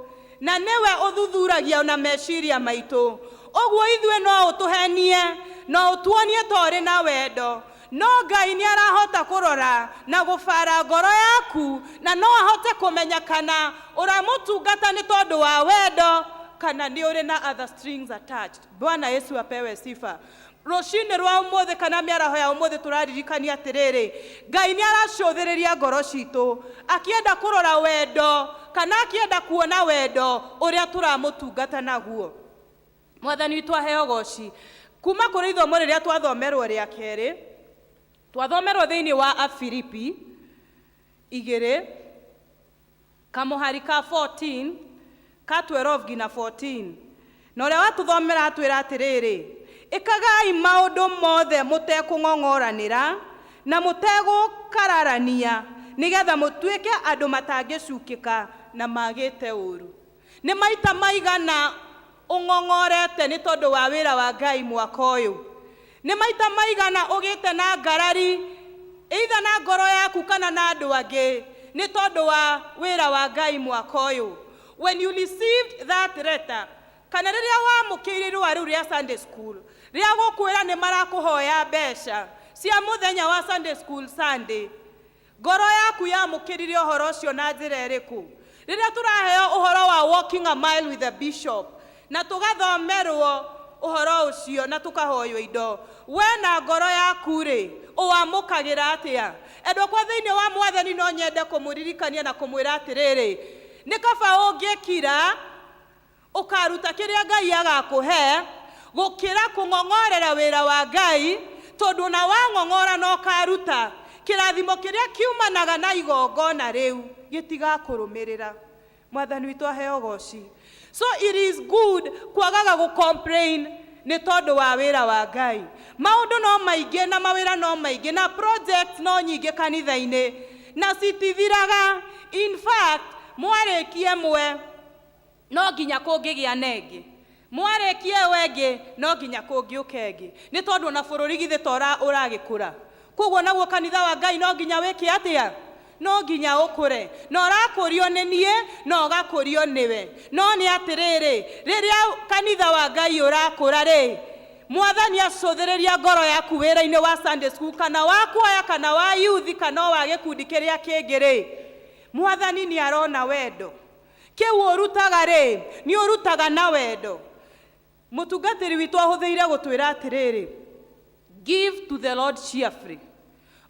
na nĩwe ũthuthuragia na meciria maitũ. Ũguo ithuĩ no ũtũhenie, no ũtuonie ta ũrĩ na wendo, no Ngai nĩ arahota kũrora na gũbara ngoro yaku, na no ahote kũmenya kana ũramũtungata nĩ tondũ wa wendo kana nĩ ũrĩ na other strings attached. Bwana Yesu apewe sifa. Rũcinĩ rwa ũmũthĩ kana mĩaraho ya ũmũthĩ tũraririkania atĩrĩrĩ, Ngai nĩ aracũthĩrĩria ngoro citũ akĩenda kũrora wendo kana akĩenda kuona wendo ũrĩa tũramũtungata naguo. Mwathani witũ aheo goci. Kuma kũrĩ ithomo rĩrĩa twathomerwo rĩa kerĩ, twathomerwo thĩinĩ wa Afilipi 2 kamũhari ka 14 ka 12 nginya 14, na ũrĩa watũthomera atwĩra atĩrĩrĩ, ĩkagai maũndũ mothe mũtekũng'ong'oranĩra na mũtegũkararania, nĩgetha mũtuĩke andũ matangĩcukĩka na magĩte ũru. Nĩ maita maigana ũng'ong'orete nĩ tondũ wa wĩra wa Ngai mwaka ũyũ? Nĩ maita maigana ũgĩte na ngarari either na ngoro yaku kana na andũ angĩ nĩ tondũ wa wĩra wa Ngai mwaka ũyũ? When you received that letter, kana rĩrĩa wamũkĩire irũa rĩu rĩa Sunday school rĩa gũkwĩra nĩ marakũhoya mbeca cia mũthenya wa Sunday school Sunday, ngoro yaku yamũkĩrire ũhoro ũcio na njĩra ĩrĩkũ? Rĩrĩa tũraheo ũhoro wa walking a mile with the bishop na tũgathomerwo ũhoro ũcio na tũkahoywo indo, we na ngoro yaku rĩ, ũwamũkagĩra atĩa? Endwa kwa thĩinĩ wa Mwathani, no nyende kũmũririkania na kũmwĩra atĩrĩrĩ, nĩ kaba ũngĩkira ũkaruta kĩrĩa Ngai agakũhe gũkĩra kũng'ong'orera wĩra wa Ngai, tondũ na wang'ong'ora na ũkaruta, kĩrathimo kĩrĩa kiumanaga na igongona rĩu gĩtigakũrũmĩrĩra. Mwathani witũ aheo goci. So it is good kwagaga gũ complain nĩ tondũ wa wĩra wa Ngai. Maũndũ no maingĩ na mawĩra no maingĩ na project no nyingĩ kanitha-inĩ na citithiraga. In fact, mwarĩkie ĩmwe no nginya kũngĩgĩa na ĩngĩ, mwarĩkie ĩyo ĩngĩ no nginya kũngĩũka ĩngĩ, nĩ tondũ ona bũrũri githĩ ta ũragĩkũra? Koguo naguo kanitha wa Ngai no nginya wĩke atĩa? No nginya ũkũre, na ũrakũrio nĩ niĩ na ũgakũrio nĩwe. No nĩ atĩrĩrĩ, rĩrĩa kanitha wa Ngai ũrakũra rĩ, Mwathani acũthĩrĩria ngoro yaku wĩra-inĩ wa Sunday school kana wa kwaya kana wa youth kana wa gĩkundi kĩrĩa kĩngĩ rĩ, Mwathani nĩ arona wendo kĩu ũrutaga rĩ, nĩ ũrutaga na wendo. Mũtungatĩri witũ ahũthĩire gũtwĩra atĩrĩrĩ, "Give to the Lord cheerfully."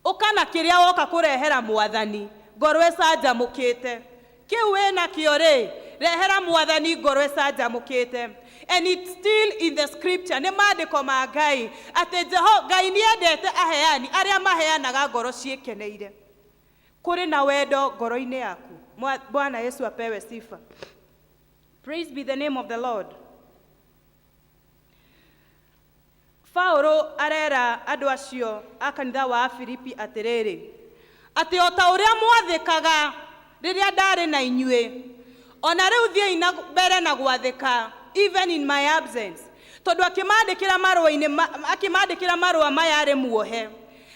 Ũka na kĩrĩa woka kũrehera Mwathani ngoro ĩcanjamũkĩte. Kĩu wĩnakĩo rĩ, rehera Mwathani ngoro ĩcanjamũkĩte. And it's still in the scripture, nĩ maandĩko ma Ngai atĩ Jeho Ngai nĩ endete aheani arĩa maheanaga ngoro ciĩkeneire. Kũrĩ na wendo ngoro-inĩ yaku? Bwana Yesu apewe sifa. Praise be the name of the Lord. Paulo arera andũ acio a kanitha wa Filipi atĩrĩrĩ, atĩ o ta ũrĩa mwathĩkaga rĩrĩa ndarĩ na inyuĩ, ona rĩu thiĩi na mbere na gwathĩka even in my absence. Tondũ akĩmandĩkĩra marũa-inĩ akĩmandĩkĩra marũa maya arĩ muohe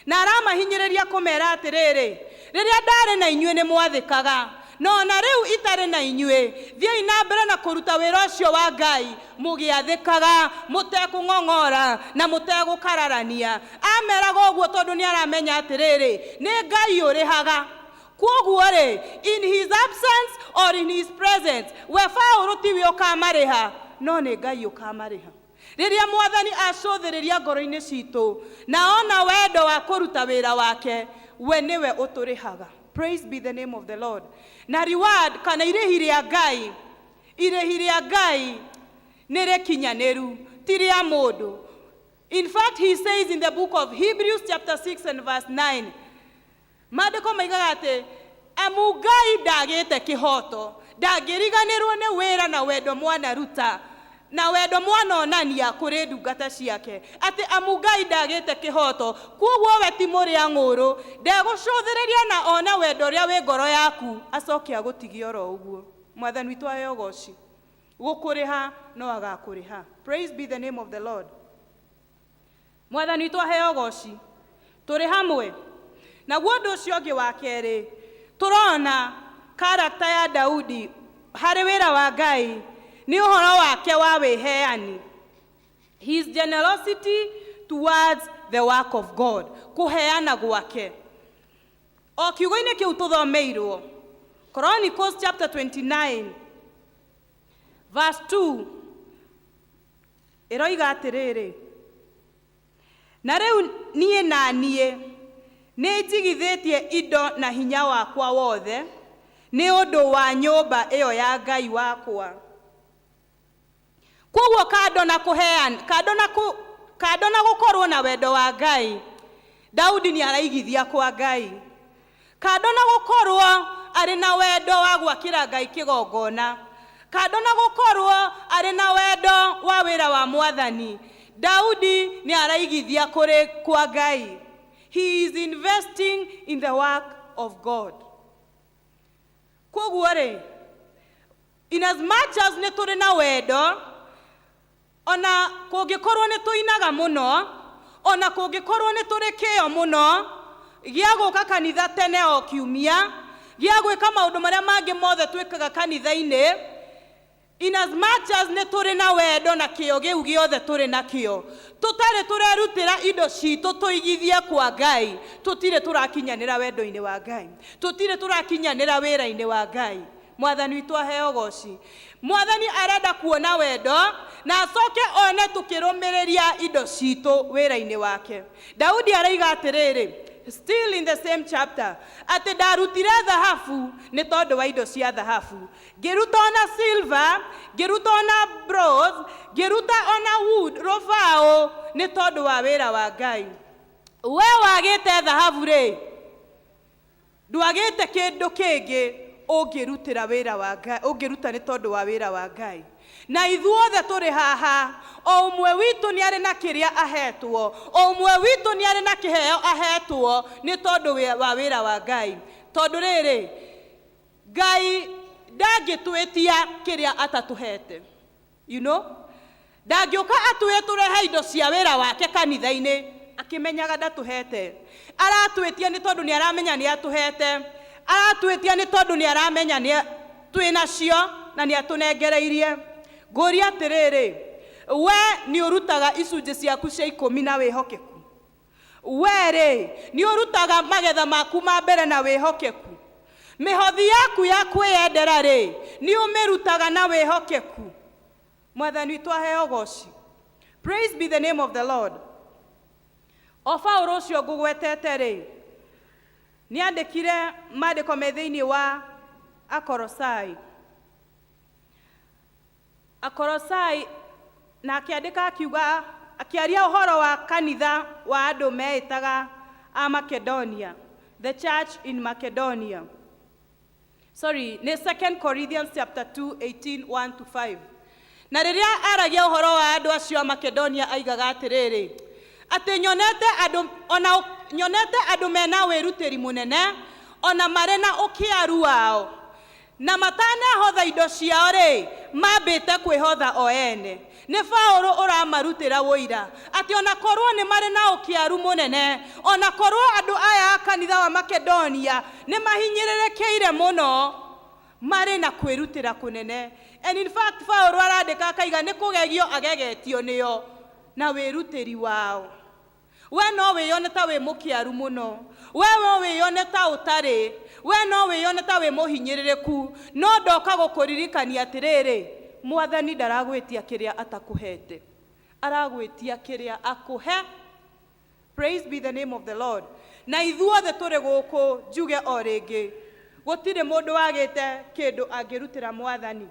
na aramahinyĩrĩria kũmera atĩrĩrĩ, rĩrĩa ndarĩ na inyuĩ nĩ mwathĩkaga, no ona rĩu itarĩ na inyuĩ thiĩi na mbere na kũruta wĩra ũcio wa Ngai mũgĩathĩkaga, mũtekũng'ong'ora na mũtegũkararania. Ameraga ũguo tondũ nĩ aramenya atĩrĩrĩ, nĩ Ngai ũrĩhaga. Kwoguo rĩ, in his absence or in his presence, we Paũlũ tiwe ũkamarĩha, no nĩ Ngai ũkamarĩha. Rĩrĩa Mwathani acũthĩrĩria ngoro-inĩ citũ na ona wendo wa kũruta wĩra wake, we nĩwe ũtũrĩhaga. Praise be the name of the Lord. Na reward kana irĩhi rĩa Ngai, irĩhi rĩa Ngai nĩ rĩkinyanĩru, ti rĩa mũndũ. In fact, he says in the book of Hebrews chapter 6 and verse 9, maandĩko maigaga atĩ amu Ngai ndagĩte kĩhoto, ndangĩriganĩrwo nĩ wĩra na wendo mwanaruta na wendo mwanonania kũrĩ ndungata ciake, atĩ amu Ngai ndagĩte kĩhoto. Kwoguo we ti mũrĩa ng'ũrũ, ndegũcũthĩrĩria na ona wendo ũrĩa wĩ ngoro yaku acoke agũtigie oro ũguo. Mwathani witũ aheo goci. Gũkũrĩha no agakũrĩha. Praise be the name of the Lord. Mwathani witũ aheo goci. Tũrĩ hamwe. Naguo ũndũ ũcio ũngĩ wa kerĩ tũrona character ya Daudi harĩ wĩra wa Ngai nĩ ũhoro wake wa wĩheani, his generosity towards the work of God, kũheana gwake. O kiugo-inĩ kĩu tũthomeirwo, Chronicles chapter 29 verse 2 ĩroiga atĩrĩrĩ, na rĩu niĩ na niĩ nĩ njigithĩtie indo na hinya wakwa wothe nĩ ũndũ wa nyũmba ĩyo ya Ngai wakwa. Koguo kando na kũheana, kando na gũkorwo na wendo wa Ngai, Daudi nĩ araigithia kwa Ngai. Kando na gũkorwo arĩ na wendo wa gwakĩra Ngai kĩgongona, kando na gũkorwo arĩ na wendo wa wĩra wa Mwathani, Daudi nĩ araigithia kũrĩ kwa Ngai. He is investing in the work of God. Koguo rĩ, in as much as nĩ tũrĩ na wendo, ona kũngĩkorwo nĩ tũinaga mũno, Ona kũngĩkorwo nĩ tũrĩ kĩo mũno gĩa gũka kanitha tene o kiumia, gĩa gwĩka maũndũ marĩa mangĩ mothe twĩkaga kanitha-inĩ, in as much as nĩ tũrĩ na wendo na kĩo gĩu gĩothe tũrĩ nakĩo, tũtarĩ tũrerutĩra indo citũ tũigithie kwa Ngai, tũtirĩ tũrakinyanĩra wendo-inĩ wa Ngai, tũtirĩ tũrakinyanĩra wĩra-inĩ wa Ngai. Mwathani witũ aheo goci. Mwathani arenda kuona wendo na acoke one tũkĩrũmĩrĩria indo citũ wĩra-inĩ wake. Daudi araiga atĩrĩrĩ, still in the same chapter, atĩ ndarutire thahabu nĩ tondũ wa indo cia thahabu, ngĩruta ona silver, ngĩruta ona bronze, ngĩruta ona wood, rũbaũ, nĩ tondũ wa wĩra wa Ngai. We wagĩte thahabu rĩ, ndwagĩte kĩndũ kĩngĩ ũngĩrutĩra wĩra wa Ngai, ũngĩruta nĩ tondũ wa wĩra wa Ngai. Na ithuothe tũrĩ haha, o ũmwe witũ nĩ arĩ na kĩrĩa ahetwo, o ũmwe witũ nĩ arĩ na kĩheo ahetwo nĩ tondũ wa wĩra wa Ngai. Tondũ rĩrĩ, Ngai ndangĩtwĩtia kĩrĩa atatũhete, you know, ndangĩũka atwĩre tũrehe indo cia wĩra wake kanitha-inĩ akĩmenyaga ndatũhete. Aratwĩtia nĩ tondũ nĩ aramenya nĩ atũhete, aratwĩtia nĩ tondũ nĩ aramenya nĩ twĩ nacio na nĩ atũnengereirie. Ngũria atĩrĩrĩ, we nĩ ũrutaga icunjĩ ciaku cia ikũmi na wĩhokeku? We rĩ, nĩ ũrutaga magetha maku ma mbere na wĩhokeku? Mĩhothi yaku ya kwĩyendera rĩ, nĩ ũmĩrutaga na wĩhokeku? Mwathani witũ aheo goci. Praise be the name of the Lord. O Paũlũ ũcio ngũgwetete rĩ, nĩ andĩkire maandĩko me thĩinĩ wa Akorosai. Akorosai, na akĩandĩka akiuga, akĩaria ũhoro wa kanitha wa andũ meĩtaga a Makedonia, the church in Macedonia. Sorry, nĩ 2 Corinthians chapter 2 18 1 to 5. Na rĩrĩa aragia ũhoro wa andũ acio a Makedonia, aigaga atĩrĩrĩ, atĩ nyonete andũ, ona nyonete andũ mena wĩrutĩri mũnene, ona marĩ na ũkĩaru wao, na matanahotha indo ciao rĩ, mambĩte kwĩhotha o ene. Nĩ Paũlũ ũramarutĩra ũira atĩ ona korwo nĩ marĩ na ũkĩaru mũnene, ona korwo andũ aya a kanitha wa Makedonia nĩ mahinyĩrĩrĩkĩire mũno, marĩ na kwĩrutĩra kũnene. And in fact, Paũlũ arandĩka akaiga nĩ kũgegio agegetio nĩo na wĩrutĩri wao. We no wĩyone ta wĩ mũkĩaru mũno, we no wĩyone ta ũtarĩ, we no wĩyone ta wĩ mũhinyĩrĩrĩku, no ndoka gũkũririkania atĩrĩrĩ, Mwathani ndaragwĩtia kĩrĩa atakũhete, aragwĩtia kĩrĩa akũhe. Praise be the name of the Lord. Na ithuothe tũrĩ gũkũ, njuge o rĩngĩ, gũtirĩ mũndũ wagĩte kĩndũ angĩrutĩra Mwathani.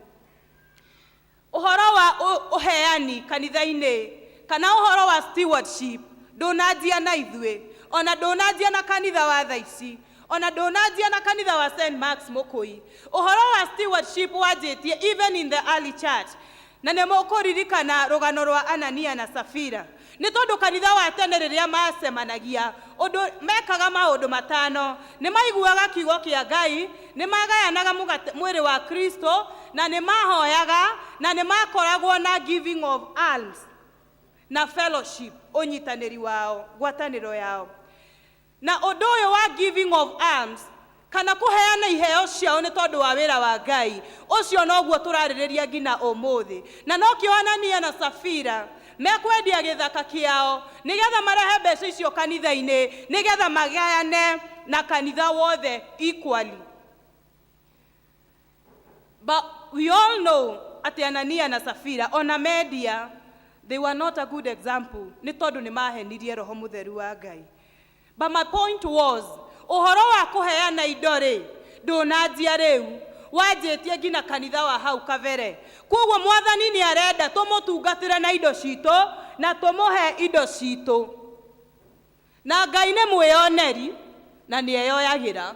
Ũhoro wa ũheani kanitha-inĩ kana ũhoro wa stewardship ndũnanjia na ithuĩ, ona ndũnanjia na kanitha wa thaa ici, ona ndũnanjia na kanitha wa St Mark's Mũkũi. Ũhoro wa stewardship wanjĩtie even in the early church. Na nĩ mũkũririkana rũgano rwa Anania na Safira, nĩ tondũ kanitha wa tene rĩrĩa macemanagia, ũndũ mekaga maũndũ matano: nĩ maiguaga kiugo kĩa Ngai, nĩ magayanaga mũgate, mwĩrĩ wa Kristo, na nĩ mahoyaga, na nĩ makoragwo na giving of alms na fellowship, ũnyitanĩri wao, ngwatanĩro yao. Na ũndũ ũyũ wa giving of alms kana kũheana iheo ciao nĩ tondũ wa wĩra wa Ngai, ũcio noguo tũrarĩrĩria nginya ũmũthĩ. Na nokĩo Anania na Safira mekwendia gĩthaka kĩao nĩgetha marehe mbeca icio kanitha-inĩ, nĩgetha magayane na kanitha wothe equally. But we all know atĩ Anania na Safira ona mendia, they were not a good example, nĩ tondũ nĩ mahenirie Roho Mũtheru wa Ngai. But my point was, ũhoro wa kũheana indo rĩ, ndũnanjia rĩu, wanjĩtie nginya kanitha wa hau kabere. Koguo Mwathani nĩ arenda tũmũtungatĩre na indo citũ na tũmũhe indo citũ. Na Ngai nĩ mwĩyoneri na nĩ eyoyagĩra.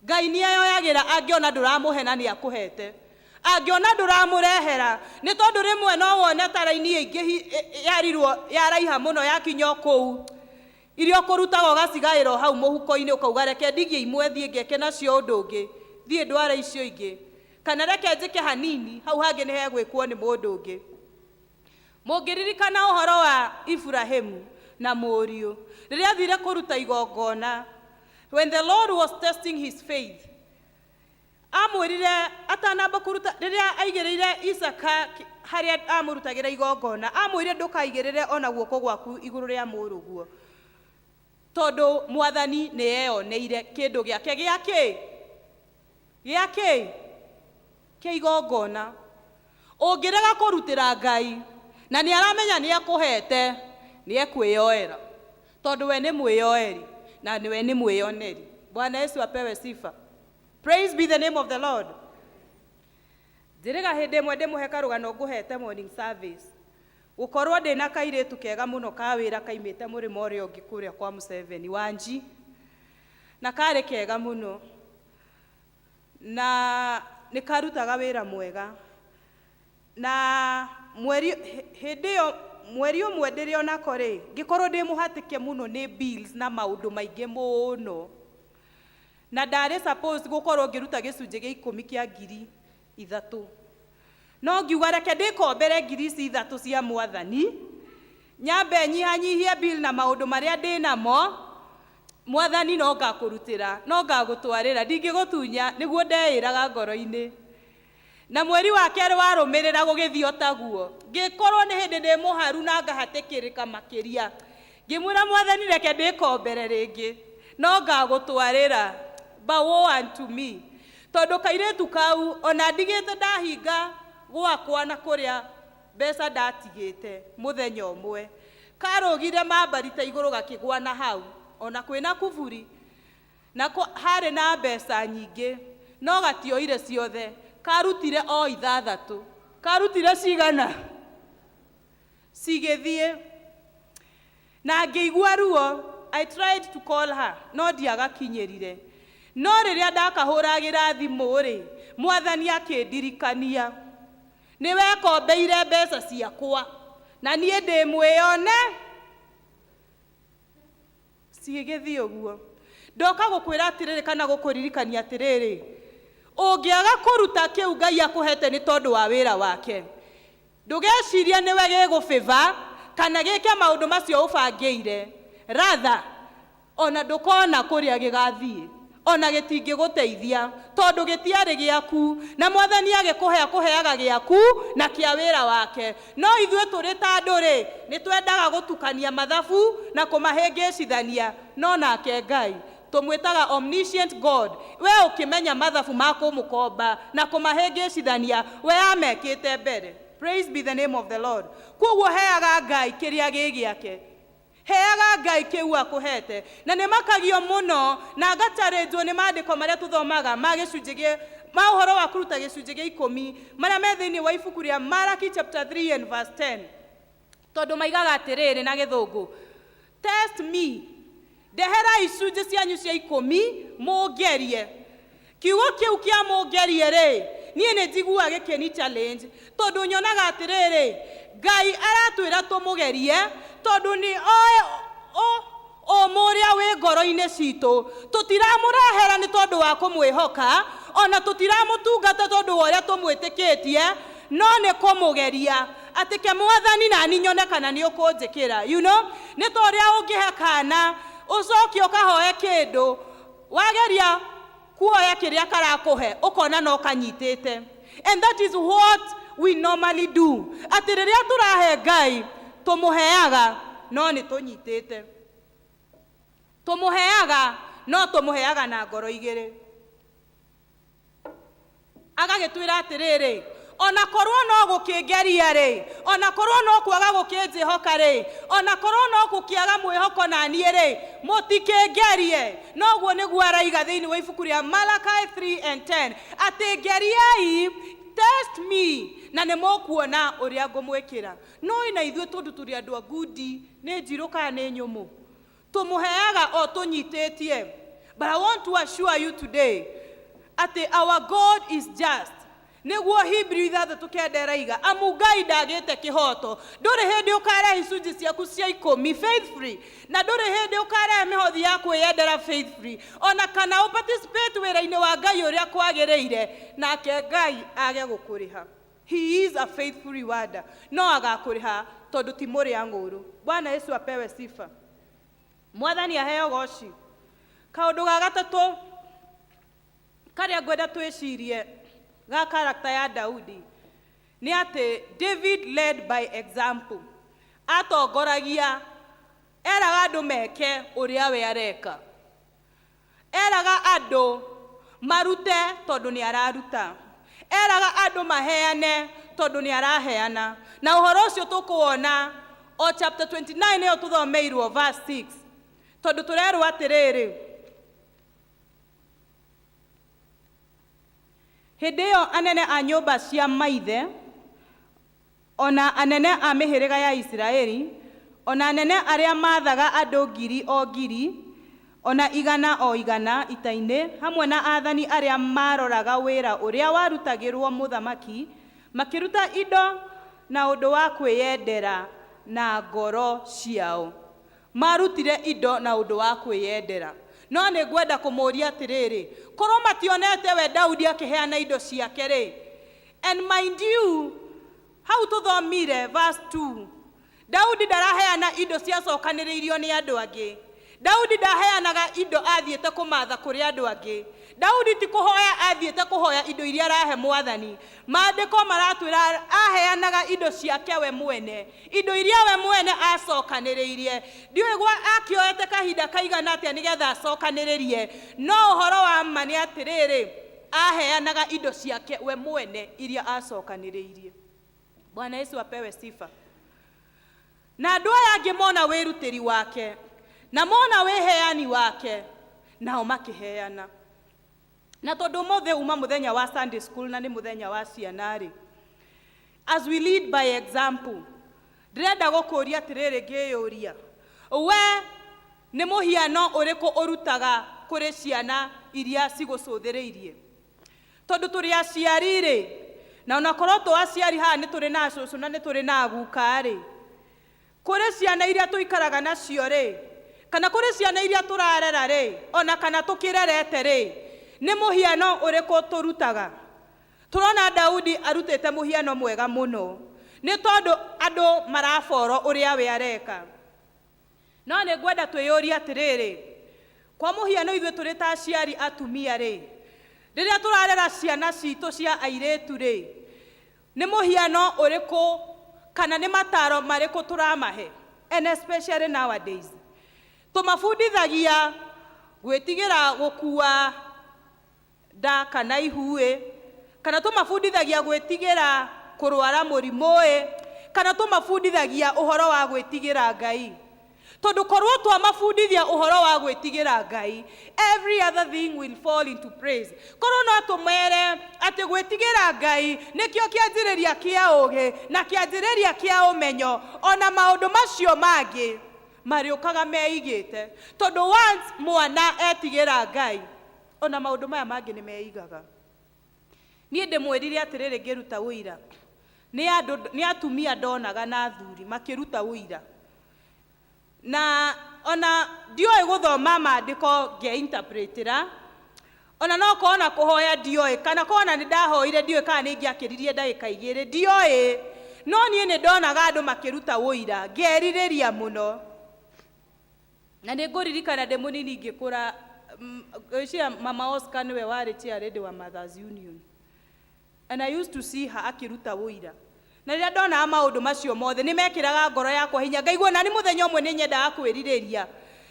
Ngai nĩ eyoyagĩra angĩona ndũramũhe na nĩ akũhete, angĩona ndũramũrehera, nĩ tondũ rĩmwe no wone ta raini ĩingĩ yarirwo yaraiha mũno, yakinya o kũu iria ũkũrutaga ũgacigaĩra o hau mũhuko-inĩ, ũkauga reke ndigie imwe thiĩ ngeke nacio ũndũ ũngĩ, thiĩ ndware icio ingĩ, kana reke njĩke hanini hau hangĩ nĩ hegwĩkwo nĩ mũndũ ũngĩ. Mũngĩririkana ũhoro wa Iburahĩmu, Na mũriũ. Rĩrĩa athire kũruta igongona, when the Lord was testing his faith, amwĩrire atanamba kũruta, rĩrĩa aigĩrĩire Isaka harĩa amũrutagĩra igongona, amwĩrire ndũkaigĩrĩre ona guoko gwaku igũrũ rĩa mũrũguo, tondũ mwathani nĩ eyoneire kĩndũ gĩake gĩa kĩ? Gĩa kĩ? Kĩa igongona. Ũngĩrega kũrutĩra Ngai, na nĩ aramenya nĩ ekũhete, nĩ ekwĩyoera, tondũ we nĩ mwĩyoeri na we nĩ mwĩyoneri. Bwana Yesu apewe sifa. Praise be the name of the Lord. Njĩrĩga hĩndĩ ĩmwe ndĩmũhe karũgano ngũhete morning service. Gũkorwo ndĩna kairĩtu kega mũno ka wĩra kaimĩte mũrĩmo ũrĩa ũngĩ kũrĩa kwa Museveni, Wanji. Na karĩ kega mũno. Na nĩ karutaga wĩra mwega. Na mweri hĩndĩ ĩyo mweri ũmwe ndĩrĩ onako rĩ, ngĩkorwo ndĩ mũhatĩke mũno nĩ bills na maũndũ maingĩ mũno. Na ndarĩ supposed gũkorwo ngĩruta gĩcunjĩ gĩa ikũmi kĩa 3,000. No ngiuga reke ndĩkombere ngiri ici ithatũ cia mwathani, nyambe nyihanyihie bill na maũndũ marĩa ndĩnamo, mwathani no ngakũrutĩra, no ngagũtwarĩra, ndingĩgũtunya, nĩguo ndeĩraga ngoro-inĩ. Na mweri wa kerĩ warũmĩrĩra gũgĩthiĩ o taguo, ngĩkorwo nĩ hĩndĩ ndĩ mũharu na ngahatĩkĩrĩka makĩria. Ngĩmwĩra mwathani reke ndĩkombere rĩngĩ, no ngagũtwarĩra, but woe unto me. Tondũ kairĩtu kau ona ndigĩte ndahinga gwakwa na kũrĩa mbeca ndatigĩte mũthenya ũmwe, karũgire mambarite igũrũ gakĩgwa na hau, ona kwĩna kuburi, na harĩ na mbeca nyingĩ, no gatioire ciothe, karutire o ithathatũ. Karutire cigana? Cigĩthiĩ. Na ngĩigua ruo, I tried to call her, no ndiagakinyĩrire. No rĩrĩa ndakahũragĩra thimũ rĩ, mwathani akĩndirikania, nĩ wekombeire mbeca ciakwa, na niĩ ndĩ mwĩyone. Cigĩgĩthiĩ ũguo. Ndoka gũkwĩra atĩrĩrĩ kana gũkũririkania atĩrĩrĩ, ũngĩaga kũruta kĩu Ngai akũhete nĩ tondũ wa wĩra wake, ndũgecirie nĩwe gĩgũbĩba kana gĩke maũndũ macio ũbangĩire. Rather, ona ndũkona kũrĩa gĩgathiĩ, ona gĩtingĩgũteithia, tondũ gĩtiarĩ gĩaku, na mwathani agĩkũhe akũheaga gĩaku na kĩa wĩra wake. No ithuĩ tũrĩ ta andũ rĩ, nĩ twendaga gũtukania mathabu na kũmahĩngĩcithania, no nake Ngai tũmwĩtaga omniscient God. We ũkĩmenya mathabu ma kũmũkomba na kũmahĩngĩcithania, we amekĩte mbere. Praise be the name of the Lord. Koguo heaga Ngai kĩrĩa gĩ gĩake. Heaga Ngai kĩu akũhete. Na nĩ makagio mũno na ngacharĩnjwo nĩ maandĩko marĩa tũthomaga ma gĩcunjĩ gĩa ma ũhoro wa kũruta gĩcunjĩ gĩa ikũmi marĩa me thĩinĩ wa ibuku rĩa Malaki chapter 3 and verse 10. Tondũ maigaga atĩrĩrĩ na gĩthũngũ, test me, ndeherai icunjĩ cianyu cia ikũmi mũngerie. Kiugo kĩu kĩa mũngerie rĩ, niĩ nĩ njiguaga gĩkĩni challenge, tondũ nyonaga atĩrĩrĩ, Ngai aratwĩra tũmũgerie, tondũ nĩ oĩ ũmũ ũrĩa wĩ ngoro-inĩ citũ. Tũtiramũrehera nĩ tondũ wa kũmwĩhoka, ona tũtiramũtungata tondũ wa ũrĩa tũmwĩtĩkĩtie, no nĩ kũmũgeria. Atĩ ke mwathani nani nyone kana nĩ ũkũnjĩkĩra. You know, nĩ ta ũrĩa ũngĩhe kana, ũcoke ũkahoe kĩndũ, wageria kuoya kĩrĩa karakũhe, ũkona no kanyitĩte. And that is what we normally do. Atĩ rĩrĩa tũrahe Ngai, tũmũheaga, no nĩ tũnyitĩte. Tũmũheaga, no tũmũheaga na ngoro igĩrĩ. Agagĩtwĩra atĩrĩrĩ, ona korwo no gũkĩngeria rĩ, ona korwo no kwaga gũkĩnjĩhoka rĩ, ona korwo no gũkĩaga mwĩhoko na niĩ rĩ, mũtikĩngerie. Noguo nĩguo araiga thĩinĩ wa ibuku rĩa Malachi 3 and 10, atĩ ngeriai, test me, na nĩ mũkuona ũrĩa ngũmwĩkĩra. No ina ithuĩ tondũ tũrĩ andũ a ngundi, nĩ njirũ kana nĩ nyũmũ, tũmũheaga o tũnyitĩtie. But I want to assure you today, atĩ our God is just. Nĩguo Hebrew ithathatũ kenda ĩraiga, amu Ngai ndagĩte kĩhoto. Ndũrĩ hĩndĩ ũkarehe icunjĩ ciaku cia ikũmi faithfully, na ndũrĩ hĩndĩ ũkarehe mĩhothi ya kwĩyendera faithfully, ona kana ũparticipate wĩra-inĩ wa Ngai ũrĩa kwagĩrĩire, nake Ngai age gũkũrĩha. He is a faithful rewarder. No agakũrĩha Tondũ ti mũrĩa ng'ũrũ. Bwana Yesu apewe sifa. Mwathani aheo goci. Kaũndũ ga gatatũ karĩa ngwenda twĩcirie ga character ya Daudi nĩ atĩ David led by example. Atongoragia, eraga andũ meke ũrĩa we areka. Eraga andũ marute tondũ nĩ araruta. Eraga andũ maheane tondũ nĩ araheana. Na ũhoro ũcio tũkũwona o chapter 29 ĩyo tũthomeirwo verse 6. Tondũ tũrerwo atĩrĩrĩ, hĩndĩ ĩyo anene a nyũmba cia maithe, ona anene a mĩhĩrĩga ya Isiraeli, ona anene arĩa maathaga andũ ngiri o ngiri, ona igana o igana ita-inĩ, hamwe na athani arĩa maroraga wĩra ũrĩa warutagĩrwo mũthamaki, makĩruta indo na ũndũ wa kwĩyendera na ngoro ciao. Marutire indo na ũndũ wa kwĩyendera. No nĩ ngwenda kũmũria atĩrĩrĩ, korwo mationete we Daudi akĩheana indo ciake rĩ, and mind you, hau tũthomire verse 2, Daudi ndaraheana indo ciacokanĩrĩirio nĩ andũ angĩ. Daudi ndaheanaga indo athiĩte kũmatha kũrĩ andũ angĩ. Daudi ti kũhoya athiĩte kũhoya indo iria arahe mwathani. Maandĩko maratwĩra aheanaga indo ciake we mwene, indo iria we mwene acokanĩrĩirie. Ndiũĩ gwa akĩoete kahinda kaigana atĩa nĩgetha acokanĩrĩrie, no ũhoro wa ma nĩ atĩrĩrĩ, aheanaga indo ciake we mwene iria acokanĩrĩirie. Bwana Yesu apewe sifa. Na andũ aya angĩ mona wĩrutĩri wake na mona wĩheani wake, nao makĩheana. Na tondũ ũmũthĩ uma mũthenya wa Sunday school na nĩ mũthenya wa ciana rĩ, as we lead by example, ndĩrenda gũkũria atĩrĩrĩ ngĩyũria, we nĩ mũhiano ũrĩkũ ũrutaga kũrĩ ciana iria cigũcũthĩrĩirie? Tondũ tũrĩ aciari rĩ, na onakorwo tũ aciari haha nĩ tũrĩ na cũcũ na nĩ tũrĩ na aguka rĩ, kũrĩ ciana iria tũikaraga nacio rĩ, kana kũrĩ ciana iria tũrarera rĩ, ona kana tũkĩrerete rĩ, nĩ mũhiano ũrĩkũ tũrutaga? Tũrona Daudi arutĩte mũhiano mwega mũno, nĩ tondũ andũ maraboro ũrĩa we areka. No nĩ ngwenda twĩyũrie atĩrĩrĩ, kwa mũhiano ithuĩ tũrĩ ta aciari atumia rĩ, rĩrĩa tũrarera ciana citũ cia airĩtu rĩ, nĩ mũhiano ũrĩkũ kana nĩ mataro marĩkũ tũramahe? And especially nowadays, tũmabundithagia gwĩtigĩra gũkua nda kana ihu-ĩ, kana tũmabundithagia gwĩtigĩra kũrwara mũrimũ-ĩ, kana tũmabundithagia ũhoro wa gwĩtigĩra Ngai. Tondũ korwo twamabundithia ũhoro wa gwĩtigĩra Ngai, every other thing will fall into place. Korwo no tũmere atĩ gwĩtigĩra Ngai nĩkĩo kĩanjĩrĩria kĩa ũũgĩ na kĩanjĩrĩria kĩa ũmenyo, ona maũndũ macio mangĩ marĩũkaga meigĩte. Tondũ once mwana etigĩra Ngai, ona maũndũ maya mangĩ nĩ meigaga. Niĩ ndĩmwĩrire atĩrĩrĩ ngĩruta ũira, nĩ atumia ndonaga na athuri makĩruta ũira. Na ona ndioĩ gũthoma maandĩko ngeinterpretĩra, ona no kona kũhoya ndioĩ, kana kona nĩ ndahoire ndioĩ kana nĩ ingĩakĩririe ndagĩka igĩrĩ ndioĩ, no niĩ nĩ ndonaga andũ makĩruta ũira ngerirĩria mũno. Na nĩ ngũririkana ndĩ mũnini ngĩkũra, ngwĩciria Mama Oscar nĩwe warĩ chair lady wa Mothers Union, and I used to see her akĩruta ũira. Na rĩrĩa ndonaga maũndũ macio mothe nĩ mekĩraga ngoro yakwa hinya, ngaigua nani mũthenya ũmwe nĩ nyendaga kwĩrirĩria.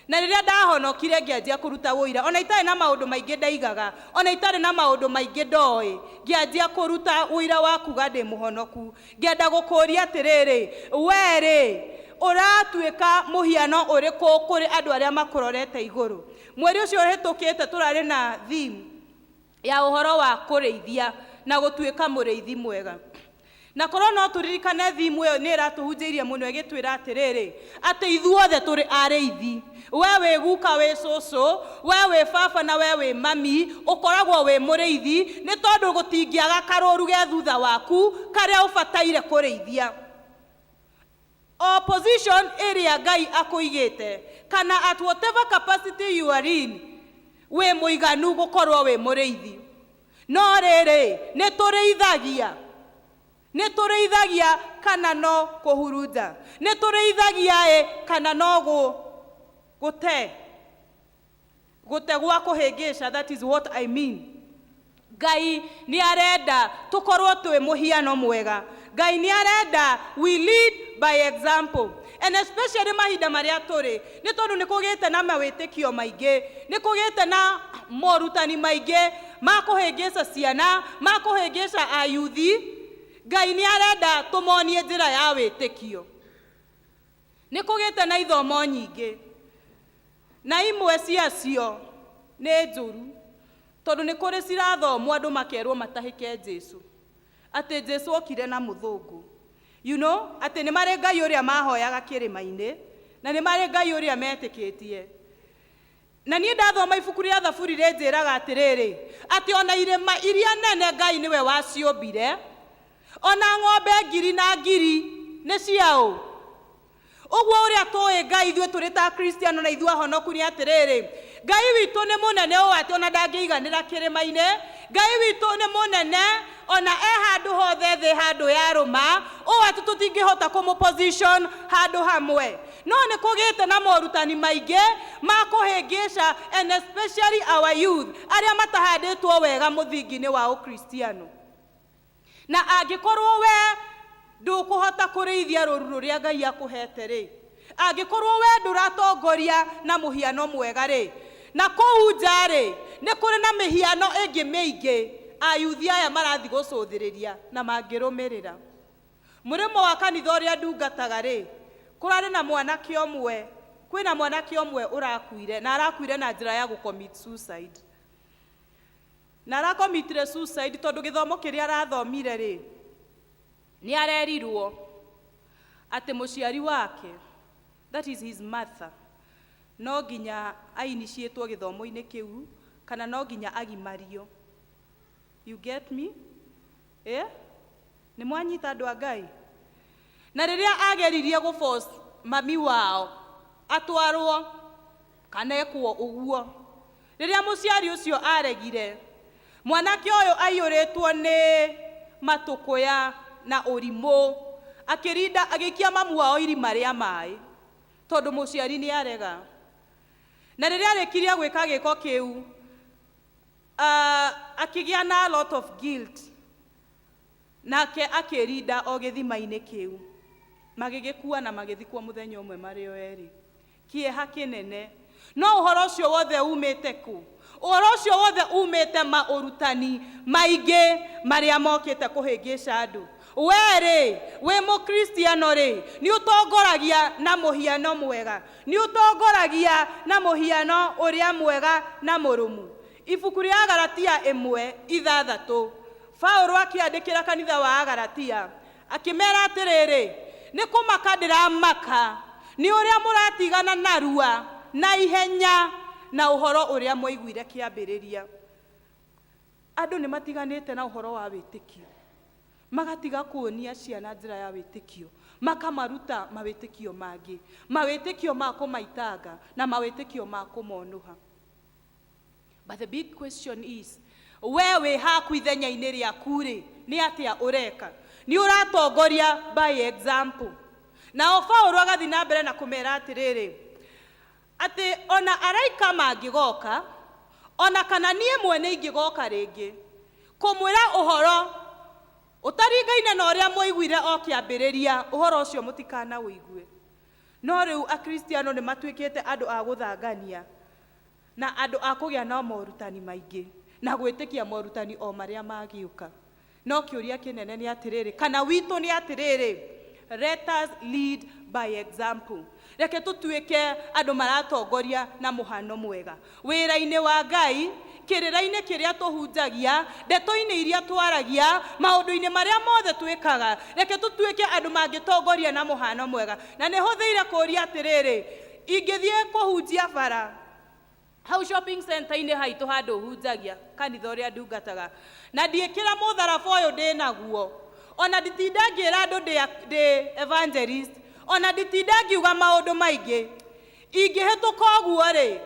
Na rĩrĩa ndahonokire ngĩanjia kũruta ũira, ona itarĩ na maũndũ maingĩ ndaigaga, ona itarĩ na maũndũ maingĩ ndoĩ, ngĩanjia kũruta ũira wa kuga ndĩ mũhonoku. Ngĩenda gũkũria atĩrĩrĩ, we rĩ, ũratuĩka mũhiano ũrĩkũ kũrĩ andũ arĩa makũrorete igũrũ? Mweri ũcio ũhĩtũkĩte tũrarĩ na theme ya ũhoro wa kũrĩithia na gũtuĩka mũrĩithi mwega. Na korwo no tũririkane theme ĩyo nĩ ĩratũhunjĩirie mũno ĩgĩtwĩra atĩrĩrĩ, atĩ ithuothe tũrĩ arĩithi. We wĩ guka wĩ cũcũ, we wĩ baba na we wĩ mami, ũkoragwo wĩ mũrĩithi, nĩ tondũ gũtingĩaga karũru ge thutha waku karĩa ũbataire kũrĩithia. O position ĩrĩa Ngai akũigĩte, kana at whatever capacity you are in, wĩ mũiganu gũkorwo wĩ mũrĩithi. No rĩrĩ, nĩ tũrĩithagia. Nĩ tũrĩithagia kana no kũhurunja? Nĩ tũrĩithagia ĩ kana no gũte? Gũte gwa kũhĩngĩca, that is what I mean. Ngai nĩ arenda tũkorwo twĩ mũhiano mwega. Ngai nĩ arenda we lead by example. And especially mahinda marĩa tũrĩ, nĩ tondũ nĩ kũgĩte na mawĩtĩkio maingĩ, nĩ kũgĩte na morutani maingĩ ma kũhĩngĩca ciana, ma kũhĩngĩca ayuthi. Ngai nĩ arenda tũmonie njĩra ya wĩtĩkio. Nĩ kũgĩte na ithomo nyingĩ, na imwe ciacio nĩ njũru, tondũ nĩ kũrĩ cirathomwo andũ makerwo matahĩke Jesu, atĩ Jesu okire na mũthũngũ. You know, atĩ nĩ marĩ Ngai ũrĩa mahoyaga kĩrĩma-inĩ, na nĩ marĩ Ngai ũrĩa metĩkĩtie. Na niĩ ndathoma ibuku rĩa Thaburi rĩnjĩraga atĩrĩrĩ, atĩ ona irĩma iria nene Ngai nĩwe waciũmbire, ona ng'ombe ngiri na ngiri nĩ ciaũ. Ũguo ũrĩa tũĩ Ngai ithuĩ tũrĩ ta Akristiano na ithuĩ ahonoku nĩ atĩrĩrĩ, Ngai witũ nĩ mũnene ũũ atĩ ona ndangĩiganĩra kĩrĩma-inĩ. Ngai witũ nĩ mũnene ona e handũ hothe thĩ handũ yarũma, ũũ atĩ tũtingĩhota kũmũ-position handũ hamwe. No nĩ kũgĩte na morutani maingĩ ma kũhĩngĩca, and especially our youth arĩa matahandĩtwo wega mũthingi-inĩ wa Ũkristiano. Na angĩkorwo we ndũkũhota kũrĩithia rũru rũrĩa Ngai akũhete rĩ, angĩkorwo we ndũratongoria na mũhiano mwega rĩ, na kũu nja rĩ, nĩ kũrĩ na mĩhiano ĩngĩ mĩingĩ ayuthi aya marathiĩ gũcũthĩrĩria na mangĩrũmĩrĩra. Mũrĩmo wa kanitha ũrĩa ndungataga rĩ, kũrarĩ na mwanake ũmwe, kwĩna mwanake ũmwe ũrakuire, na arakuire na njĩra ya gũ-commit suicide. Na arakomitire suicide tondũ gĩthomo kĩrĩa arathomire rĩ, nĩ arerirwo atĩ mũciari wake, that is his mother, no nginya ainiciĩtwo gĩthomo-inĩ kĩu, kana no nginya agimario. You get me? Eh? Nĩ mwanyita andũ a Ngai? Na rĩrĩa ageririe gũ-force mami wao atwarwo kana ekwo ũguo, rĩrĩa mũciari ũcio aregire, mwanake ũyũ aiyũrĩtwo nĩ matũkũya na ũrimũ, akĩrinda agĩikia mamu wao irima rĩa maĩ, tondũ mũciari nĩ arega. Na rĩrĩa arĩkirie gwĩka gĩko kĩu, akĩgĩa na a lot of guilt, nake akĩrinda o gĩthima-inĩ kĩu. Magĩgĩkua na magĩthikwo mũthenya ũmwe marĩ o erĩ. Kĩeha kĩnene. No ũhoro ũcio wothe umĩte kũ? Ũhoro ũcio wothe umĩte maũrutani maingĩ marĩa mokĩte kũhĩngĩca andũ. We rĩ, wĩ mũkristiano rĩ, nĩ ũtongoragia na mũhiano mwega, nĩ ũtongoragia na mũhiano ũrĩa mwega na mũrũmu. Ibuku rĩa Agalatia 1:6, Paũlũ akĩandĩkĩra kanitha wa Agalatia akĩmera atĩrĩrĩ, nĩ kũmaka ndĩramaka nĩ ũrĩa mũratigana narua na ihenya na ũhoro ũrĩa mwaiguire kĩambĩrĩria. Andũ nĩ matiganĩte na ũhoro wa wĩtĩkio, magatiga kuonia ciana njĩra ya wĩtĩkio, makamaruta mawĩtĩkio mangĩ, mawĩtĩkio ma kũmaitanga na mawĩtĩkio ma kũmonũha. But the big question is, we wĩ haku ithenya-inĩ rĩaku rĩ, nĩ atĩa ũreka? Nĩ ũratongoria by example? Nao Paũlũ agathiĩ na mbere na kũmera atĩrĩrĩ, atĩ ona araika mangĩgoka, ona kana niĩ mwene ingĩgoka rĩngĩ kũmwĩra ũhoro ũtaringaine na ũrĩa mwaiguire o kĩambĩrĩria, ũhoro ũcio mũtikanaũigue. No rĩu Akristiano nĩ matuĩkĩte andũ a gũthangania na andũ a kũgĩa na morutani maingĩ na gwĩtĩkia morutani o marĩa magĩũka. No kĩũria kĩnene nĩ atĩrĩrĩ, kana witũ nĩ atĩrĩrĩ, let us lead by example. Reke tũtuĩke andũ maratongoria na mũhano mwega wĩra-inĩ wa Ngai, kĩrĩra-inĩ kĩrĩa tũhunjagia, ndeto-inĩ iria twaragia, maũndũ-inĩ marĩa mothe twĩkaga. Reke tũtuĩke andũ mangĩtongoria na mũhano mwega. Na nĩ hũthĩire kũũria atĩrĩrĩ, ingĩthiĩ kũhunjia bara hau shopping center-inĩ haitũ handũ hunjagia kanitha ũrĩa ndungataga, na ndiĩkĩra mũtharaba ũyũ ndĩnaguo, ona nditinda ngĩra andũ ndĩ evangelist, ona nditinda ngiuga maũndũ maingĩ, ingĩhĩtũka ũguo rĩ,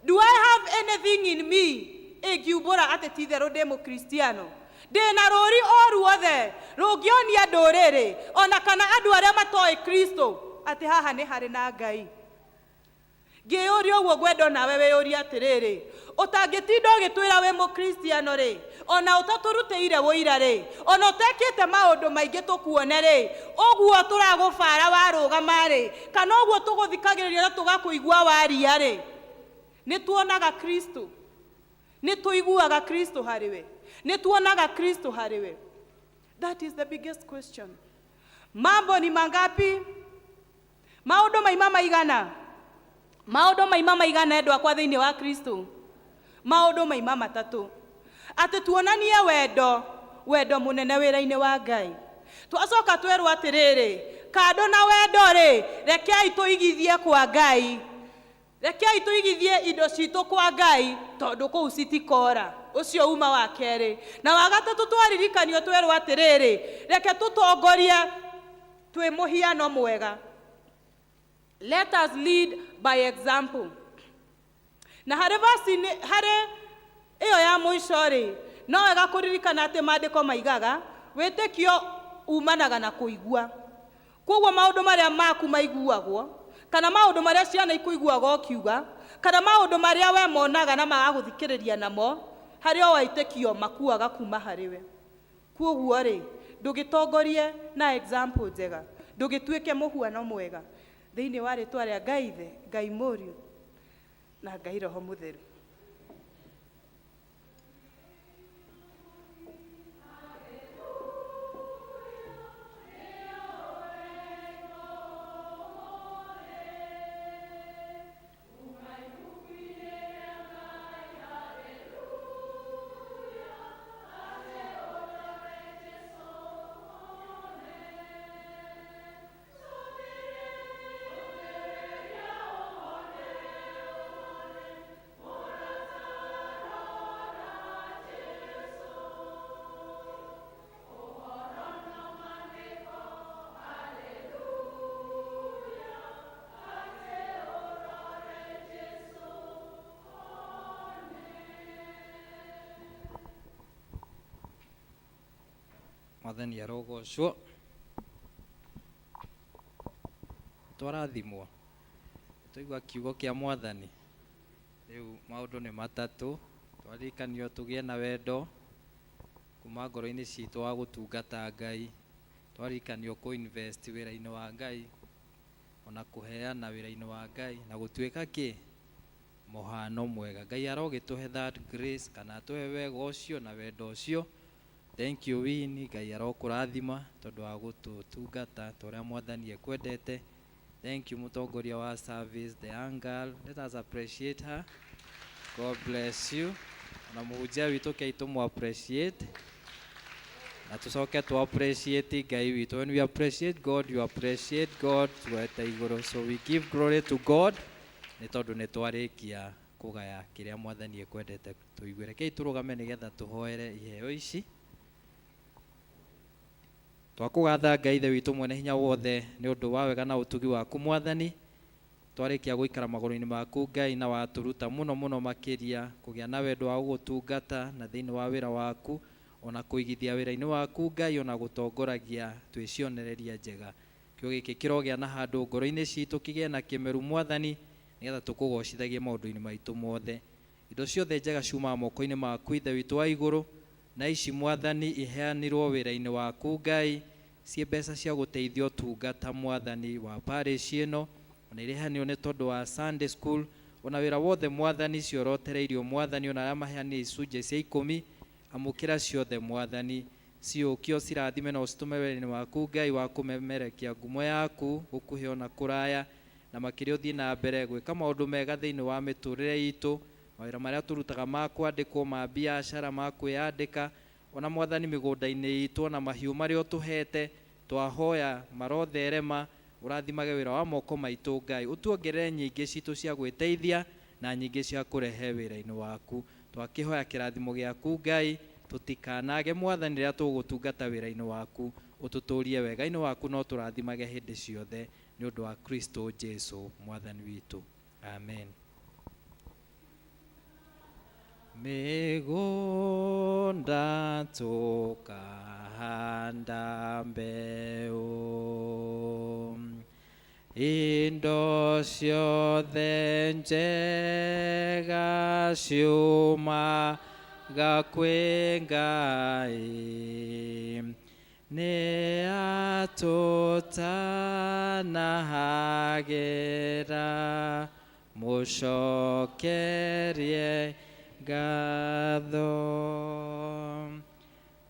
do I have anything in me ĩngiumbũra atĩ ti itherũ ndĩ mũkristiano? Ndĩna rũri o ruothe rũngĩonia ndũrĩrĩ ona kana andũ arĩa matoĩ Kristo atĩ haha nĩ harĩ na Ngai. Ngĩyũria ũguo ngwenda nawe wĩyũrie atĩrĩrĩ, ũtangĩtinda ũgĩtwĩra wĩ mũkristiano rĩ, ona ũtatũrutĩire wũira rĩ, ona ũtekĩte maũndũ maingĩ tũkuone rĩ, ũguo tũragũbara warũgama rĩ, kana ũguo tũgũthikagĩrĩria na tũgakũigua waria rĩ, nĩ tuonaga Kristo, nĩ tũiguaga Kristo harĩ we, nĩ tuonaga Kristo harĩ we. That is the biggest question. Mambo ni mangapi? Maũndũ maima maigana? Maũndũ maima maigana endwa akwa thĩinĩ wa Kristo? Maũndũ maima matatũ. Atĩ tuonanie wendo, wendo mũnene wĩra-inĩ wa Ngai. Twacoka twerwo atĩrĩrĩ, kando na wendo rĩ, rekei tũigithie kwa Ngai. Rekei tũigithie indo citũ kwa Ngai tondũ kũu citikora. Ũcio uma wa kerĩ. Na wa gatatũ twaririkanio twerwo atĩrĩrĩ, reke tũtongorie twĩ mũhiano mwega. Let us lead by example. Na harĩ verse harĩ ĩyo ya mũico rĩ, no wega kũririkana atĩ maandĩko maigaga wĩtĩkio umanaga na kũigua. Koguo maũndũ marĩa maku maiguagwo, kana maũndũ marĩa ciana ikũiguaga ũkiuga, kana maũndũ marĩa we monaga na magagũthikĩrĩria namo, harĩ o wĩtĩkio makuaga kuma harĩ we. Koguo rĩ, ndũgĩtongorie na example njega, ndũgĩtuĩke mũhuano mwega thĩinĩ wa rĩtwa rĩa Ngai Ithe, Ngai Mũriũ na Ngai Roho Mũtheru. Mwathani arogocwo. Twarathimwo twaigua kiugo kĩa Mwathani. Rĩu maũndũ nĩ matatũ. Twaririkanio tũgĩe na wendo kuma ngoro-inĩ citũ wa gũtungata Ngai. Twaririkanio kũ invest wĩra-inĩ wa Ngai, ona kũheana wĩra-inĩ wa Ngai, na gũtuĩka kĩ mũhano mwega. Ngai arogĩtũhe that grace kana atũhe wega ũcio na wendo ũcio. Thank you Winnie, Ngai arokũrathima tondũ wa gũtũtungata ta ũrĩa Mwathani ekwendete. Thank you mũtongoria wa service, the young girl. Let us appreciate her. God bless you. Na mũhunjia witũ kei tũmũ appreciate. Na tũcoke tũ appreciate Ngai witũ. When we appreciate God, you appreciate God tuoete igũrũ. So we give glory to God nĩ tondũ nĩ twarĩkia kũgaya kĩrĩa Mwathani ekwendete tũigue. Rekei tũrũgame nĩgetha tũhoere iheo ici. Twakũgatha Ngai Ithe witũ mwene hinya wothe nĩ ũndũ wa wega na ũtugi waku Mwathani. Twarĩkia gũikara magũrũ-inĩ maku Ngai na watũruta mũno mũno makĩria kũgĩa na wendo wa gũgũtungata na thĩinĩ wa wĩra waku, ona kũigithia wĩra-inĩ waku Ngai, ona gũtongoragia twĩ cionereria njega. Kiugo gĩkĩ kĩrogĩa na handũ ngoro-inĩ citũ kĩgĩe na kĩmeru Mwathani, nĩgetha tũkũgocithagie maũndũ-inĩ maitũ mothe. Indo ciothe njega ciumaga moko-inĩ maku Ithe witũ wa igũrũ, na ici Mwathani iheanirwo wĩra-inĩ waku Ngai, ciĩ mbeca cia gũteithia ũtungata Mwathani wa parish ĩno, ona irehanirwo nĩ tondũ wa Sunday school, ona wĩra wothe Mwathani ciorotereirio Mwathani, ona arĩa maheanire icunjĩ cia ikũmi, amũkĩra ciothe Mwathani, ciũkio cirathime na ũcitũme wĩra-inĩ waku Ngai wa kũmemerekia ngumo yaku gũkuhĩ ona kũraya, na makĩria ũthiĩ na mbere gwĩka maũndũ mega thĩinĩ wa mĩtũrĩre itũ, mawĩra marĩa tũrutaga ma kwandĩkwo, ma biacara, ma kwĩyandĩka, ona Mwathani mĩgũnda-inĩ itũ, ona mahiũ marĩa ũtũhete, twahoya marotherema, ũrathimage wĩra wa moko maitũ Ngai, ũtuongerere nyingĩ citũ cia gwĩteithia na nyingĩ cia kũrehe wĩra-inĩ waku. Twakĩhoya kĩrathimo gĩaku Ngai, tũtikanage Mwathani rĩrĩa tũgũtungata wĩra-inĩ waku, ũtũtũrie wega-inĩ waku na ũtũrathimage hĩndĩ ciothe nĩ ũndũ wa Kristo Jesu Mwathani witũ. Amen. Mĩgũnda tũkahanda mbeũ, indo ciothe njega ciumaga kwĩ Ngai, nĩ atũtanahagĩra, mũcokerie ngatho.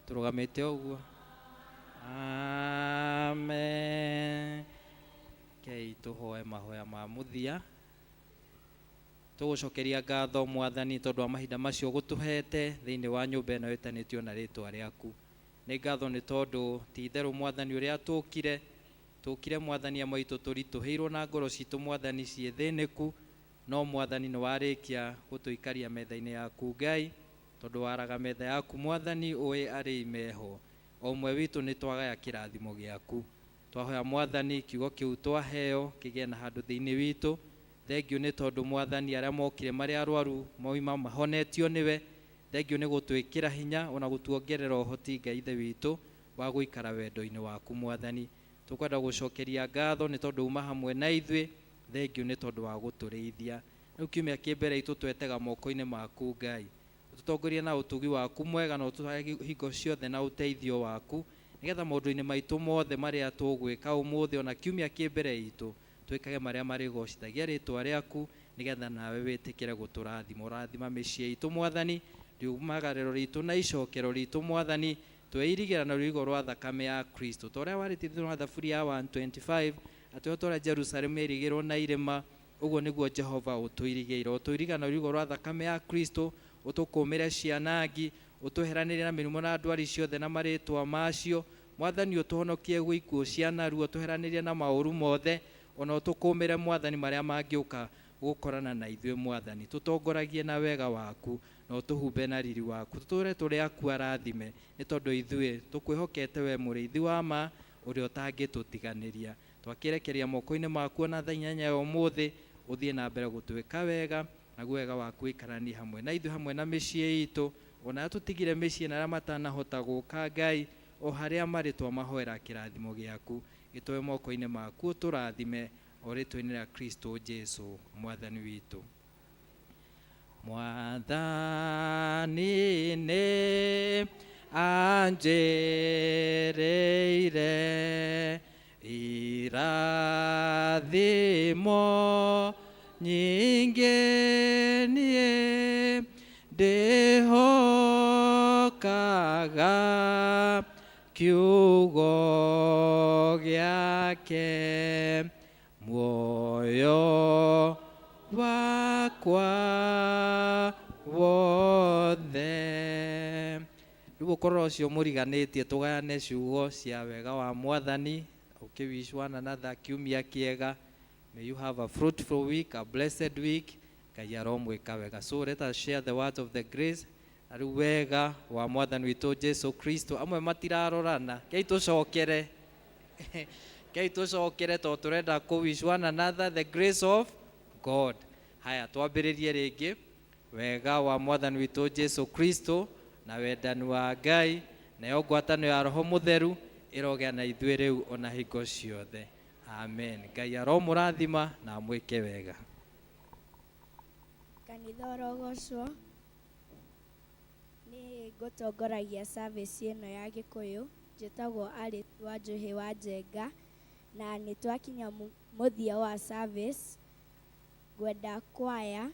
Tũrũgamĩte ũguo. Amen. Kei tũhoe mahoya ma mũthia. Tũgũcokeria ngatho Mwathani tondũ wa mahinda macio gũtũhete thĩinĩ wa nyũmba ĩno ĩtanĩtio na rĩtwa rĩaku. Nĩ ngatho nĩ tondũ ti itherũ Mwathani ũrĩa tũkire, tũkire Mwathani amwe aitũ tũritũhĩirwo na ngoro citũ Mwathani ciĩ thĩnĩku, no Mwathani nĩ warĩkia gũtũikaria metha-inĩ yaku Ngai, tondũ waraga metha yaku Mwathani ũĩ arĩi meho. O ũmwe witũ nĩ twagaya kĩrathimo gĩaku. Twahoya Mwathani kiugo kĩu twaheo kĩgĩe na handũ thĩinĩ witũ. Thengiũ nĩ tondũ Mwathani arĩa mokire marĩ arwaru moima mahonetio nĩwe. Thengiũ nĩ gũtwĩkĩra hinya ona gũtuongerera ũhoti Ngai Ithe witũ wa gũikara wendo-inĩ waku Mwathani. Tũkwenda gũcokeria ngatho nĩ tondũ uma hamwe na ithuĩ. Thengiũ nĩ tondũ wa gũtũrĩithia. Rĩu kiumia kĩ mbere itũ twetega moko-inĩ maku Ngai. Ũtũtongorie na ũtugi waku mwega na ũtũhe hingo ciothe na ũteithio waku, nĩgetha maũndũ-inĩ maitũ mothe marĩa tũgwĩka ũmũthĩ ona kiumia kĩ mbere itũ twĩkage marĩa marĩgocithagia rĩtwa rĩaku, nĩgetha nawe wĩtĩkĩre gũtũrathima. Ũrathima mĩciĩ itũ Mwathani, riumagarĩro ritũ na icokero ritũ Mwathani, tweirigĩra na rũirigo rwa thakame ya Kristo. Ta ũrĩa warĩtie thĩinĩ wa thaburi ya 125 atĩ o ta ũrĩa Jerusalemu yairigĩrwo na irĩma, ũguo nĩguo Jehova ũtũirigĩire. Ũtũiriga na rũirigo rwa thakame ya Kristo, ũtũkũmĩre cianangi, ũtweheranĩrie na mĩrimũ na ndwari ciothe na marĩtwa macio. Mwathani ũtũhonokie gwĩ ikuũ cia narua, ũtweheranĩrie na maũru mothe, ona ũtũkũmĩre Mwathani marĩa mangĩũka gũkorana na ithuĩ Mwathani. Tũtongoragie na wega waku na ũtũhumbe na riri waku, tũtũre tũrĩ aku arathime, nĩ tondũ ithuĩ tũkwĩhokete we mũrĩithi wa ma ũrĩa ũtangĩtũtiganĩria. Twakĩrekeria moko-inĩ maku ona thaa inyanya ya ũmũthĩ, ũthiĩ na mbere gũtwĩka wega, naguo wega waku ũikaranie hamwe na ithuĩ hamwe na mĩciĩ itũ, ona arĩa tũtigire mĩciĩ na arĩa matanahota gũka Ngai, o harĩa marĩ twamahoera kĩrathimo gĩaku, gĩtũhe moko-inĩ maku ũtũrathime o rĩtwa-inĩ rĩa Kristo Jesu Mwathani witũ. Mwathani nĩ anjĩrĩire irathimo nyingĩ niĩ ndĩhokaga kiugo gĩake, muoyo wakwa wothe. Rĩu ũkorwo ũcio mũriganĩtie tũgayane ciugo cia wega wa Mwathani, ũkĩwish one another kiumia kĩega. May you have a fruitful week, a blessed week. Ngai aromwĩka wega. So let us share the words of the grace. Na rĩu wega wa Mwathani witũ Jesu Kristo. Amwe matirarorana, kei tũcokere, kei tũcokere tondũ tũrenda kũ wish one another the grace of God. Haya, twambĩrĩrie rĩngĩ. Wega wa Mwathani witũ Jesu Kristo na wendani wa Ngai nayo ngwatanĩro ya Roho Mũtheru ĩrogĩa na ithuĩ rĩu ona hingo ciothe. Amen. Ngai aromũrathima na amwĩke wega. Kanitha ũrogocwo. Nĩ ngũtongoragia service ĩno ya Gĩkũyũ. Njĩtagwo Alice wa Njũhĩ wa Njenga, na nĩ twakinya mũthia wa service. Ngwenda kwaya